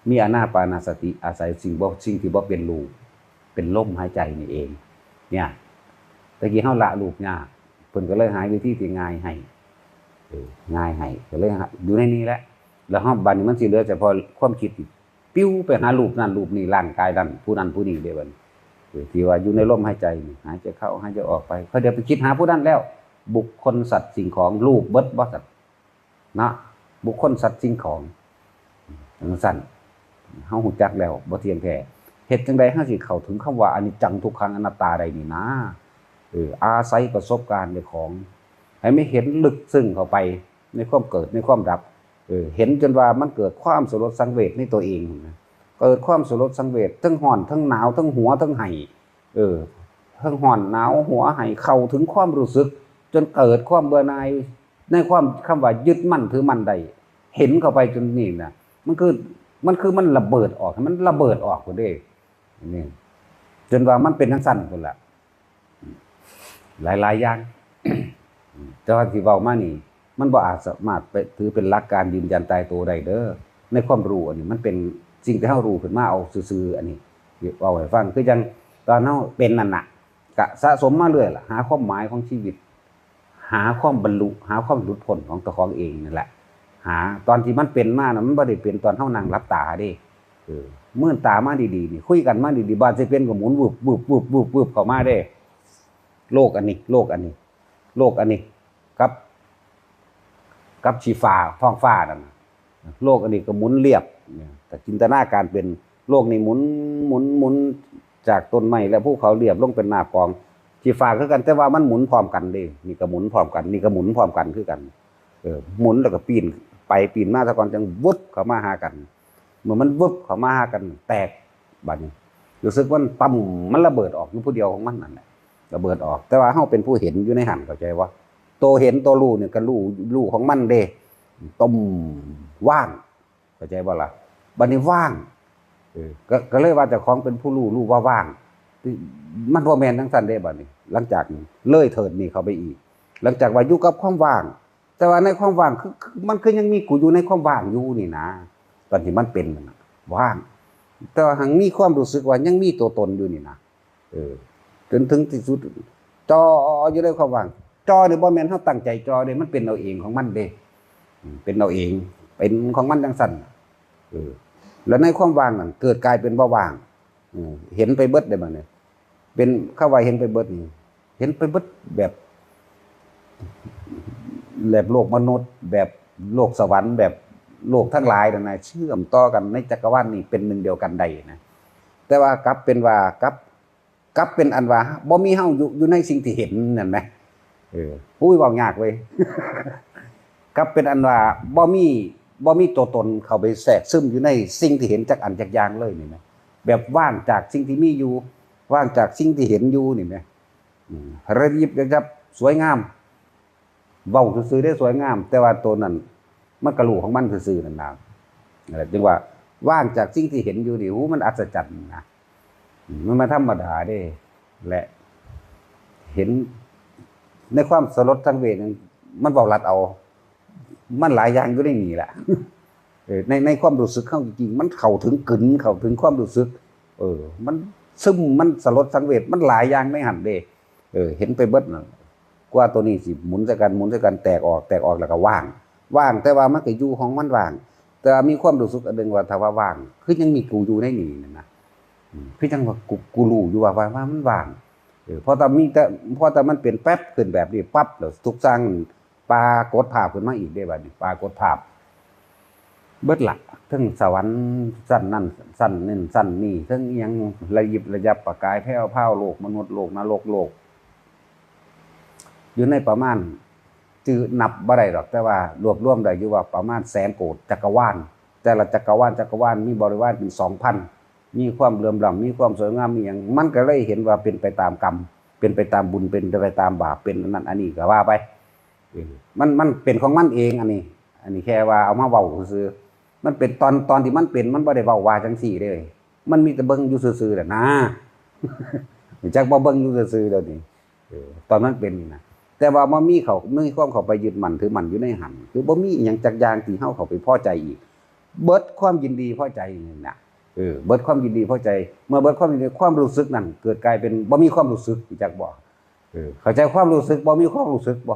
มีอานาปานสติ อาศัยสิ่งบ่ สิ่งที่บ่เป็นรูป เป็นลมหายใจนี่เอง เนี่ย แต่กี้เฮาละรูปยาก เพิ่นก็เลยหาวิธีที่ง่ายให้ เออ ง่ายให้ ก็เลยหา อยู่ในนี้แหละ แล้วเฮา บัดนี้มันสิเหลือเฉพาะความคิดที่ปิ้วไปหารูปนั่นรูปนี้ ร่างกายนั่น ผู้นั้นผู้นี้เด้บัดนี้ เออ ที่ว่าอยู่ในลมหายใจนี่ หายใจเข้า หายใจออกไป เขาเดี๋ยวไปคิดหาผู้นั้นแล้ว บุคคล สัตว์ สิ่งของ รูปเบิดบ่ซั่น เนาะ บุคคล สัตว์ สิ่งของ จั่งซั่น เฮาฮู้จักแล้ว บ่เที่ยงแท้ เฮ็ดจั่งใดเฮาสิเข้าถึงคำว่าอนิจจัง ทุกขัง อนัตตาได้นี่นะ เออ อาศัยประสบการณ์เจ้าของ ให้มันเห็นลึกซึ้งเข้าไปในความเกิด ในความดับ เออ เห็นจนว่ามันเกิดความสลดสังเวชในตัวเองนะ เกิดความสลดสังเวช ทั้งร้อน ทั้งหนาว ทั้งหัว ทั้งไห้ เออ ทั้งร้อน หนาว หัว ไห้ เข้าถึงความรู้สึก จนเกิดความเบื่อหน่าย ในความ คำว่ายึดมั่นถือมั่นได้ เห็นเข้าไปจนนี่นะ มันคือ มันคือมันระเบิดออก มันระเบิดออกพุ้นเด้ นี่ จนว่ามันเป็นจั่งซั่นพุ้นล่ะ หลายๆ อย่าง แต่ว่าที่เว้ามานี่ มันบ่อาจสามารถไปถือเป็นหลักการยืนยันตายตัวได้เด้อ ในความรู้อันนี้ มันเป็นสิ่งที่เฮารู้ขึ้นมาเอาซื่อๆ อันนี้ เว้าให้ฟัง คือจั่งตอนเฮาเป็นนั่นน่ะ กะสะสมมาเรื่อยล่ะ หาความหมายของชีวิต หาความบรรลุ หาความหลุดพ้นของเจ้าของเองนั่นแหละ หา ตอนที่มันเป็นมาน่ะ มันบ่ได้เป็นตอนเฮานั่งหลับตาเด้ เออ มื่นตามาดีๆ นี่ คุยกันมาดีๆ บาดสิเป็นก็หมุนวืบ วืบ วืบ วืบ วืบเข้ามาเด้ โลกอันนี้ โลกอันนี้ โลกอันนี้ กับ กับสีฟ้า ท้องฟ้านั่นน่ะ โลกอันนี้ก็หมุนเรียบ เนี่ย แต่จินตนาการเป็น โลกนี่หมุน หมุน หมุน จากต้นไม้และภูเขาเรียบลงเป็นหน้ากอง สีฟ้าคือกัน แต่ว่ามันหมุนพร้อมกันเด้ นี่ก็หมุนพร้อมกัน นี่ก็หมุนพร้อมกันคือกัน เออ หมุนแล้วก็ปีนไปปีนมาซะก่อน จั่งวึบเข้ามาหากัน เมื่อมันวึบเข้ามาหากัน แตก บัดนี้ รู้สึกมันตั้ม มันระเบิดออกอยู่ผู้เดียวของมันนั่นแหละ ระเบิดออก แต่ว่าเฮาเป็นผู้เห็นอยู่ในหั้น เข้าใจบ่ ตัวเห็นตัวรู้เนี่ยก็รู้ รู้ของมันเด้ ตั้ม ว่าง เข้าใจบ่ล่ะ บัดนี้ว่าง เออ ก็ ก็เลยว่าเจ้าของเป็นผู้รู้ รู้ว่าว่าง มันบ่แม่นจั่งซั่นเด้บัดนี้ หลังจากนี้ เลยเถิดนี่เข้าไปอีก หลังจากว่าอยู่กับความว่าง แต่ว่าในความว่างคือ คือ มันคือยังมีกูอยู่ในความว่างอยู่นี่นะ ตอนที่มันเป็นนั่นน่ะ ว่าง แต่ว่าหั้งมีความรู้สึกว่ายังมีตัวตนอยู่นี่นะ เออ จนถึงที่สุด จ่ออยู่ในความว่าง จ่อนี่บ่แม่นเฮาตั้งใจจ่อเด้ มันเป็นเอาเองของมันเด้ อืม เป็นเอาเอง เป็นของมันจั่งซั่น เออ แล้วในความว่างนั่นเกิดกลายเป็นบ่ว่าง อืม เห็นไปเบิดเด้บัดนี้ เป็น คำว่าเห็นไปเบิดนี่ เห็นไปเบิดแบบ แบบโลกมนุษย์ แบบโลกสวรรค์ แบบโลกทั้งหลายนั่นน่ะ เชื่อมต่อกันในจักรวาลนี่เป็นหนึ่งเดียวกันได้นะ แต่ว่ากลับเป็นว่า กลับ กลับเป็นอันว่าบ่มีเฮาอยู่ อยู่ในสิ่งที่เห็นนั่นแหม เออ อุ้ย เว้ายากเว้ย กลับเป็นอันว่าบ่มี บ่มีตัวตนเข้าไปแทรกซึมอยู่ในสิ่งที่เห็นจักอันจักอย่างเลยนี่นะ แบบว่างจากสิ่งที่มีอยู่ ว่างจากสิ่งที่เห็นอยู่นี่นะ อืม ระยิบระยับ สวยงาม เว้าซื่อๆ ได้สวยงาม แต่ว่าตัวนั้นมันกะรู้ของมันซื่อๆ นั่นนะ นั่นแหละ จึงว่าว่างจากสิ่งที่เห็นอยู่นี่ โอ้ มันอัศจรรย์นะ อืม มันบ่ธรรมดาเด้ และเห็นในความสลดสังเวชนั้น มันเว้าลัดเอา มันหลายอย่างอยู่ในนี่แหละ เออ ใน ในความรู้สึกเฮาจริงๆ มันเข้าถึงกึ๋น เข้าถึงความรู้สึก เออ มันซึม มันสลดสังเวช มันหลายอย่างในหั้นเด้ เออ เห็นไปเบิดนั่น กว่าตัวนี้สิหมุนใส่กัน หมุนใส่กัน แตกออก แตกออกแล้วก็ว่าง ว่าง แต่ว่ามันก็อยู่ของมันว่าง แต่ว่ามีความรู้สึกอันหนึ่งว่าถ้าว่าว่าง คือยังมีกูอยู่ในนี่นั่นนะ อืม คือจั่งว่ากู กูรู้อยู่ว่า ว่า ว่ามันว่าง เออ พอแต่มีแต่ พอแต่มันเป็นแป๊บขึ้นแบบนี้ปั๊บ แล้วทุกสร้างปรากฏภาพขึ้นมาอีกเด้บัดนี้ ปรากฏภาพ เบิดละ ทั้งสวรรค์ชั้นนั้นชั้นนั้นชั้นนี้ ทั้งอิหยังระยิบระยับประกายแผ่วพราว โลกมนุษย์ โลกนรก โลก อยู่ในประมาณ จื่อนับบ่ได้ดอก แต่ว่ารวบรวมได้อยู่ว่าประมาณแสนโกฏจักรวาล แต่ละจักรวาล จักรวาลมีบริวารเป็นสองพัน มีความเหลื่อมล้ำ มีความสวยงาม มีหยัง มันก็เลยเห็นว่าเป็นไปตามกรรม เป็นไปตามบุญ เป็นไปตามบาป เป็นอันนั้นอันนี้ก็ว่าไป มันมันเป็นของมันเอง อันนี้ อันนี้แค่ว่าเอามาเว้าซื่อๆ มันเป็นตอนตอนที่มันเป็น มันบ่ได้เว้าว่าจังซี่เด้ มันมีแต่เบิ่งอยู่ซื่อๆแหละนะ จักบ่เบิ่งอยู่ซื่อๆเดี๋ยวนี้ เออ ตอนมันเป็นนี่นะ แต่ว่าบ่มีเขา มีความเข้าไปยึดมั่นถือมั่นอยู่ในหั้น คือบ่มีอิหยังจักอย่างที่เฮาเข้าไปพอใจอีก เบิดความยินดีพอใจนี่นะ เออ เบิดความยินดีพอใจ เมื่อเบิดความยินดี ความรู้สึกนั่นเกิดกลายเป็นบ่มีความรู้สึก รู้จักบ่ เออ เข้าใจความรู้สึก บ่มีความรู้สึกบ่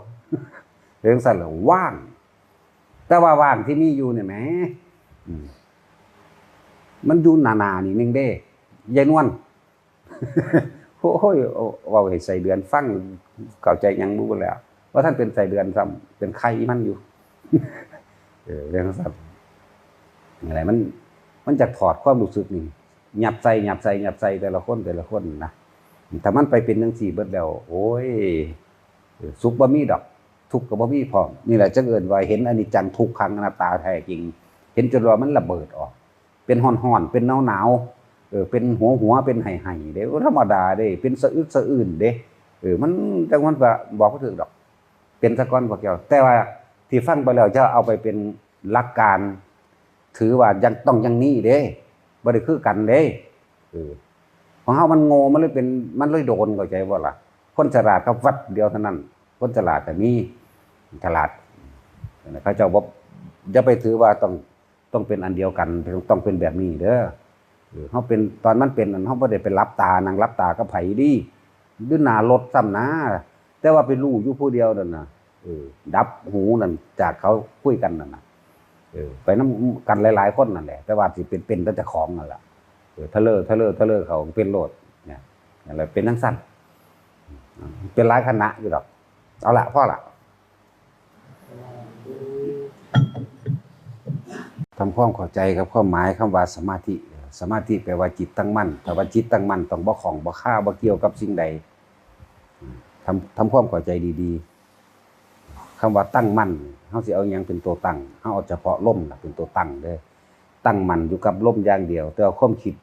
เรื่องสั้นละว่าง แต่ว่าว่างที่มีอยู่เนี่ยแหม อืม มันอยู่หนาๆนี่นึงเด้ ยายนวล โอ้ย เว้าให้ไส้เดือนฟัง เข้าใจหยังบ่แล้ว ว่าท่านเป็นไส้เดือนซ้ำ เป็นไข่มันอยู่ เออ เรื่องสั้น อะไรมัน มันจะถอดความรู้สึกนี่ หยับใส่ หยับใส่ หยับใส่แต่ละคน แต่ละคนนะ ถ้ามันไปเป็นจังซี่เบิดแล้ว โอ้ย เออ สุขบ่มีดอก ทุกข์ก็บ่มีพร้อม นี่แหละจังเอิ้นว่าเห็นอนิจจังทุกขังอนัตตาแท้จริง เห็นจนว่ามันระเบิดออก เป็นฮ้อนๆ เป็นหนาวๆ เออ เป็นหัวๆ เป็นไห้ๆ เด้ ธรรมดาเด้ เป็นสะอึกสะอื้นเด้ เออ มัน จังมันก็บอกบ่ถูกดอก เป็นซะก่อนพวกเจ้า แต่ว่าที่ฟังไปแล้วจะเอาไปเป็นหลักการ ถือว่ายังต้องอย่างนี้เด้ บ่ได้คือกันเด้ เออ ของเฮามันโง่ มันเลยเป็น มันเลยโดน เข้าใจบ่ล่ะ คนฉลาดก็วัดเดียวเท่านั้น คนฉลาดก็มี ฉลาด เขาเจ้าบ่ อย่าไปถือว่าต้อง ต้องเป็นอันเดียวกัน ต้องเป็นแบบนี้เด้อ เออ เฮาเป็น ตอนมันเป็นนั่น เฮาบ่ได้ไปหลับตา นั่งหลับตากับไผเด้ อยู่หน้ารถซ้ำนะ แต่ว่าไปรู้อยู่ผู้เดียวนั่นน่ะ เออ ดับหูนั่น จากเขาคุยกันนั่นน่ะ เออ ไปนำกันหลายๆ คนนั่นแหละ แต่ว่าสิเป็น เป็นแต่เจ้าของนั่นล่ะ เออ ทะเลอ ทะเลอ ทะเลอเขาเป็นโลด เนี่ย นั่นแหละ เป็นจั่งซั้น เป็นหลายคณะอยู่ดอก เอาละ พอละ ทำความเข้าใจกับความหมายคำว่าสมาธิ สมาธิแปลว่าจิตตั้งมั่น ถ้าว่าจิตตั้งมั่นต้องบ่ข้องบ่คา บ่เกี่ยวกับสิ่งใด ทำ ทำความเข้าใจดีๆ คำว่าตั้งมั่น เฮาสิเอาหยังเป็นตัวตั้ง เฮาเอาเฉพาะลมน่ะเป็นตัวตั้งเด้อ ตั้งมั่นอยู่กับลมอย่างเดียว แต่ว่าความคิด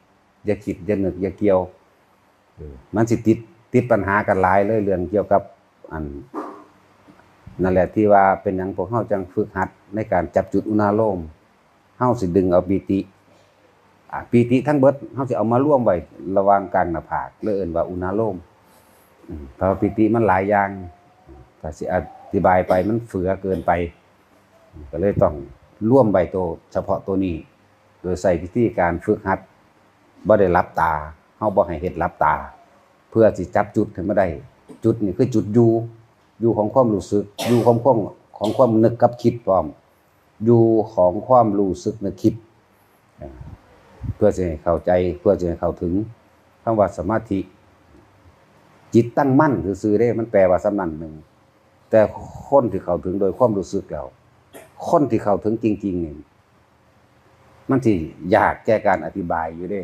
อย่าคิด อย่านึก อย่าเกี่ยว เออ มันสิติด ติดปัญหากันหลายเลย เรื่องเกี่ยวกับ อัน นั่นแหละที่ว่าเป็นหยังพวกเฮาจังฝึกหัดในการจับจุดอุณาโลม เฮาสิดึงเอาปีติ อ่ะ ปีติทั้งเบิด เฮาสิเอามารวมไว้ระหว่างกลางหน้าผาก เลยเอิ้นว่าอุณาโลม อืม เพราะว่าปีติมันหลายอย่าง ถ้าสิอธิบายไปมันเฟือเกินไป ก็เลยต้องรวมไว้ตัวเฉพาะตัวนี้ โดยใช้วิธีการฝึกหัด บ่ได้หลับตา เฮาบ่ให้เฮ็ดหลับตา เพื่อสิจับจุดให้มาได้ จุดนี่คือจุดอยู่ อยู่ของความรู้สึก อยู่ของความ ของความนึกกับคิดพร้อม อยู่ของความรู้สึกนึกคิด อ่า เพื่อสิให้เข้าใจ เพื่อสิให้เข้าถึงคำว่าสมาธิ จิตตั้งมั่นซื่อๆเด้ มันแปลว่าส่ำนั้นหนึ่ง แต่คนที่เข้าถึงโดยความรู้สึกแล้ว คนที่เข้าถึงจริงๆนี่ มันสิยากแก่การอธิบายอยู่เด้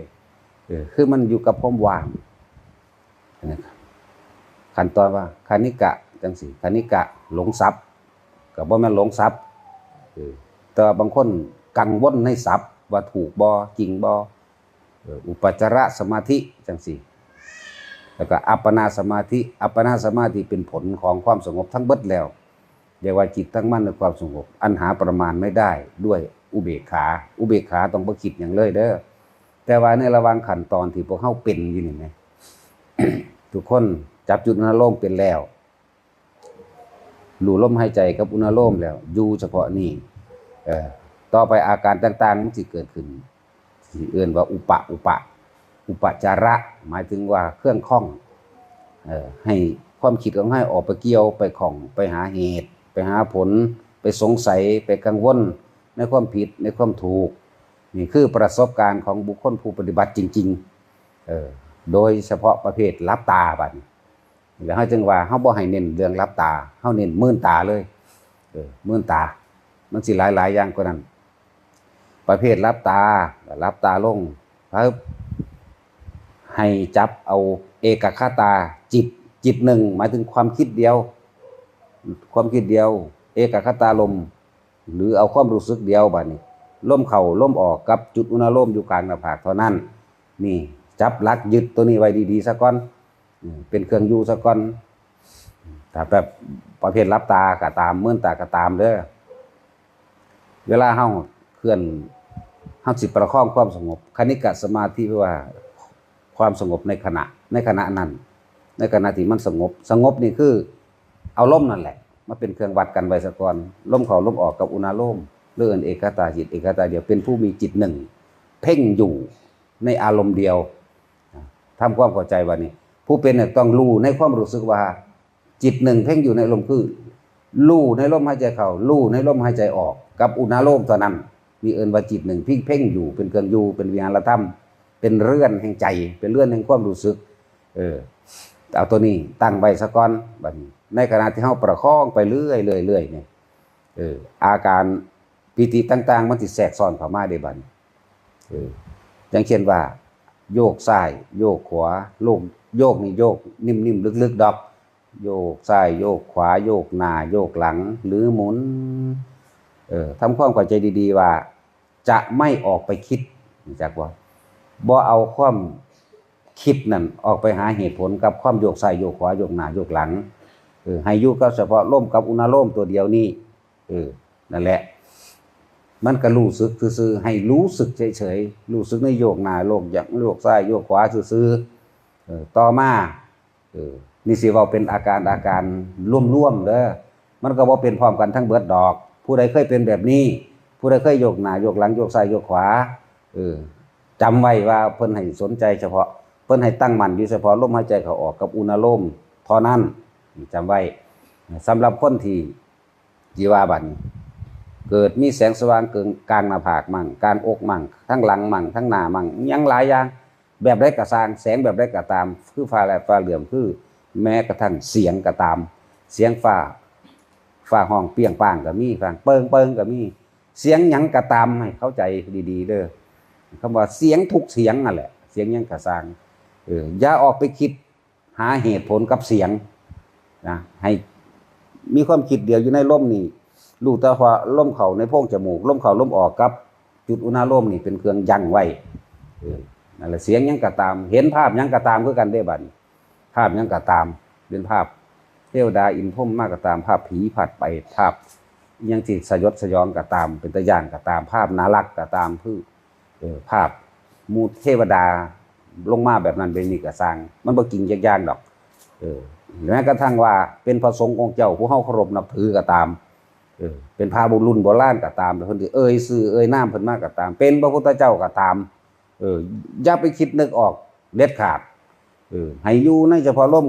เออ คือมันอยู่กับความว่าง นะครับ ขั้นตอนว่า คณิกะ จังซี่ คณิกะ หลงศัพท์ ก็บ่แม่นหลงศัพท์ เออ แต่ว่าบางคนกังวลในศัพท์ ว่าถูกบ่ จริงบ่ เออ อุปจารสมาธิ จังซี่ แล้วก็อัปปนาสมาธิ อัปปนาสมาธิเป็นผลของความสงบทั้งเบิดแล้ว เรียกว่าจิตตั้งมั่นในความสงบ อันหาประมาณไม่ได้ด้วยอุเบกขา อุเบกขาต้องบ่คิดหยังเลยเด้อ แต่ว่าในระหว่างขั้นตอนที่พวกเฮาเป็นอยู่นี่แหม ทุกคนจับจุดอุณาโลมเป็นแล้ว รู้ลมหายใจกับอุณาโลมแล้ว อยู่เฉพาะนี่ เอ่อ ต่อไปอาการต่างๆมันสิเกิดขึ้น สิเอิ้นว่าอุปะ อุปะ อุปจาระ หมายถึงว่าเครื่องข้อง เอ่อ ให้ความคิดของเฮาออกไปเกี่ยว ไปข้อง ไปหาเหตุ ไปหาผล ไปสงสัย ไปกังวลในความผิด ในความถูก นี่คือประสบการณ์ของบุคคลผู้ปฏิบัติจริงๆ เออ โดยเฉพาะประเภทหลับตาบัดนี้ แล้วเฮาจึงว่าเฮาบ่ให้เน้นเรื่องหลับตา เฮาเน้นมื่นตาเลย เออ มื่นตา มันสิหลายๆอย่างกว่านั้น ประเภทหลับตา หลับตาลง ปึ๊บ ให้จับเอาเอกัคคตา จิต จิตหนึ่ง หมายถึงความคิดเดียว ความคิดเดียว เอกัคคตาลม หรือเอาความรู้สึกเดียวบัดนี้ ลมเข้าลมออกกับจุดอุณาโลมอยู่กลางหน้าผากเท่านั้น นี่ จับหลักยึดตัวนี้ไว้ดีๆซะก่อน อืม เป็นเครื่องอยู่ซะก่อน ถ้าแบบประเภทหลับตาก็ตาม มืนตาก็ตามเด้อ เวลาเฮาเคลื่อน เฮาสิประคองความสงบ คณิกะสมาธิ แปลว่าความสงบในขณะ ในขณะนั้น ในขณะที่มันสงบ สงบนี่คือเอาลมนั่นแหละ มาเป็นเครื่องวัดกันไว้ซะก่อน ลมเข้าลมออกกับอุณาโลม หรือเอิ้นเอคคตาจิต เอคคตาเดียว เป็นผู้มีจิตหนึ่ง เพ่งอยู่ในอารมณ์เดียว ทำความเข้าใจว่านี่ ผู้เป็นเนี่ยต้องรู้ในความรู้สึกว่า จิตหนึ่งเพ่งอยู่ในลมคือ รู้ในลมหายใจเข้า รู้ในลมหายใจออก กับอุณาโลมเท่านั้น นี่เอิ้นว่าจิตหนึ่งเพ่ง เพ่งอยู่ เป็นเครื่องอยู่ เป็นวิหารธรรม เป็นเรือนแห่งใจ เป็นเรือนแห่งความรู้สึก เออ เอาตัวนี้ตั้งไว้ซะก่อน บัดนี้ ในขณะที่เฮาประคองไปเรื่อยๆๆเนี่ย เออ อาการปีติต่างๆ มันสิแทรกซ้อนเข้ามาเด้บัดนี้ เออ อย่างเช่นว่า โยกซ้าย โยกขวา โยก โยกนี่โยกนิ่มๆ ลึกๆ ดอก โยกซ้าย โยกขวา โยกหน้า โยกหลัง หรือหมุน เออ ทำความเข้าใจดีๆ ว่า จะไม่ออกไปคิด รู้จักบ่ บ่เอาความคิดนั่นออกไปหาเหตุผลกับความโยกซ้าย โยกขวา โยกหน้า โยกหลัง เออ ให้อยู่กับเฉพาะลมกับอุณาโลมตัวเดียวนี้ เออ นั่นแหละ มันก็รู้สึกซื่อๆ ให้รู้สึกเฉยๆ รู้สึกในโยกหน้า โยกหลัง โยกซ้าย โยกขวาซื่อๆ เออ ต่อมา เออ นี่สิเว้าเป็นอาการ อาการรวมๆ เด้อ มันก็บ่เป็นพร้อมกันทั้งเบิดดอก ผู้ใดเคยเป็นแบบนี้ ผู้ใดเคยโยกหน้า โยกหลัง โยกซ้าย โยกขวา เออ จำไว้ว่าเพิ่นให้สนใจเฉพาะ เพิ่นให้ตั้งมั่นอยู่เฉพาะลมหายใจเข้าออกกับอุณาโลมเท่านั้น จำไว้ สำหรับคนที่ ที่ว่าบัดนี้ เกิดมีแสงสว่างเกิงกลางหน้าผากมั่ง กลางอกมั่ง ทั้งหลังมั่ง ทั้งหน้ามั่ง หยังหลายอย่าง แบบใดก็ซ่าง แสงแบบใดก็ตาม คือฟ้าแลบฟ้าเหลื่อม คือแม้กระทั่งเสียงก็ตาม เสียงฟ้า ฟ้าฮ้องเปรี้ยงป้างก็มี ฟ้าเปิงเปิงก็มี เสียงหยังก็ตาม ให้เข้าใจดีๆ เด้อ คำว่าเสียงทุกเสียงนั่นแหละ เสียงหยังก็ซ่าง เออ อย่าออกไปคิด หาเหตุผลกับเสียงนะ ให้มีความคิดเดียวอยู่ในลมนี่ รู้แต่ว่าลมเข้าในโพรงจมูก ลมเข้าลมออกกับจุดอุณาโลมนี่เป็นเครื่องยั้งไว้ เออ นั่นแหละ เสียงหยังก็ตาม เห็นภาพหยังก็ตามคือกันเด้บัดนี้ ภาพหยังก็ตาม เป็นภาพเทวดาอินทร์พรหมมาก็ตาม ภาพผี ภาพเปรต ภาพอิหยังที่สยดสยองก็ตาม เป็นตาย้านก็ตาม ภาพน่ารักก็ตาม คือ เออ ภาพหมู่เทวดาลงมาแบบนั้นแบบนี้ก็ซ่าง มันบ่จริงจักอย่างดอก เออ แม้กระทั่งว่าเป็นพระสงฆ์องค์เจ้าผู้เฮาเคารพนับถือก็ตาม เออ เป็นพระบุรุษโบราณก็ตาม เพิ่นสิเอ่ยชื่อเอ่ยนามเพิ่นมาก็ตาม เป็นพระพุทธเจ้าก็ตาม เออ อย่าไปคิดนึกออกเด็ดขาด เออ ให้อยู่ในเฉพาะลม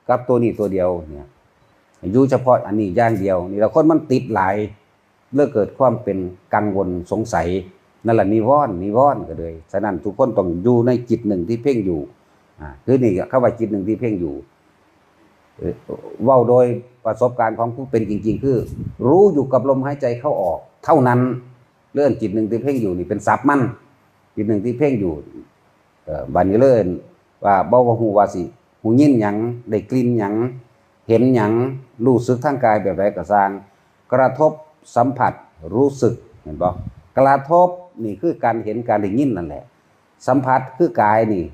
กับตัวนี้ตัวเดียวเนี่ย ให้อยู่เฉพาะอันนี้อย่างเดียว นี่ละคนมันติดหลาย เลยเกิดความเป็นกังวลสงสัย นั่นแหละนิวรณ์ นิวรณ์ก็เลย ฉะนั้นทุกคนต้องอยู่ในจิตหนึ่งที่เพ่งอยู่ อ่า คือนี่คำว่าจิตหนึ่งที่เพ่งอยู่ เอ่อ เว้าโดยประสบการณ์ของผู้เป็นจริงๆ คือ รู้อยู่กับลมหายใจเข้าออกเท่านั้น เรื่องจิตหนึ่งที่เพ่งอยู่นี่เป็นศัพท์มัน จิตหนึ่งที่เพ่งอยู่ เอ่อ บัดนี้เลยว่า บ่ว่าฮู้ว่าสิฮู้ยินหยัง ได้กลิ่นหยัง เห็นหยัง รู้สึกทางกายแบบใดก็ซ่าง กระทบสัมผัสรู้สึก เห็นบ่ กระทบนี่คือการเห็นการได้ยินนั่นแหละ สัมผัสคือกายนี่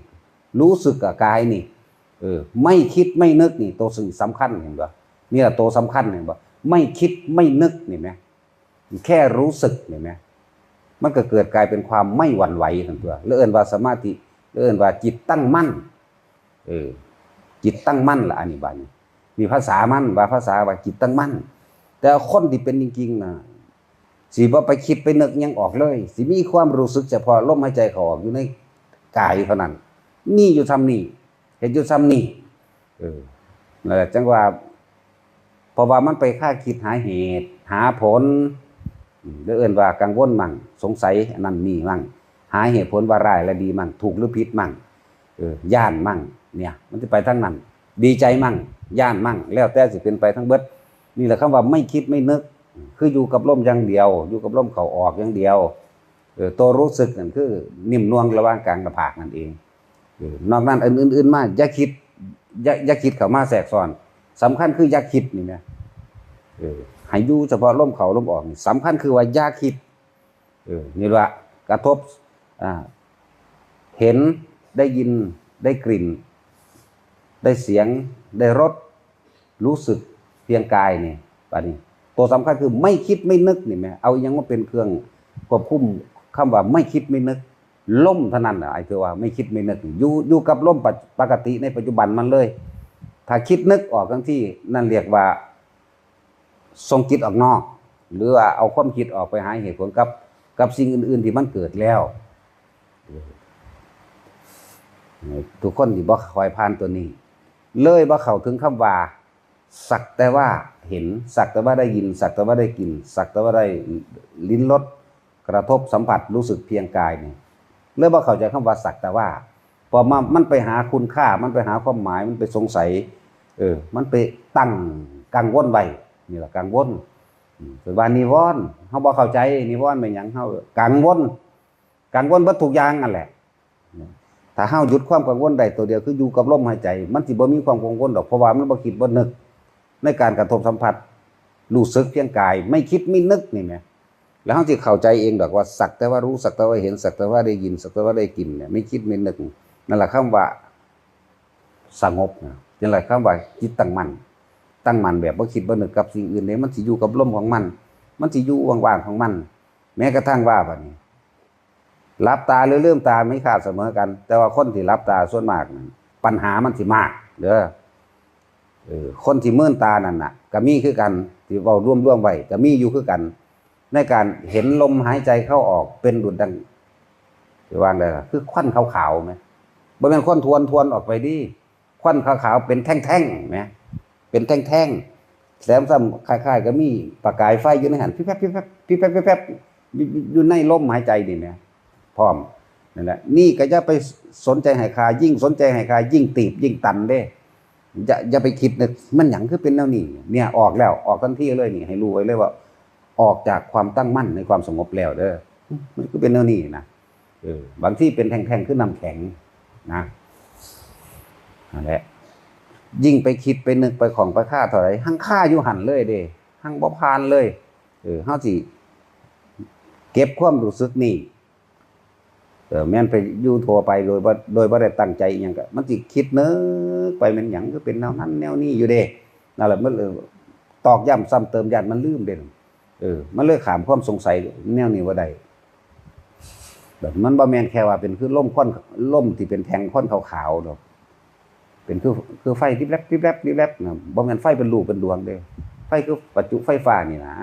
รู้สึกกับกายนี่ เออ ไม่คิดไม่นึกนี่ ตัวสิ่งสำคัญ เห็นบ่ นี่แหละตัวสำคัญ เห็นบ่ ไม่คิดไม่นึกนี่แหม แค่รู้สึกนี่แหม มันก็เกิดกลายเป็นความไม่หวั่นไหวนั่นตัว แล้วเอิ้นว่าสมาธิ แล้วเอิ้นว่าจิตตั้งมั่น เออ จิตตั้งมั่นละ อันนี้บัดนี้ มีภาษามัน ว่าภาษาว่าจิตตั้งมั่น แต่คนที่เป็นจริงๆ น่ะ สิบ่ไปคิดไปนึกหยังออกเลย สิมีความรู้สึกเฉพาะลมหายใจเข้าออกอยู่ในกายเท่านั้น มีอยู่ส่ำนี้ เห็นอยู่ส่ำนี้ เออ นั่นแหละ จั่งว่า เพราะว่ามันไปคาดคิดหาเหตุ หาผล อืม แล้วเอิ้นว่ากังวลมั่ง สงสัยอันนั้นนี่มั่ง หาเหตุผลว่าร้ายและดีมั่ง ถูกหรือผิดมั่ง เออ ย้านมั่ง เนี่ย มันสิไปทางนั้น ดีใจมั่ง ย้านมั่ง แล้วแต่สิเป็นไปทั้งเบิด นี่แหละคำว่าไม่คิดไม่นึก คืออยู่กับลมอย่างเดียว อยู่กับลมเข้าออกอย่างเดียว เออ ตัวรู้สึกนั่นคือนิ่มนวลระหว่างกลางหน้าผากนั่นเอง เออ นอกนั้นอันอื่นๆมา อย่าคิด อย่า อย่าคิดเข้ามาแทรกซ้อน สำคัญคืออย่าคิดนี่นะ เออ ให้อยู่เฉพาะลมเข้าลมออกนี่ สำคัญคือว่าอย่าคิด เออ นี่ว่ากระทบ อ่า เห็น ได้ยิน ได้กลิ่น ได้เสียง ได้รส รู้สึก พียงกายนี่ บัดนี้ ตัวสำคัญคือไม่คิดไม่นึกนี่แหม เอาอิหยังมาเป็นเครื่องควบคุมคำว่าไม่คิดไม่นึก ลมเท่านั้นน่ะ ไอ้ที่ว่าไม่คิดไม่นึก อยู่ อยู่กับลมปะ- ปกติในปัจจุบันมันเลย ถ้าคิดนึกออกทั้งที่ นั่นเรียกว่าส่งจิตออกนอก หรือว่าเอาความคิดออกไปหาเหตุผลกับ กับสิ่งอื่นๆที่มันเกิดแล้ว ทุกคนที่บ่ค่อยผ่านตัวนี้ เลยบ่เข้าถึงคำว่า สักแต่ว่าเห็น สักแต่ว่าได้ยิน สักแต่ว่าได้กลิ่น สักแต่ว่าได้ลิ้มรส กระทบสัมผัสรู้สึกเพียงกายนี่ เลยบ่เข้าใจคำว่าสักแต่ว่า เพราะมัน มันไปหาคุณค่า มันไปหาความหมาย มันไปสงสัย เออ มันไปตั้งกังวลไว้ นี่แหละกังวล อืม เป็นว่านิวรณ์ เฮาบ่เข้าใจ นิวรณ์เป็นหยัง เฮากังวล กังวลเบิดทุกอย่างนั่นแหละ ถ้าเฮาหยุดความกังวลได้ตัวเดียว คืออยู่กับลมหายใจ มันสิบ่มีความกังวลดอก เพราะว่ามันบ่คิดบ่นึก ในการกระทบสัมผัส รู้สึกเพียงกาย ไม่คิดไม่นึกนี่แหม แล้วเฮาสิเข้าใจเองดอกว่า สักแต่ว่ารู้ สักแต่ว่าเห็น สักแต่ว่าได้ยิน สักแต่ว่าได้กลิ่นเนี่ย ไม่คิดไม่นึก นั่นแหละคำว่าสงบนะ นั่นแหละคำว่าจิตตั้งมั่น ตั้งมั่นแบบบ่คิดบ่นึกกับสิ่งอื่นเลย มันสิอยู่กับลมของมัน มันสิอยู่ว่างๆของมัน แม้กระทั่งว่าบัดนี้ หลับตาหรือลืมตามีค่าเสมอกัน แต่ว่าคนที่หลับตาส่วนมากนั่น ปัญหามันสิมากเด้อ เออ คนที่มืนตานั่นน่ะ ก็มีคือกัน ที่เว้ารวมๆไว้ ก็มีอยู่คือกัน ในการเห็นลมหายใจเข้าออกเป็นดุจดัง สิว่าไงล่ะ คือควันขาวๆแหม บ่แม่นควันทวนๆออกไปเด้ ควันขาวๆเป็นแท่งๆแหม เป็นแท่งๆ แถมซ้ำคล้ายๆก็มีประกายไฟอยู่ในหั้น พิบแป๊บ พิบแป๊บ พิบแป๊บ พิบแป๊บ อยู่ อยู่ อยู่ในลมหายใจนี่แหม พร้อม นั่นแหละ นี่ก็อย่าไปสนใจให้ค่า ยิ่งสนใจให้ค่า ยิ่งตีบ ยิ่งตันเด้ อย่า อย่าไปคิดนึก มันหยังคือเป็นแนวนี้ เนี่ย ออกแล้ว ออกทันทีเลยนี่ ให้รู้ไว้เลยว่า ออกจากความตั้งมั่นในความสงบแล้วเด้อ มันคือเป็นแนวนี้นะ เออ บางทีเป็นแท่งๆคือน้ำแข็งนะ นั่นแหละ ยิ่งไปคิดไปนึกไปของไปคาเท่าไหร่ หั้งคาอยู่หั้นเลยเด้ หั้งบ่ผ่านเลย เออ เฮาสิเก็บความรู้สึกนี่ เออ แม่นไปอยู่ทั่วไปโดยบ่ โดยบ่ได้ตั้งใจอิหยังก็ มันสิคิดนึกไปแม่นหยังคือเป็นแนวนั้นแนวนี้อยู่เด้ นั่นแหละ มันเลยตอกย้ำซ้ำเติม ย้านมันลืมเด้ เออ มันเลยข้ามความสงสัยแนวนี้บ่ได้ แบบมันบ่แม่นแค่ว่าเป็นคือลมควัน ลมที่เป็นแท่งควันขาวๆดอก เป็นคือ คือไฟริบแรบ ริบแรบ ริบแรบนะ บ่แม่นไฟเป็นลูกเป็นดวงเด้ ไฟคือประจุไฟฟ้านี่นะ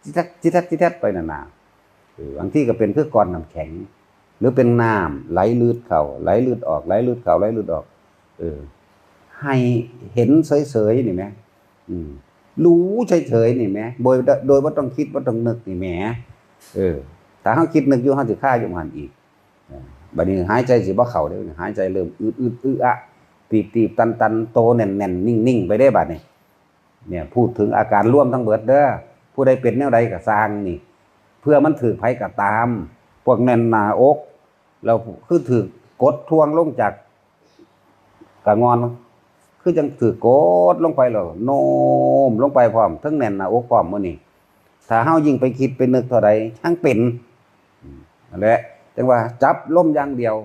จิตัด จิตัด จิตัดไปนั่นน่ะ เออ บางทีก็เป็นคือก้อนน้ำแข็ง หรือเป็นน้ำไหลลืดเข้า ไหลลืดออก ไหลลืดเข้า ไหลลืดออก เออ ให้เห็นเฉยๆนี่แหม อืม รู้เฉยๆนี่แหม โดย โดยบ่ต้องคิดบ่ต้องนึกนี่แหม เออ ถ้าเฮาคิดนึกอยู่ เฮาสิคาอยู่หั้นอีก เออ บัดนี้หายใจสิบ่เข้าเด้อ หายใจเริ่มอึดๆอึดอะ ตีบๆตันๆ โตแน่นๆนิ่งๆไปเด้บัดนี้ เนี่ย พูดถึงอาการรวมทั้งเบิดเด้อ ผู้ใดเป็นแนวใดก็ซ่างนี่ เพื่อมันถืกไผก็ตาม พวกแน่นหน้าอก แล้วคือถืกกดทวงลงจากกะงอน คือจั่งถืกกดลงไปแล้วโน้มลงไปพร้อม ทั้งแน่นหน้าอกพร้อมมื้อนี้ ถ้าเฮายิ่งไปคิดไปนึกเท่าใด ทั้งเป็น อืม นั่นแหละ จั่งว่าจับลมอย่างเดียว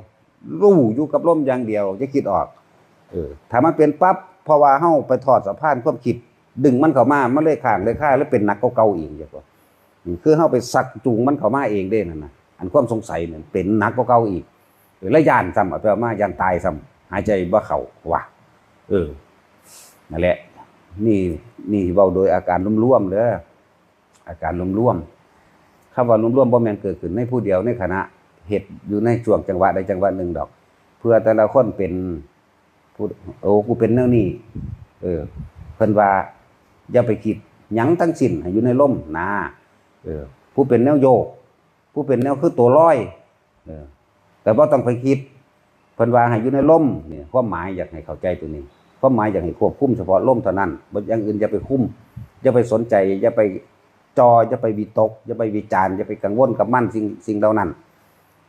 รู้อยู่กับลมอย่างเดียว อย่าคิดออก เออ ถ้ามันเป็นปั๊บ เพราะว่าเฮาไปทอดสะพานความคิด ดึงมันเข้ามา มันเลยค้างเลยคา เลยเป็นหนักกว่าเก่าอีก จั่งซี้ อืม คือเฮาไปซักจูงมันเข้ามาเองเด้นั่นน่ะ อันความสงสัยนั่นเป็นหนักกว่าเก่าอีก เออ แล้วย้านซ้ำ เอาไปเอามาย้านตายซ้ำ หายใจบ่เข้าว่ะ เออ นั่นแหละ นี่ นี่เว้าโดยอาการรวมๆเด้อ อาการรวมๆ คำว่ารวมๆบ่แม่นเกิดขึ้นในผู้เดียวในขณะ เฮ็ดอยู่ในช่วงจังหวะใดจังหวะหนึ่งดอก เพื่อแต่ละคนเป็น ผู้ โอ้ กูเป็นแนวนี้ เออ เพิ่นว่า อย่าไปคิดหยังทั้งสิ้น ให้อยู่ในลมนะ เออ ผู้เป็นแนวโยก ผู้เป็นแนวคือตัวลอย เออ แต่บ่ต้องไปคิด เพิ่นว่าให้อยู่ในลม เนี่ย ความหมายอยากให้เข้าใจตัวนี้ ความหมายอยากให้ควบคุมเฉพาะลมเท่านั้น บ่ อย่างอื่นอย่าไปคุม อย่าไปสนใจ อย่าไปจ่อ อย่าไปวิตก อย่าไปวิจารณ์ อย่าไปกังวลกับมัน สิ่ง สิ่งเหล่านั้น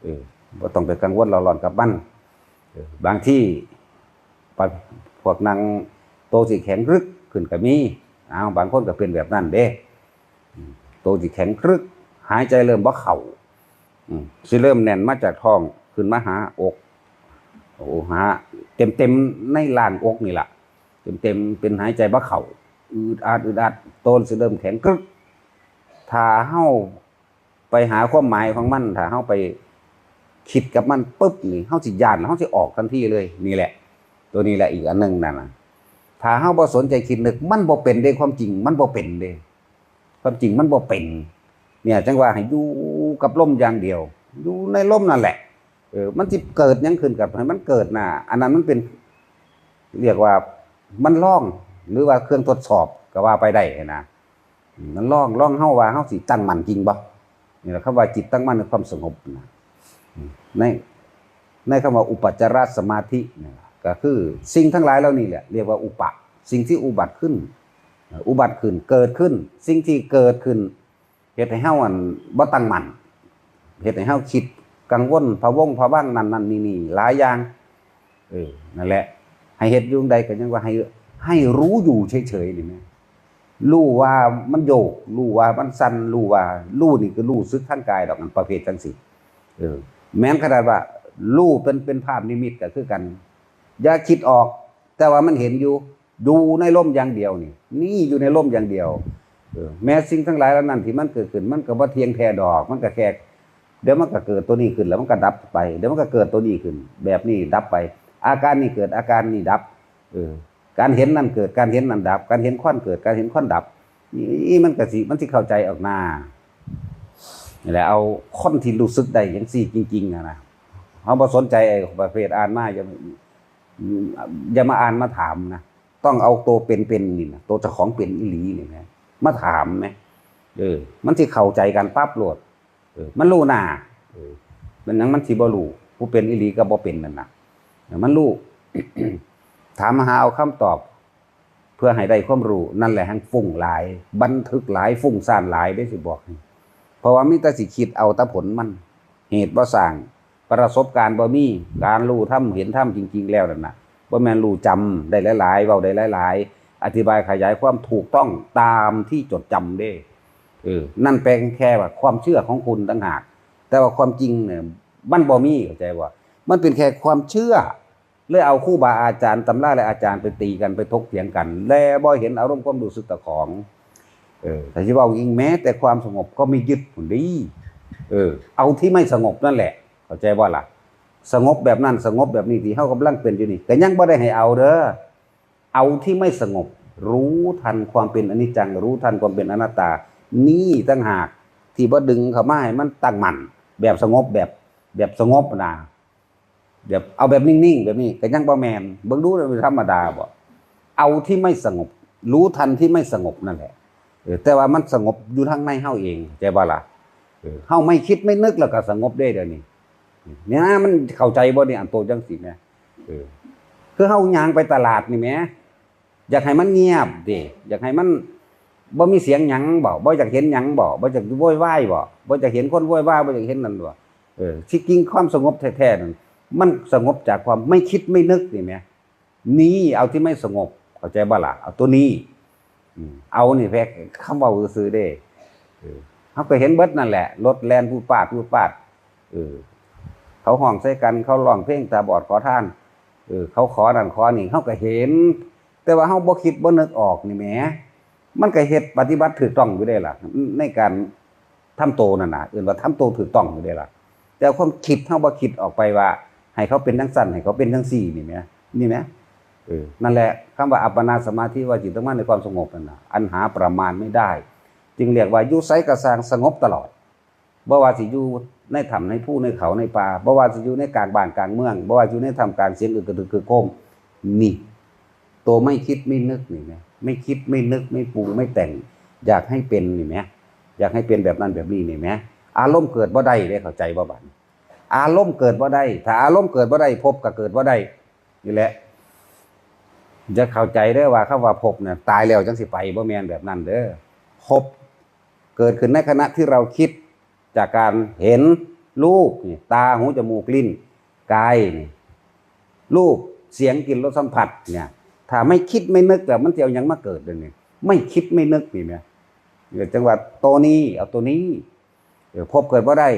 เออ บ่ต้องไปกังวลเร่าร้อนกับมัน เออ บางที ปะ- พวกนั่งโตสิแข็งรึกขึ้นก็มี อ้าว บางคนก็เป็นแบบนั้นเด้ อืม โตสิแข็งรึก หายใจเริ่มบ่เข้า อืม สิเริ่มแน่นมาจากท้องขึ้นมาหาอก โอ้ หาเต็มๆในล่างอกนี่ล่ะ เต็มๆ เป็นหายใจบ่เข้า อึดอัดอึดอัด โตนสิเริ่มแข็งกรึก ถ้าเฮาไปหาความหมายของมัน ถ้าเฮาไปคิดกับมันปุ๊บนี่ เฮาสิย้าน เฮาสิออกทันทีเลย นี่แหละ ตัวนี้แหละอีกอันหนึ่งนั่นน่ะ ถ้าเฮาบ่สนใจคิดนึก มันบ่เป็นเด้ ความจริงมันบ่เป็นเด้ ความจริงมันบ่เป็น เนี่ย จังว่าให้อยู่กับลมอย่างเดียว อยู่ในลมนั่นแหละ เออ มันสิเกิดหยังขึ้นกับให้มันเกิดน่ะ อันนั้นมันเป็น เรียกว่ามันลอง หรือว่าเครื่องทดสอบก็ว่าไปได้นะ อืม มันลอง ลองเฮาว่าเฮาสิตั้งมั่นจริงบ่ นี่แหละ คำว่าจิตตั้งมั่นคือความสงบนะ อืม ใน ในคำว่าอุปจารสมาธิเนี่ย ก็คือสิ่งทั้งหลายเหล่านี้แหละ เรียกว่าอุปะ สิ่งที่อุบัติขึ้น อุบัติขึ้น เกิดขึ้น สิ่งที่เกิดขึ้น เฮ็ดให้เฮาอันบ่ตั้งมั่น เฮ็ดให้เฮาคิดกังวล พะวงพะวัง นั่นนั่นนี่นี่ หลายอย่าง เออ นั่นแหละ ให้เฮ็ดอยู่ใดก็ยังว่าให้ ให้รู้อยู่เฉยๆ นี่แหม รู้ว่ามันโยก รู้ว่ามันสั่น รู้ว่า รู้นี่คือรู้สึกทางกายดอก อันประเภทจังซี่ เออ แม้นขนาดว่า รู้เป็น เป็นภาพนิมิตก็คือกัน อย่าคิดออก แต่ว่ามันเห็นอยู่ อยู่ในลมอย่างเดียวนี่ นี่อยู่ในลมอย่างเดียว เออ แม้สิ่งทั้งหลายเหล่านั้นที่มันเกิดขึ้น มันก็บ่เที่ยงแท้ดอก มันก็แค่ เดี๋ยวมันก็เกิดตัวนี้ขึ้น แล้วมันก็ดับไป เดี๋ยวมันก็เกิดตัวนี้ขึ้น แบบนี้ดับไป อาการนี้เกิด อาการนี้ดับ เออ การเห็นนั่นเกิด การเห็นนั่นดับ การเห็นควันเกิด การเห็นควันดับ นี่มันก็สิ มันสิเข้าใจออกมา นี่แหละ เอาคนที่รู้สึกได้จังซี่จริงๆ อะนะ เฮาบ่สนใจไอ้ประเภทอ่านมา อย่า อย่ามาอ่านมาถามนะ ต้องเอาตัวเป็นๆ นี่นะ ตัวเจ้าของเป็นอีหลีนี่นะ มาถามแหม เออ มันสิเข้าใจกันปั๊บโลด เออ มันรู้หน้า เออ เป็นหยังมันสิบ่รู้ ผู้เป็นอีหลีก็บ่เป็นนั่นน่ะ เออ มันรู้ ถามหาเอาคำตอบ เพื่อให้ได้ความรู้ นั่นแหละแฮ่งฟุ้งหลาย บันทึกหลาย ฟุ้งซ่านหลายเด้ สิบอกให้ เพราะว่ามีแต่สิคิดเอาแต่ผลมัน เหตุบ่สร้าง ประสบการณ์บ่มี การรู้ธรรมเห็นธรรมจริงๆ แล้วนั่นน่ะ บ่แม่นรู้จำได้หลายๆ เว้าได้หลายๆ อธิบายขยายความถูกต้องตามที่จดจำเด้ เออ นั่นเป็นแค่ว่าความเชื่อของคุณต่างหาก แต่ว่าความจริงเนี่ย มันบ่มี เข้าใจบ่ มันเป็นแค่ความเชื่อ เลยเอาครูบาอาจารย์ ตำราและอาจารย์ไปตีกัน ไปถกเถียงกัน และบ่เห็นอารมณ์ความรู้สึกเจ้าของ เออ ถ้าสิเว้าจริง แม้แต่ความสงบก็ไม่ยึดพุ้นเด้ เออ เอาที่ไม่สงบนั่นแหละ เข้าใจบ่ล่ะ สงบแบบนั้น สงบแบบนี้ ที่เฮากำลังเป็นอยู่นี่ ก็ยังบ่ได้ให้เอาเด้อ เอาที่ไม่สงบ รู้ทันความเป็นอนิจจัง รู้ทันความเป็นอนัตตา นี่ต่างหาก ที่บ่ดึงเข้ามาให้มันตั้งมั่น แบบสงบ แบบ แบบสงบนะ แบบเอาแบบนิ่งๆ แบบนี้ ก็ยังบ่แม่น เบิ่งดู มันธรรมดาบ่ เอาที่ไม่สงบ รู้ทันที่ไม่สงบนั่นแหละ เออ แต่ว่ามันสงบอยู่ทางในเฮาเอง เข้าใจบ่ล่ะ เออ เฮาไม่คิดไม่นึกแล้วก็สงบเด้เดี๋ยวนี้ เนี่ยนะ มันเข้าใจบ่เนี่ย อันโตจังซี่แหม เออ คือเฮาย่างไปตลาดนี่แหม อยากให้มันเงียบเด้ อยากให้มันบ่มีเสียงหยังบ่ บ่อยากเห็นหยังบ่ บ่อยากโวยวายบ่ บ่อยากเห็นคนโวยวาย บ่อยากเห็นนั่นบ่ เออ ที่จริงความสงบแท้ๆ นั่น มันสงบจากความไม่คิดไม่นึกนี่แหม นี่เอาที่ไม่สงบ เข้าใจบ่ล่ะ เอาตัวนี้ อืม เอานี่แหม คำเว้าซื่อๆ เด้ เออ เฮาก็เห็นเบิดนั่นแหละ รถแล่นปูดปาดปูดปาด เออ เขาฮ้องใส่กัน เขาร้องเพลงตาบอดขอทาน เออ เขาขอนั่นขอนี่ เฮาก็เห็น แต่ว่าเฮาบ่คิดบ่นึกออกนี่แหม มันก็เฮ็ดปฏิบัติถูกต้องอยู่เด้ล่ะ ในการทำโตนั่นน่ะ เอิ้นว่าทำโตถูกต้องอยู่เด้ล่ะ แต่ความคิดเฮาบ่คิดออกไปว่า ให้เขาเป็นจังซั่น ให้เขาเป็นจังซี่นี่แหม นี่แหม เออ นั่นแหละ คำว่าอัปปนาสมาธิ ว่าจิตตั้งมั่นในความสงบนั่นน่ะ อันหาประมาณไม่ได้ จึงเรียกว่าอยู่ไสก็ซ่างสงบตลอด บ่ว่าสิอยู่ในถ้ำในภูในเขาในป่า บ่ว่าสิอยู่ในกลางบ้านกลางเมือง บ่ว่าอยู่ในท่ามกลางเสียงอึกกระทึกครึกโครม นี่ ตัวไม่คิดไม่นึกนี่แหม ไม่คิดไม่นึกไม่ปรุงไม่แต่ง อยากให้เป็นนี่แหม อยากให้เป็นแบบนั้นแบบนี้นี่แหม อารมณ์เกิดบ่ได้เด้ เข้าใจบ่บัดนี้ อารมณ์เกิดบ่ได้ ถ้าอารมณ์เกิดบ่ได้ ภพก็เกิดบ่ได้ นี่แหละ อย่าเข้าใจเด้อว่าคำว่าภพเนี่ย ตายแล้วจังสิไป บ่แม่นแบบนั้นเด้อ ภพเกิดขึ้นในขณะที่เราคิด จากการเห็นรูปนี่ ตา หู จมูก ลิ้น กายนี่ รูป เสียง กลิ่น รส สัมผัสเนี่ย ถ้าไม่คิดไม่นึกแล้วมันสิเอาหยังมาเกิดเดี๋ยวนี้ ไม่คิดไม่นึกนี่แหม เออ จังว่าตัวนี้ เอาตัวนี้ เออ ภพเกิดบ่ได้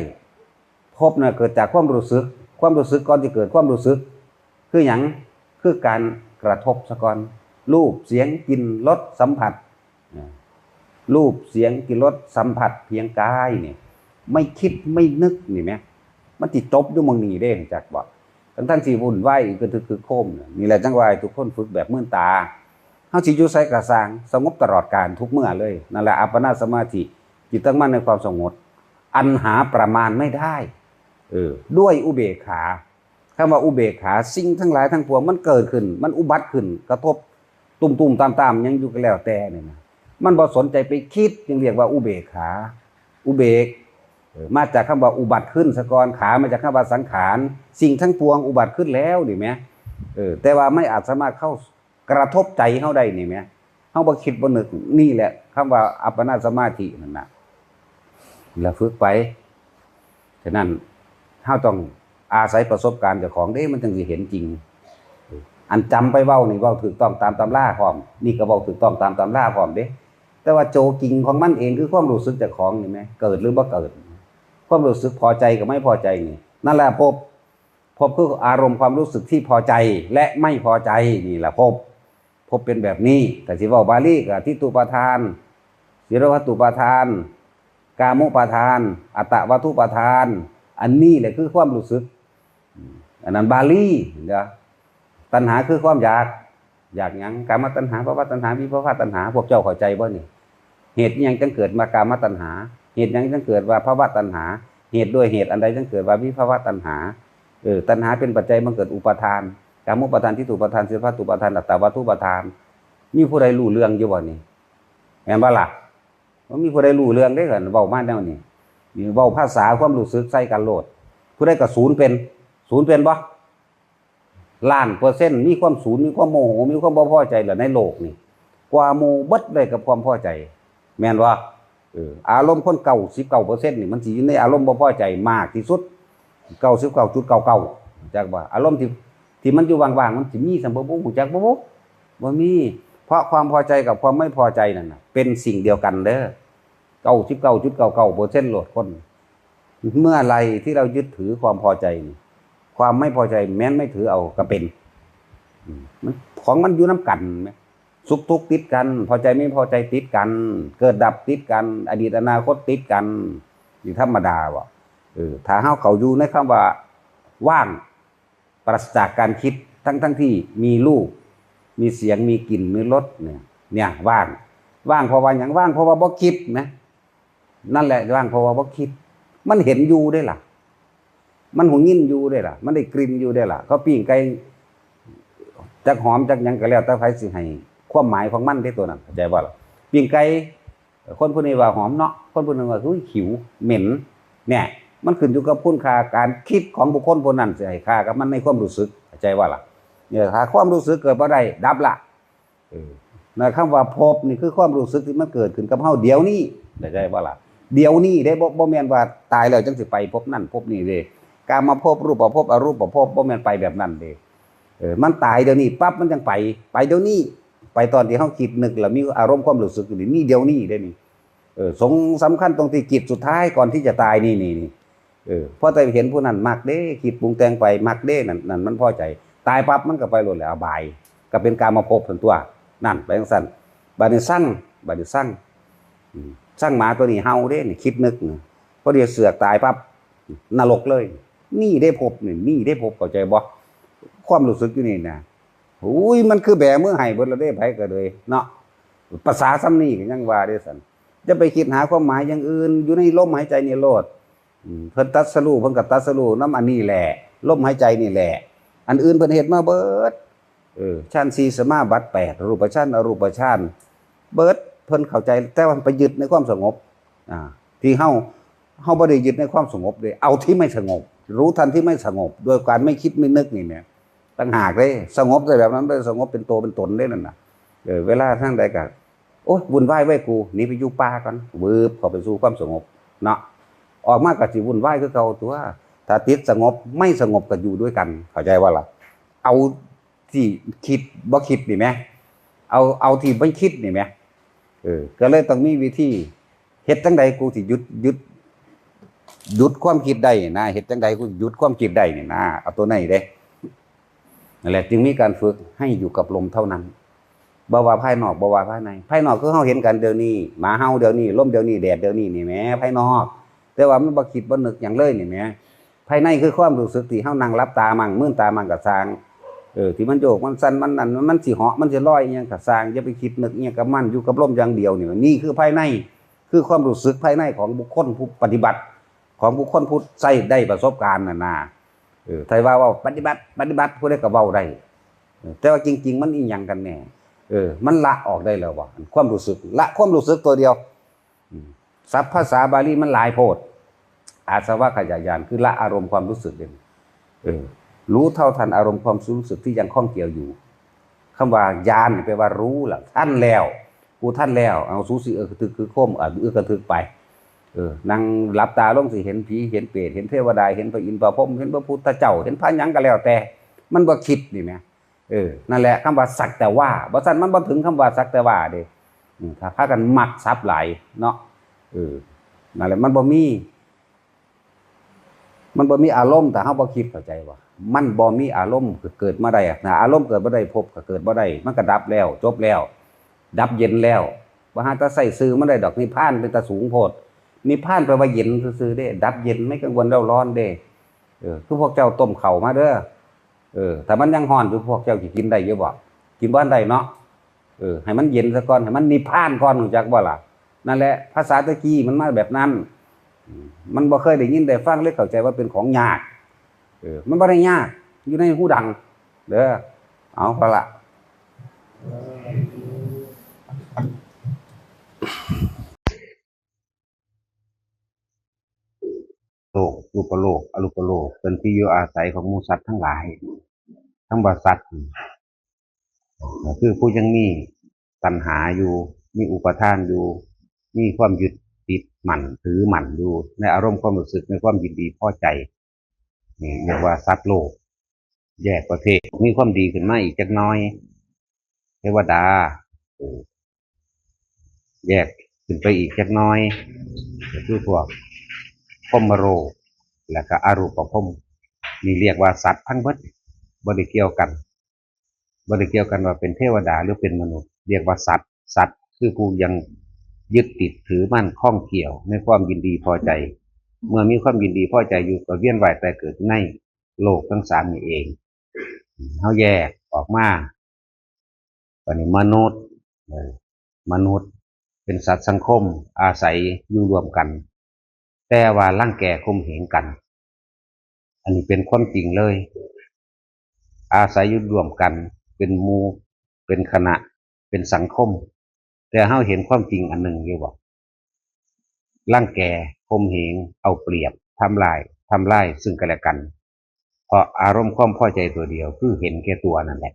ภพน่ะเกิดจากความรู้สึก ความรู้สึกก่อนสิเกิดความรู้สึก คือหยัง คือการกระทบซะก่อน รูป เสียง กลิ่น รส สัมผัส อ่า รูป เสียง กลิ่น รส สัมผัส เพียงกายเนี่ย ไม่คิดไม่นึกนี่แหม มันสิจบอยู่หม่องนี้เด้ จักบ่ ทั้งๆ ที่วุ่นวายอึกกระทึกครึกโครมเนี่ย นี่แหละจั่งว่าให้ทุกคนฝึกแบบมืนตา เฮาสิอยู่ไสก็ซ่าง สงบตลอดกาลทุกเมื่อเลย นั่นแหละอัปปนาสมาธิ จิตตั้งมั่นในความสงบ อันหาประมาณไม่ได้ เออ ด้วยอุเบกขา คำว่าอุเบกขา สิ่งทั้งหลายทั้งปวงมันเกิดขึ้น มันอุบัติขึ้น กระทบ ตุ้มๆ ตามๆ หยังอยู่ก็แล้วแต่เนี่ยนะ มันบ่สนใจไปคิด จึงเรียกว่าอุเบกขา อุเบก เออ มาจากคำว่าอุบัติขึ้นซะก่อน ขามาจากคำว่าสังขาร สิ่งทั้งปวงอุบัติขึ้นแล้วนี่แหม เออ แต่ว่าไม่อาจสามารถเข้ากระทบใจเฮาได้นี่แหม เฮาบ่คิดบ่นึก นี่แหละคำว่าอัปปนาสมาธินั่นน่ะ แล้วฝึกไป ฉะนั้นเฮาต้องอาศัยประสบการณ์เจ้าของเด้ มันจั่งสิเห็นจริง อันจำไปเว้านี่เว้าถูกต้องตามตำราพร้อม นี่ก็เว้าถูกต้องตามตำราพร้อมเด้ แต่ว่าโจจริงของมันเองคือความรู้สึกเจ้าของนี่แหม เกิดหรือบ่เกิด ความรู้สึกพอใจกับไม่พอใจนี่ นั่นแหละภพ ภพคืออารมณ์ความรู้สึกที่พอใจและไม่พอใจ นี่แหละภพ ภพเป็นแบบนี้ ถ้าสิเว้าบาลีก็ทิฏฐุปาทาน สิรวัตถุปาทาน กามุปาทาน อัตตวัตถุปาทาน อันนี้แหละคือความรู้สึก อืม อันนั้นบาลีเด้อ ตัณหาคือความอยาก อยากหยัง กามตัณหา ภวตัณหา วิภวตัณหา พวกเจ้าเข้าใจบ่นี่ เหตุอิหยังจั่งเกิดมากามตัณหา เหตุหยังจั่งเกิดว่าภวตัณหา เหตุด้วยเหตุอันใดจั่งเกิดว่าวิภวตัณหา เออ ตัณหาเป็นปัจจัยบังเกิดอุปาทาน กามุปาทาน ทิฏฐุปาทาน สิรวัตถุปาทาน อัตตวัตถุปาทาน มีผู้ใดรู้เรื่องอยู่บ่นี่ แม่นบ่ล่ะ บ่มีผู้ใดรู้เรื่องเด้ คันเว้ามาแนวนี้ นี่เว้าภาษาความรู้สึกใส่กันโลด ผู้ใดก็ศูนย์เป็น ศูนย์เป็นบ่ ล้านเปอร์เซ็นต์ มีความศูนย์ มีความโมโห มีความบ่พอใจล่ะในโลกนี่ กว่าหมู่เบิดเลยกับความพอใจ แม่นบ่ เออ อารมณ์คน เก้าสิบเก้าเปอร์เซ็นต์ นี่มันสิอยู่ในอารมณ์บ่พอใจมากที่สุด เก้าสิบเก้าจุดเก้าเก้า จักบ่ อารมณ์ที่ ที่มันอยู่ว่างๆ มันสิมีซั่นบ่ บ่ฮู้จักบ่ บ่ บ่มี เพราะความพอใจกับความไม่พอใจนั่นน่ะ เป็นสิ่งเดียวกันเด้อ เก้าสิบเก้าจุดเก้าเก้าเปอร์เซ็นต์ โลดคน เมื่อไหร่ที่เรายึดถือความพอใจนี่ ความไม่พอใจแม้นไม่ถือเอาก็เป็น อืม มัน ของมันอยู่นำกันแหม สุขทุกข์ติดกัน พอใจไม่พอใจติดกัน เกิดดับติดกัน อดีตอนาคตติดกัน นี่ธรรมดาบ่ เออ ถ้าเฮาเข้าอยู่ในคำว่าว่าง ปราศจากการคิด ทั้งๆ ที่มีรูป มีเสียง มีกลิ่น มีรสเนี่ย เนี่ย ว่าง ว่างเพราะว่าหยัง ว่างเพราะว่าบ่คิดนะ นั่นแหละ ว่างเพราะว่าบ่คิด มันเห็นอยู่เด้ล่ะ มันหูยินอยู่เด้ล่ะ มันได้กลิ่นอยู่เด้ล่ะ เขาปิ้งไก่ จักหอมจักหยังก็แล้วแต่ไผสิให้ความหมายของมันเด้ ตัวนั้น เข้าใจบ่ล่ะ ปิ้งไก่ คนผู้นี้ว่าหอมเนาะ คนผู้นึงว่า "อุ้ย ขิว เหม็น" เนี่ย มันขึ้นอยู่กับคุณค่าการคิดของบุคคลผู้นั้น สิให้ค่ากับมันในความรู้สึก เข้าใจบ่ล่ะ เนี่ย ถ้าความรู้สึกเกิดบ่ได้ ดับละ เออ นะ คำว่าภพนี่คือความรู้สึกที่มันเกิดขึ้นกับเฮาเดี๋ยวนี้ เข้าใจบ่ล่ะ เดี๋ยวนี้เด้ บ่ บ่แม่นว่าตายแล้วจั่งสิไปภพนั่นภพนี้เด้ กามภพ รูปภพ อรูปภพ บ่แม่นไปแบบนั้นเด้ เออ มันตายเดี๋ยวนี้ปั๊บมันจั่งไป ไปเดี๋ยวนี้ ไปตอนที่เฮาคิดนึกแล้วมีอารมณ์ความรู้สึกอยู่นี่ มีเดี๋ยวนี้เด้นี่ เออ สง สำคัญตรงที่จิตสุดท้ายก่อนที่จะตายนี่ นี่ นี่ เออ พอแต่เห็นผู้นั้นมักเด้ คิดปรุงแต่งไปมักเด้ นั่น นั่นมันพอใจ ตายปั๊บมันก็ไปโลดแหละ อบาย ก็เป็นกามภพซั่นตั๊ว นั่น ไปจั่งซั้น บัดนี้ซัง บัดนี้ซัง อืม ซังหมาตัวนี้เห่าเด้นี่ คิดนึกนะ พอดีเสือกตายปั๊บ นรกเลย นี่เด้ภพนี่ นี่เด้ภพ เข้าใจบ่ ความรู้สึกอยู่นี่นะ อุ้ย มันคือแบมือให้เบิดแล้วเด้ ไผก็เลยเนาะ ภาษาซ้ำนี่ก็ยังว่าเด้ซั่น จะไปคิดหาความหมายอย่างอื่น อยู่ในลมหายใจนี่โลด อืม เพิ่นตรัสรู้ เพิ่นก็ตรัสรู้นำอันนี้แหละ ลมหายใจนี่แหละ อันอื่นเพิ่นเฮ็ดมาเบิด เออ ฌานสี่ สมาบัติแปด รูปฌาน อรูปฌาน เบิด เพิ่นเข้าใจ แต่ว่าไปยึดในความสงบ อ่า ที่เฮา เฮาบ่ได้ยึดในความสงบเด้ เอาที่ไม่สงบ รู้ทันที่ไม่สงบ โดยการไม่คิดไม่นึกนี่แหม ต่างหากเด้ สงบได้แบบนั้นเด้ สงบเป็นตัวเป็นตนเด้นั่นน่ะ เออ เวลาทางใดก็ โอ๊ย วุ่นวายเว้ยกู หนีไปอยู่ป่าก่อน วืบเข้าไปสู่ความสงบ เนาะ ออกมาก็สิวุ่นวายคือเก่าตั๊ว ถ้าติดสงบ ไม่สงบก็อยู่ด้วยกัน เข้าใจบ่ล่ะ เอาที่คิดบ่คิดนี่แหม เอา เอาที่บ่คิดนี่แหม เออ ก็เลยต้องมีวิธี เฮ็ดจั่งใดกูสิหยุด หยุด หยุดความคิดได้นะ เฮ็ดจั่งใดกูหยุดความคิดได้นี่นะ เอาตัวนี้เด้ นั่นแหละ จึงมีการฝึกให้อยู่กับลมเท่านั้น บ่ว่าภายนอก บ่ว่าภายใน ภายนอกคือเฮาเห็นกันเดี๋ยวนี้ หมาเห่าเดี๋ยวนี้ ลมเดี๋ยวนี้ แดดเดี๋ยวนี้นี่แหม ภายนอก แต่ว่ามันบ่คิดบ่นึกหยังเลยนี่แหม ภายในคือความรู้สึกที่เฮานั่งหลับตามั่ง มืนตามั่งก็ซ่าง เออ ที่มันโยก มันสั่น มันนั่น มันสิเหาะ มันสิลอยอิหยังก็ซ่าง อย่าไปคิดนึกอิหยังกับมัน อยู่กับลมอย่างเดียวนี่ นี่คือภายใน คือความรู้สึกภายในของบุคคลผู้ปฏิบัติ ของบุคคลผู้ใช้ได้ประสบการณ์น่ะนะ เออ ถ้าว่าเว้าปฏิบัติ ปฏิบัติ ผู้ใดก็เว้าได้ เออ แต่ว่าจริงๆ มันอีหยังกันแน่ เออ มันละออกได้แล้ววะ ความรู้สึก ละความรู้สึกตัวเดียว อืม ศัพท์ภาษาบาลีมันหลายโพด อาสวัคคยญาณ คือละอารมณ์ความรู้สึกเอง เออ รู้เท่าทันอารมณ์ความรู้สึกที่ยังข้องเกี่ยวอยู่ คำว่าญาณนี่แปลว่ารู้ล่ะ ทันแล้ว กูทันแล้ว เอา สูสิเอิกกระทึกคือโคม อ่ะ เอิกกระทึกไป เออ นั่งหลับตาลงสิเห็นผี เห็นเปรต เห็นเทวดา เห็นพระอินทร์พระพรหม เห็นพระพุทธเจ้า เห็นพระหยังก็แล้วแต่ มันบ่คิดนี่แหม เออ นั่นแหละคำว่าสักแต่ว่า บ่ซั้นมันบ่ถึงคำว่าสักแต่ว่าเด้ อืม ถ้าพากันมักศัพท์หลายเนาะ เออ นั่นแหละ มันบ่มี มันบ่มีอารมณ์ ถ้าเฮาบ่คิด เข้าใจบ่ มันบ่มีอารมณ์ก็เกิดมาได้อะนะ อารมณ์เกิดบ่ได้ ภพก็เกิดบ่ได้ มันก็ดับแล้ว จบแล้ว ดับเย็นแล้ว บ่หาแต่ใช้ชื่อมันได้ดอก นิพพานเป็นตาสูงโพด นิพพานแปลว่าเย็นซื่อๆเด้ ดับเย็น ไม่กังวลเร่าร้อนเด้ เออ คือพวกเจ้าต้มข้าวมาเด้อ เออ ถ้ามันยังร้อนอยู่ พวกเจ้าสิกินได้อยู่บ่ กินบ่ได้เนาะ เออ ให้มันเย็นซะก่อน ให้มันนิพพานก่อน รู้จักบ่ล่ะ นั่นแหละ ภาษาตะกี้มันมาแบบนั้น อืม มันบ่เคยได้ยินได้ฟัง เลยเข้าใจว่าเป็นของยาก เออ มันบ่ได้ยาก อยู่ในหูดัง เด้อ เอา พอละ โลก รูปโลก อรูปโลก เป็นที่อยู่อาศัยของหมู่สัตว์ทั้งหลาย ทั้งว่าสัตว์ ก็คือผู้ยังมีตัณหาอยู่ มีอุปาทานอยู่ มีความยึดติดมั่นถือมั่นอยู่ ในอารมณ์ความรู้สึก ในความยินดีพอใจ นี่เรียกว่าสัตว์โลก แยกประเภท มีความดีขึ้นมาอีกจักหน่อย เทวดา เออ แยกขึ้นไปอีกจักหน่อย ก็คือพวกพรหมโลก และก็อรูปพรหม นี่เรียกว่าสัตว์ทั้งเบิด บ่ได้เกี่ยวกัน บ่ได้เกี่ยวกันว่าเป็นเทวดาหรือเป็นมนุษย์ เรียกว่าสัตว์ สัตว์คือผู้ยังยึดติดถือมั่นข้องเกี่ยวในความยินดีพอใจ เมื่อมีความยินดีพอใจอยู่ก็เวียนว่ายตายเกิดในโลกทั้งสามนี่เอง เฮาแยกออกมา บัดนี้มนุษย์ เออ มนุษย์เป็นสัตว์สังคม อาศัยอยู่ร่วมกัน แต่ว่ารังแกข่มเหงกัน อันนี้เป็นความจริงเลย อาศัยอยู่ร่วมกัน เป็นหมู่ เป็นคณะ เป็นสังคม แต่เฮาเห็นความจริงอันหนึ่งอยู่บ่ รังแก ข่มเหง เอาเปรียบ ทำลาย ทำลายซึ่งกันและกัน เพราะอารมณ์ความพอใจตัวเดียว คือเห็นแก่ตัวนั่นแหละ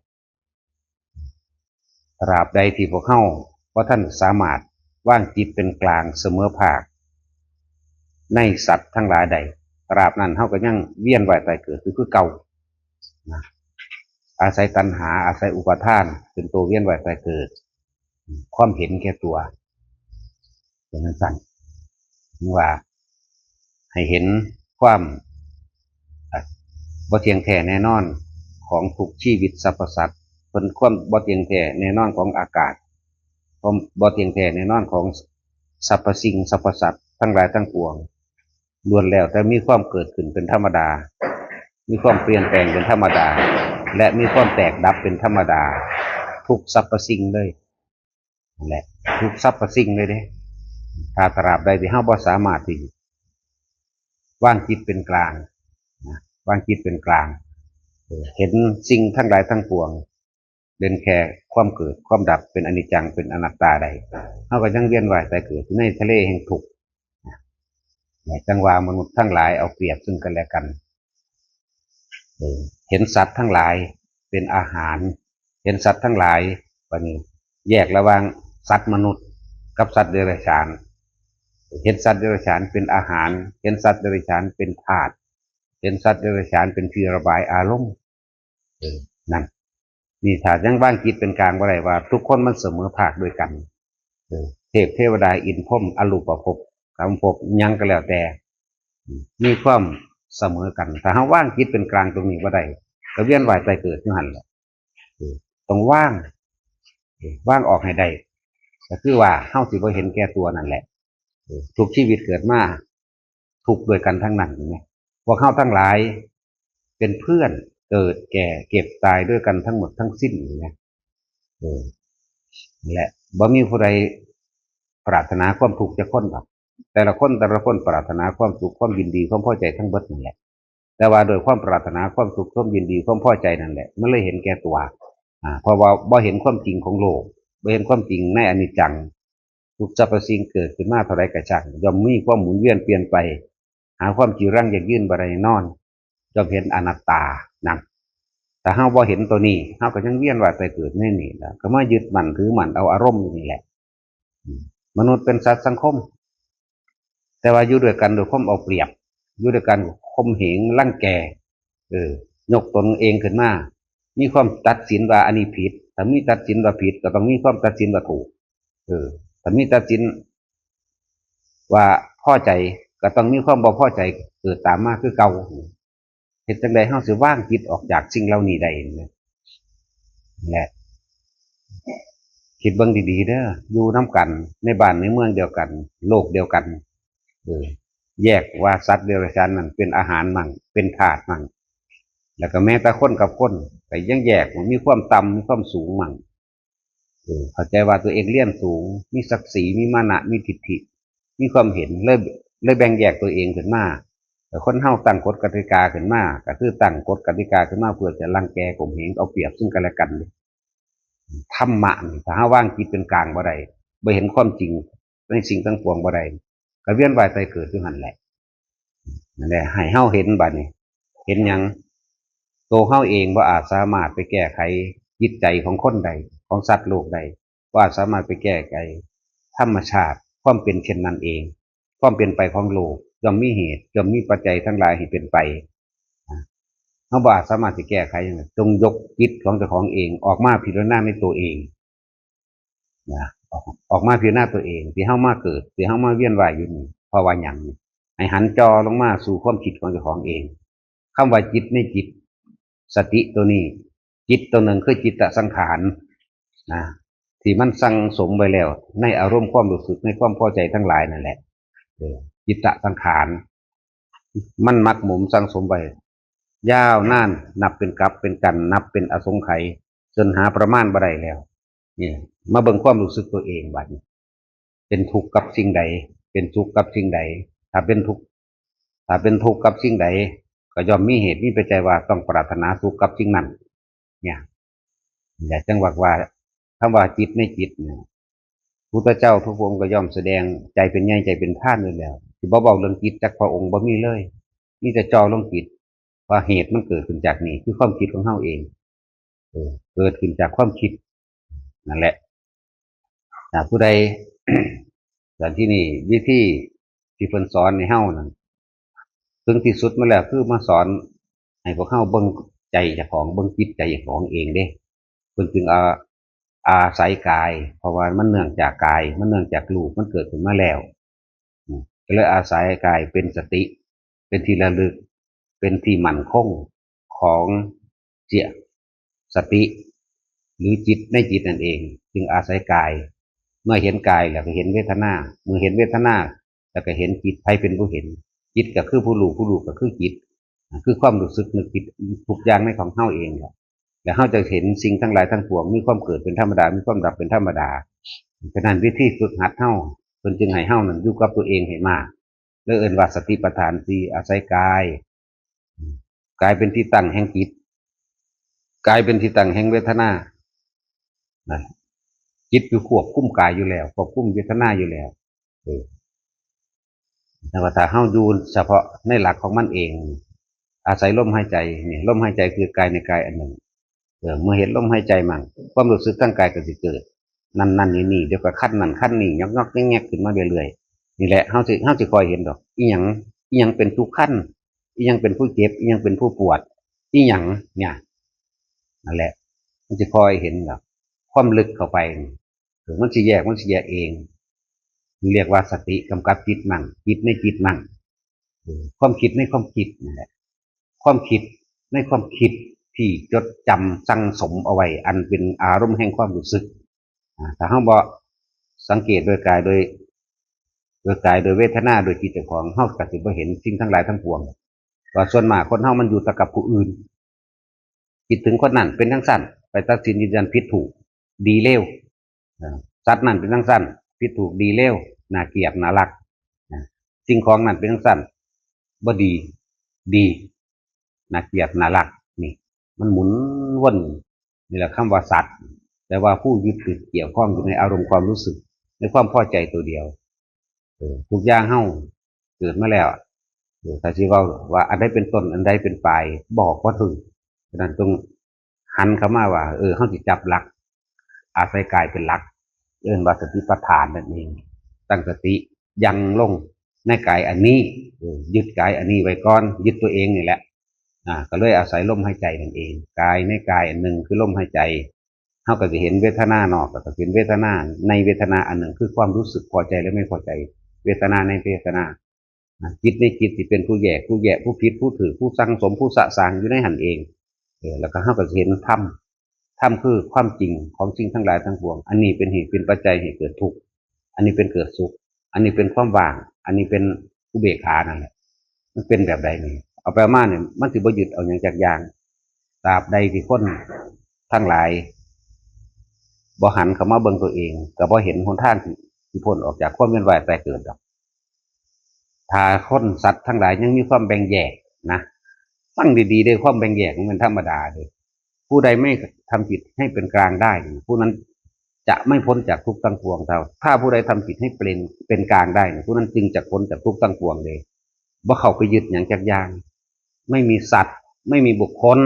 ตราบใดที่พวกเฮาบ่ทันสามารถวางจิตเป็นกลางเสมอภาค ในสัตว์ทั้งหลายได้ ตราบนั้นเฮาก็ยังเวียนว่ายตายเกิดอยู่คือเก่า นะ อาศัยตัณหา อาศัยอุปาทาน เป็นตัวเวียนว่ายตายเกิด ความเห็นแก่ตัว เป็นจั่งซั้น ว่า ให้เห็นความ อ่ะ บ่เที่ยงแท้แน่นอนของทุกชีวิตสรรพสัตว์ เป็นความบ่เที่ยงแท้แน่นอนของอากาศ ความบ่เที่ยงแท้แน่นอนของสรรพสิ่งสรรพสัตว์ทั้งหลายทั้งปวง ล้วนแล้วแต่มีความเกิดขึ้นเป็นธรรมดา มีความเปลี่ยนแปลงเป็นธรรมดา และมีความแตกดับเป็นธรรมดา ทุกสรรพสิ่งเลย นั่นแหละ ทุกสรรพสิ่งเลยเด้ ถ้าตราบใดที่เฮาบ่สามารถที่วางจิตเป็นกลาง นะ วางจิตเป็นกลาง เออ เห็นสิ่งทั้งหลายทั้งปวง เป็นแค่ความเกิดความดับ เป็นอนิจจัง เป็นอนัตตาได้ เฮาก็ยังเวียนว่ายตายเกิดอยู่ในทะเลแห่งทุกข์ นะ จั่งว่ามนุษย์ทั้งหลายเอาเปรียบซึ่งกันและกัน เออ เห็นสัตว์ทั้งหลายเป็นอาหาร เห็นสัตว์ทั้งหลาย บัดนี้แยกระหว่างสัตว์มนุษย์กับสัตว์เดรัจฉาน เห็นสัตว์เดรัจฉานเป็นอาหาร เห็นสัตว์เดรัจฉานเป็นธาตุ เห็นสัตว์เดรัจฉานเป็นที่ระบายอารมณ์ เออ นั่น นี่ถ้ายังวางจิตเป็นกลางบ่ได้ว่าทุกคนมันเสมอภาคด้วยกัน เออ เทพเทวดาอินทร์พรหมอรูปภพ กามภพ หยังก็แล้วแต่ มีความเสมอกัน ถ้าเฮาวางจิตเป็นกลางตรงนี้บ่ได้ ก็เวียนว่ายตายเกิดอยู่หั่นแหละ เออ ต้องวาง วางออกให้ได้ ก็คือว่าเฮาสิบ่เห็นแก่ตัวนั่นแหละ ทุกชีวิตเกิดมา ทุกข์ด้วยกันทั้งนั้นเห็นไหม พวกเฮาทั้งหลาย เป็นเพื่อนเกิดแก่เจ็บตายด้วยกันทั้งหมดทั้งสิ้นเห็นไหม เออ นั่นแหละ บ่มีผู้ใดปรารถนาความทุกข์จักคนดอก แต่ละคนแต่ละคนปรารถนาความสุขความยินดีความพอใจทั้งเบิดนั่นแหละ แต่ว่าโดยความปรารถนาความสุขความยินดีความพอใจนั่นแหละ มันเลยเห็นแก่ตัว อ่า เพราะว่าบ่เห็นความจริงของโลก บ่เห็นความจริงในอนิจจัง ทุกสรรพสิ่งเกิดขึ้นมาเท่าใดก็ช่าง ย่อมมีความหมุนเวียนเปลี่ยนไป หาความจีรังยั่งยืนบ่ได้นอน ย่อมเห็นอนัตตานั่น ถ้าเฮาบ่เห็นตัวนี้ เฮาก็ยังเวียนว่ายตายเกิดในนี่แหละ ก็มายึดมั่นถือมั่นเอาอารมณ์อยู่นี่แหละ อืม มนุษย์เป็นสัตว์สังคม แต่ว่าอยู่ด้วยกันด้วยความเอาเปรียบ อยู่ด้วยกันข่มเหงรังแก เออ ยกตนเองขึ้นมา มีความตัดสินว่าอันนี้ผิด ถ้ามีตัดสินว่าผิด ก็ต้องมีความตัดสินว่าถูก เออ ถ้ามีตัดสินว่าพอใจ ก็ต้องมีความบ่พอใจเกิดตามมาคือเก่า เฮ็ดจั่งใดเฮาสิวางจิตออกจากสิ่งเหล่านี้ได้นะ และ คิดเบิ่งดีๆเด้อ อยู่นำกัน ในบ้านในเมืองเดียวกัน โลกเดียวกัน เออ แยกว่าสัตว์เดรัจฉานนั่นเป็นอาหารมั่ง เป็นทาสมั่ง แล้วก็แม้แต่คนกับคน ก็ยังแยกว่ามีความต่ำ มีความสูงมั่ง เออ เข้าใจว่าตัวเองเรียนสูง มีศักดิ์ศรี มีมานะ มีทิฐิ มีความเห็น เลย เลยแบ่งแยกตัวเองขึ้นมา แต่คนเฮาตั้งกฎกติกาขึ้นมา ก็คือตั้งกฎกติกาขึ้นมาเพื่อจะรังแกข่มเหงเอาเปรียบซึ่งกันและกัน ธรรมะนี่ ถ้าเฮาวางจิตเป็นกลางบ่ได้ บ่เห็นความจริงในสิ่งทั้งปวงบ่ได้ ก็เวียนว่ายตายเกิดอยู่หั่นแหละ นั่นแหละ ให้เฮาเห็นบัดนี้ เห็นหยัง ตัวเฮาเองบ่อาจสามารถไปแก้ไขจิตใจของคนใด ของสัตว์โลกใด บ่อาจสามารถไปแก้ไขธรรมชาติ ความเป็นเช่นนั้นเอง ความเป็นไปของโลก ย่อมมีเหตุ ย่อมมีปัจจัยทั้งหลายให้เป็นไป เฮาบ่อาจสามารถสิแก้ไขหยังได้ จงยกจิตของเจ้าของเอง ออกมาพิจารณาในตัวเอง นะ ออก ออกมาพิจารณาตัวเอง ที่เฮามาเกิด ที่เฮามาเวียนว่ายอยู่นี่ เพราะว่าหยัง ให้หันจ่อลงมาสู่ความคิดของเจ้าของเอง คำว่าจิตในจิต สติตัวนี้ จิตตัวหนึ่งคือจิตตสังขาร นะ ที่มันสั่งสมไว้แล้ว ในอารมณ์ความรู้สึก ในความพอใจทั้งหลายนั่นแหละ เออ จิตตสังขาร มันหมักหมมสั่งสมไว้ ยาวนาน นับเป็นกับเป็นกัน นับเป็นอสงไขย จนหาประมาณบ่ได้แล้ว นี่ มาเบิ่งความรู้สึกตัวเองบัดนี้ เป็นทุกข์กับสิ่งใด เป็นสุขกับสิ่งใด ถ้าเป็นทุกข์ ถ้าเป็นทุกข์กับสิ่งใด ก็ย่อมมีเหตุมีปัจจัยว่าต้องปรารถนาสุขกับสิ่งนั้น เนี่ย อย่าจังหวักว่า คำว่าจิตในจิตเนี่ย พุทธเจ้าทุกพระองค์ก็ย่อมแสดงใจเป็นใหญ่ใจเป็นประธานอยู่แล้ว สิบ่เว้าเรื่องจิตจักพระองค์บ่มีเลย มีแต่จ่อลงจิต ว่าเหตุมันเกิดขึ้นจากนี่ คือความคิดของเฮาเอง เออ เกิดขึ้นจากความคิด นั่นแหละ ถ้าผู้ใด แต่ที่นี่วิธีที่เพิ่นสอนให้เฮานั่น ถึงที่สุดมาแล้วคือมาสอนให้พวกเฮาเบิ่งใจเจ้าของ เบิ่งจิตใจเจ้าของเองเด้ เพิ่นจึงเอา อาศัยกาย เพราะว่ามันเนื่องจากกาย มันเนื่องจากรูป มันเกิดขึ้นมาแล้ว อืม ก็เลยอาศัยกายเป็นสติ เป็นที่ระลึก เป็นที่มั่นคงของเจตสติ หรือจิตในจิตนั่นเอง จึงอาศัยกาย เมื่อเห็นกายแล้วก็เห็นเวทนา เมื่อเห็นเวทนา แล้วก็เห็นจิต ไผเป็นผู้เห็น จิตก็คือผู้รู้ ผู้รู้ก็คือจิต คือความรู้สึกนึกคิดทุกอย่างในของเฮาเองแหละ แล้วเฮาจะเห็นสิ่งทั้งหลายทั้งปวง มีความเกิดเป็นธรรมดา มีความดับเป็นธรรมดา ฉะนั้นวิธีฝึกหัดเฮา เพิ่นจึงให้เฮานั่นอยู่กับตัวเองให้มาก เลยเอิ้นว่าสติปัฏฐานสี่ อาศัยกาย กายเป็นที่ตั้งแห่งจิต กายเป็นที่ตั้งแห่งเวทนา นั่น จิตอยู่ควบคุมกายอยู่แล้ว ควบคุมเวทนาอยู่แล้ว เออ แต่ว่าถ้าเฮาอยู่เฉพาะในหลักของมันเอง อาศัยลมหายใจนี่ ลมหายใจคือกายในกายอันหนึ่ง เออ เมื่อเห็นลมหายใจมั่ง ความรู้สึกทางกายก็สิเกิด นั่นนั่นนี่นี่ เดี๋ยวก็คันนั่นคันนี่ ยอกยอกแยกแยกขึ้นมาเรื่อยๆ นี่แหละ เฮาสิ เฮาสิคอยเห็นดอก อีหยัง อีหยังเป็นผู้คัน อีหยังเป็นผู้เจ็บ อีหยังเป็นผู้ปวด อีหยังเนี่ย นั่นแหละ มันสิคอยเห็นดอก ความลึกเข้าไปนี่ เออ มันสิแยก มันสิแยกเอง เรียกว่าสติกำกับจิตมั่ง จิตในจิตมั่ง เออ ความคิดในความคิดนั่นแหละ ความคิดในความคิดที่จดจำสั่งสมเอาไว้ อันเป็นอารมณ์แห่งความรู้สึก อ่าถ้าเฮาบ่สังเกตโดยกายโดย โดยกายโดยเวทนาโดยจิตเจ้าของ เฮาก็สิบ่เห็นสิ่งทั้งหลายทั้งปวง ว่าส่วนมากคนเฮามันอยู่แต่กับผู้อื่น คิดถึงคนนั้นเป็นจั่งซั้น ไปตัดสินยืนยันผิดถูก ดีเลว อ่าสัตว์นั้นเป็นจั่งซั้น ผิดถูกดีเลว น่าเกลียดน่ารัก อ่าสิ่งของนั้นเป็นจั่งซั้น บ่ดี ดี น่าเกลียดน่ารัก นี่ มันหมุนวน นี่แหละคำว่าสัตว์ แต่ว่าผู้ยึดติดเกี่ยวข้องอยู่ในอารมณ์ความรู้สึก ในความพอใจตัวเดียว เออทุกอย่างเฮาเกิดมาแล้ว เออถ้าสิเว้าว่าอันใดเป็นต้น อันใดเป็นปลาย บอกบ่ถืก ฉะนั้นต้องหันเข้ามาว่า เออเฮาสิจับหลัก อาศัยกายเป็นหลัก เอิ้นว่าสติปัฏฐานนั่นเอง ตั้งสติยังลงในกายอันนี้ เออยึดกายอันนี้ไว้ก่อน ยึดตัวเองนี่แหละ อ่า ก็เลยอาศัยลมหายใจนั่นเอง กายในกายอันหนึ่งคือลมหายใจ เฮาก็สิเห็นเวทนานอก ก็สิเป็นเวทนาในเวทนาอันหนึ่ง คือความรู้สึกพอใจและไม่พอใจ เวทนาในเวทนา อ่าจิตในจิตสิเป็นผู้แยก ผู้แยก ผู้ผิด ผู้ถืก ผู้สั่งสม ผู้สะสางอยู่ในหั้นเอง เออ แล้วก็เฮาก็สิเห็นธรรม ธรรมคือความจริงของสิ่งทั้งหลายทั้งปวง อันนี้เป็นเหตุเป็นปัจจัยให้เกิดทุกข์ อันนี้เป็นเกิดสุข อันนี้เป็นความว่าง อันนี้เป็นอุเบกขานั่นแหละ มันเป็นแบบใดนี่ เอาไปมาเนี่ย มันสิบ่ยึดเอาหยังจักอย่าง ตราบใดที่คนทั้งหลายบ่หันเข้ามาเบิ่งตัวเอง ก็บ่เห็นหนทางที่ที่พ้นออกจากความเวียนว่ายตายเกิดดอก ถ้าคนสัตว์ทั้งหลายยังมีความแบ่งแยกนะ ฟังดีๆ เด้อ ความแบ่งแยกมันธรรมดาเด้อ ผู้ใดไม่ทำจิตให้เป็นกลางได้ ผู้นั้นจะไม่พ้นจากทุกข์ทั้งปวงเท่า ถ้าผู้ใดทำจิตให้เป็น เป็นกลางได้ ผู้นั้นจึงจะพ้นจากทุกข์ทั้งปวงเลย บ่เข้าไปยึดหยังจักอย่าง ไม่มีสัตว์ ไม่มีบุคคล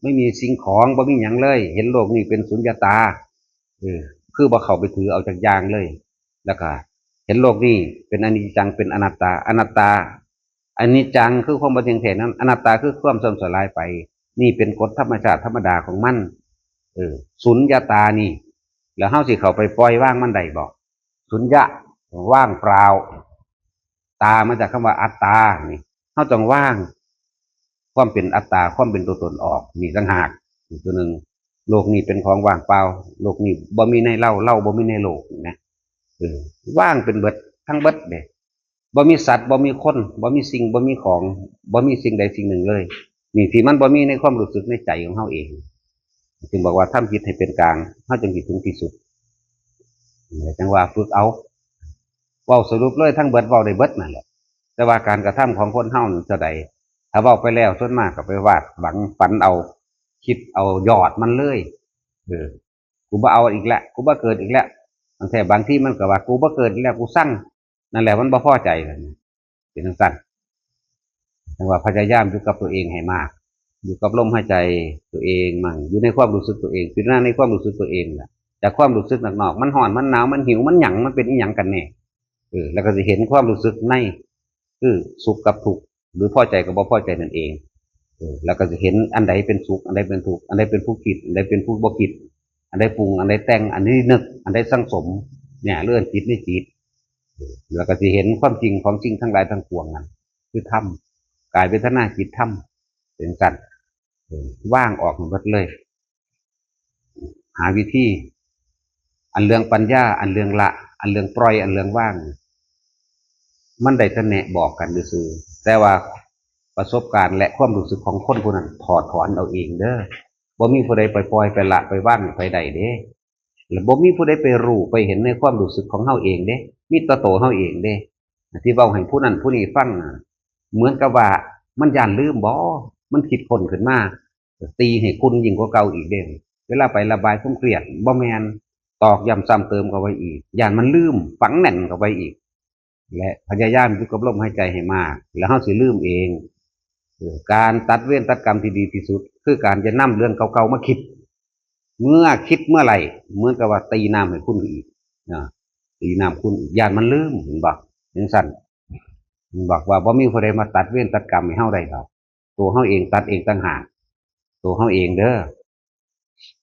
ไม่มีสิ่งของ บ่มีหยังเลย เห็นโลกนี้เป็นสุญญตา เออ คือบ่เข้าไปถือเอาจักอย่างเลย แล้วก็เห็นโลกนี้เป็นอนิจจัง เป็นอนัตตา อนัตตา อนิจจังคือความบ่เที่ยงแท้นั้น อนัตตาคือความเสื่อมสลายไป นี่เป็นกฎธรรมชาติธรรมดาของมัน เออ สุญญตานี่ แล้วเฮาสิเข้าไปปล่อยวางมันได้บ่ สุญญะ ว่างเปล่า ตามาจากคำว่าอัตตา นี่ เฮาต้องวางความเป็นอัตตา ความเป็นตัวตนออก นี่ต่างหาก อีกตัวหนึ่ง โลกนี้เป็นของว่างเปล่า โลกนี้บ่มีในเรา เราบ่มีในโลก นี่นะ เออ ว่างเป็นเบิด ทั้งเบิดเด้ บ่มีสัตว์ บ่มีคน บ่มีสิ่ง บ่มีของ บ่มีสิ่งใดสิ่งหนึ่งเลย นี่ที่มันบ่มีในความรู้สึกในใจของเฮาเอง จึงบอกว่าทำจิตให้เป็นกลาง เฮาจึงสิถึงที่สุด จังว่าฝึกเอา เว้าสรุปเลยทั้งเบิด เว้าได้เบิดนั่นแหละ แต่ว่าการกระทำของคนเฮานี่เท่าใด ถ้าเว้าไปแล้วส่วนมากก็ไปวาดหวังฝันเอา คิดเอายอดมันเลย เออ กูบ่เอาอีกแล้ว กูบ่เกิดอีกแล้ว บางแท้บางทีมันก็ว่า กูบ่เกิดอีกแล้ว กูซัง นั่นแหละมันบ่พอใจแล้วนะ เป็นจั่งซั้น จังว่าพยายามอยู่กับตัวเองให้มาก อยู่กับลมหายใจตัวเองมั่ง อยู่ในความรู้สึกตัวเอง พิจารณาในความรู้สึกตัวเองแหละ จากความรู้สึกนอกๆ มันร้อน มันหนาว มันหิว มันหยัง มันเป็นอีหยังกันแน่ เออ แล้วก็สิเห็นความรู้สึกใน คือสุขกับทุกข์ หรือพอใจกับบ่พอใจนั่นเอง เออ แล้วก็สิเห็นอันใดเป็นสุข อันใดเป็นทุกข์ อันใดเป็นผู้คิด อันใดเป็นผู้บ่คิด อันใดปรุง อันใดแต่ง อันใดนึก อันใดสั่งสม เนี่ย เรื่องจิตในจิต เออ แล้วก็สิเห็นความจริงของสิ่งทั้งหลายทั้งปวงนั่น คือธรรม กายเวทนาจิตธรรม เป็นจั่งซั้น เออ วางออกหมดเลย หาวิธี อันเรื่องปัญญา อันเรื่องละ อันเรื่องปล่อย อันเรื่องวาง มันได้แต่แนะบอกกันซื่อๆ แต่ว่าประสบการณ์และความรู้สึกของคนผู้นั้นถอดถอนเอาเองเด้อ บ่มีผู้ใดไปปล่อยไปละไปวางให้ไผได้เด้ และบ่มีผู้ใดไปรู้ไปเห็นในความรู้สึกของเฮาเองเด้ มีแต่ตัวเฮาเองเด้ ที่เว้าให้ผู้นั้นผู้นี้ฟังน่ะ เหมือนกับว่ามันย้านลืมบ่ มันคิดค้นขึ้นมา ตีให้ขุ่นยิ่งกว่าเก่าอีกเด้ เวลาไประบายความเครียด บ่แม่น ตอกย้ำซ้ำเติมเข้าไปอีก ย้านมันลืม ฝังแน่นเข้าไปอีก และพยายามอยู่กับลมหายใจให้มาก แล้วเฮาสิลืมเอง เออ การตัดเวรตัดกรรมที่ดีที่สุด คือการจะนำเรื่องเก่าๆมาคิด เมื่อคิดเมื่อไหร่ เหมือนกับว่าตีน้ำให้ขุ่นอีก นะ ตีน้ำขุ่นอีก ย้านมันลืม เห็นบ่ จั่งซั้น มันบอกว่าบ่มีผู้ใดมาตัดเวรตัดกรรมให้เฮาได้ดอก ตัวเฮาเองตัดเองต่างหาก ตัวเฮาเองเด้อ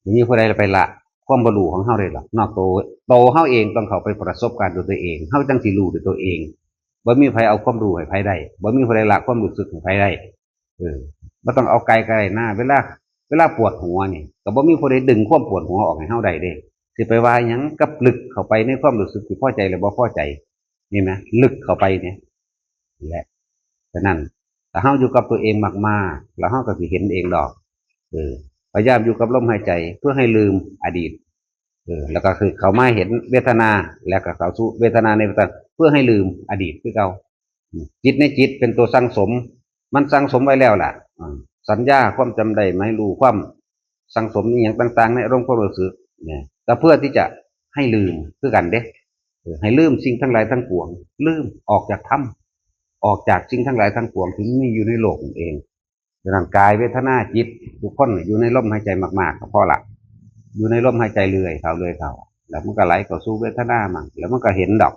บ่มีผู้ใดไปละความบ่รู้ของเฮาได้หรอก นอกตัว ตัวเฮาเองต้องเข้าไปประสบการณ์ด้วยตัวเอง เฮาจั่งสิรู้ด้วยตัวเอง บ่มีไผเอาความรู้ให้ไผได้ บ่มีผู้ใดละความรู้สึกให้ไผได้ เออ บ่ต้องเอาไกลก็ได้นะ เวลา เวลาปวดหัวนี่ ก็บ่มีผู้ใดดึงความปวดหัวออกให้เฮาได้เด้ สิไปว่าหยังกับลึกเข้าไปในความรู้สึกที่พอใจและบ่พอใจ นี่ไหม ลึกเข้าไปเนี่ย นี่แหละ ฉะนั้น ถ้าเฮาอยู่กับตัวเองมากๆ แล้วเฮาก็สิเห็นเองดอก เออ พยายามอยู่กับลมหายใจเพื่อให้ลืมอดีต เออ แล้วก็คือเข้ามาเห็นเวทนา แล้วก็เข้าสู่เวทนาในเวทนา เพื่อให้ลืมอดีตคือเก่า อืม จิตในจิตเป็นตัวสั่งสม มันสั่งสมไว้แล้วล่ะ อ่า สัญญา ความจำได้ หมายรู้ ความสั่งสมอหย่างต่างๆ ในอารมณ์ความรู้สึก เนี่ย ก็เพื่อที่จะให้ลืมคือกันเด้ เออ ให้ลืมสิ่งทั้งหลายทั้งปวง ลืม ออกจากธรรม ออกจากสิ่งทั้งหลายทั้งปวงที่มีอยู่ในโลกนั่นเอง ร่างกาย เวทนา จิต ทุกคนอยู่ในลมหายใจมากๆ ก็พอละ อยู่ในลมหายใจเรื่อยเท่าเรื่อยเท่า แล้วมันก็ไหลเข้าสู่เวทนามั่ง แล้วมันก็เห็นดอก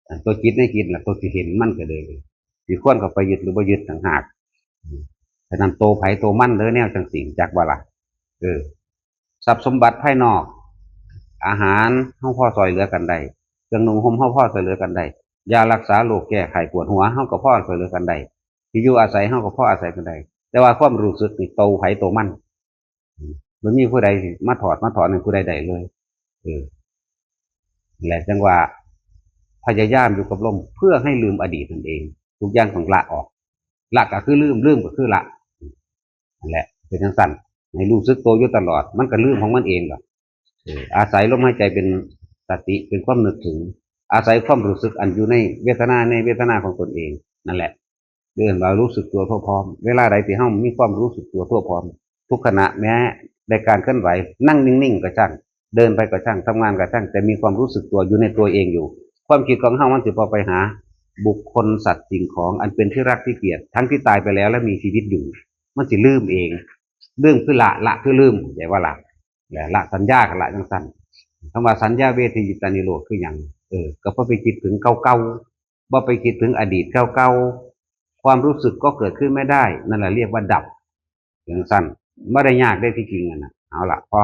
อันตัวจิตในจิตน่ะ ตัวที่เห็นมันก็เลย สิควรเข้าไปยึดหรือบ่ยึดต่างหาก อืม ฉะนั้นโตไผโตมันเด้อ แนวจังซี้ จักบ่ล่ะ เออ ทรัพย์สมบัติภายนอก อาหาร เฮาพอซ่อยเหลือกันได้ เครื่องนุ่งห่ม เฮาพอซ่อยเหลือกันได้ ยารักษาโรค แก้ไข้ปวดหัว เฮาก็พอซ่อยเหลือกันได้ ที่อยู่อาศัย เฮาก็พออาศัยกันได้ แต่ว่าความรู้สึกนี่โตไผโตมัน อืม บ่มีผู้ใดมาถอดมาถอนให้ผู้ใดได้เลย เออ และจังว่า พยายามอยู่กับลมเพื่อให้ลืมอดีตนั่นเอง ทุกอย่างต้องละออก ละก็คือลืม ลืมก็คือละ นั่นแหละ เป็นจังซั่น ให้รู้สึกตัวอยู่ตลอด มันก็ลืมของมันเองดอก เออ อาศัยลมหายใจเป็นสติ เป็นความนึกถึง อาศัยความรู้สึกอันอยู่ในเวทนา ในเวทนาของตนเอง นั่นแหละ เรียกว่ารู้สึกตัวทั่วพร้อม เวลาใดที่เฮามีความรู้สึกตัวทั่วพร้อม ทุกขณะ แม้ในการเคลื่อนไหว นั่งนิ่งๆ ก็ช่าง เดินไปก็ช่าง ทำงานก็ช่าง แต่มีความรู้สึกตัวอยู่ในตัวเองอยู่ ความคิดของเฮามันสิบ่ไปหาบุคคล สัตว์ สิ่งของ อันเป็นที่รักที่เกลียด ทั้งที่ตายไปแล้วและมีชีวิตอยู่ มันสิลืมเอง ลืมคือละ ละคือลืม เข้าใจว่าละ และละสัญญาก็ละจังซั่น คำว่าสัญญาเวทยิตานิโรธคือหยัง เออ ก็บ่ไปคิดถึงเก่าๆ บ่ไปคิดถึงอดีตเก่าๆ ความรู้สึกก็เกิดขึ้นไม่ได้ นั่นแหละเรียกว่าดับ จังซั่น บ่ได้ยากเด้ที่จริงอะนะ เอาละ พอ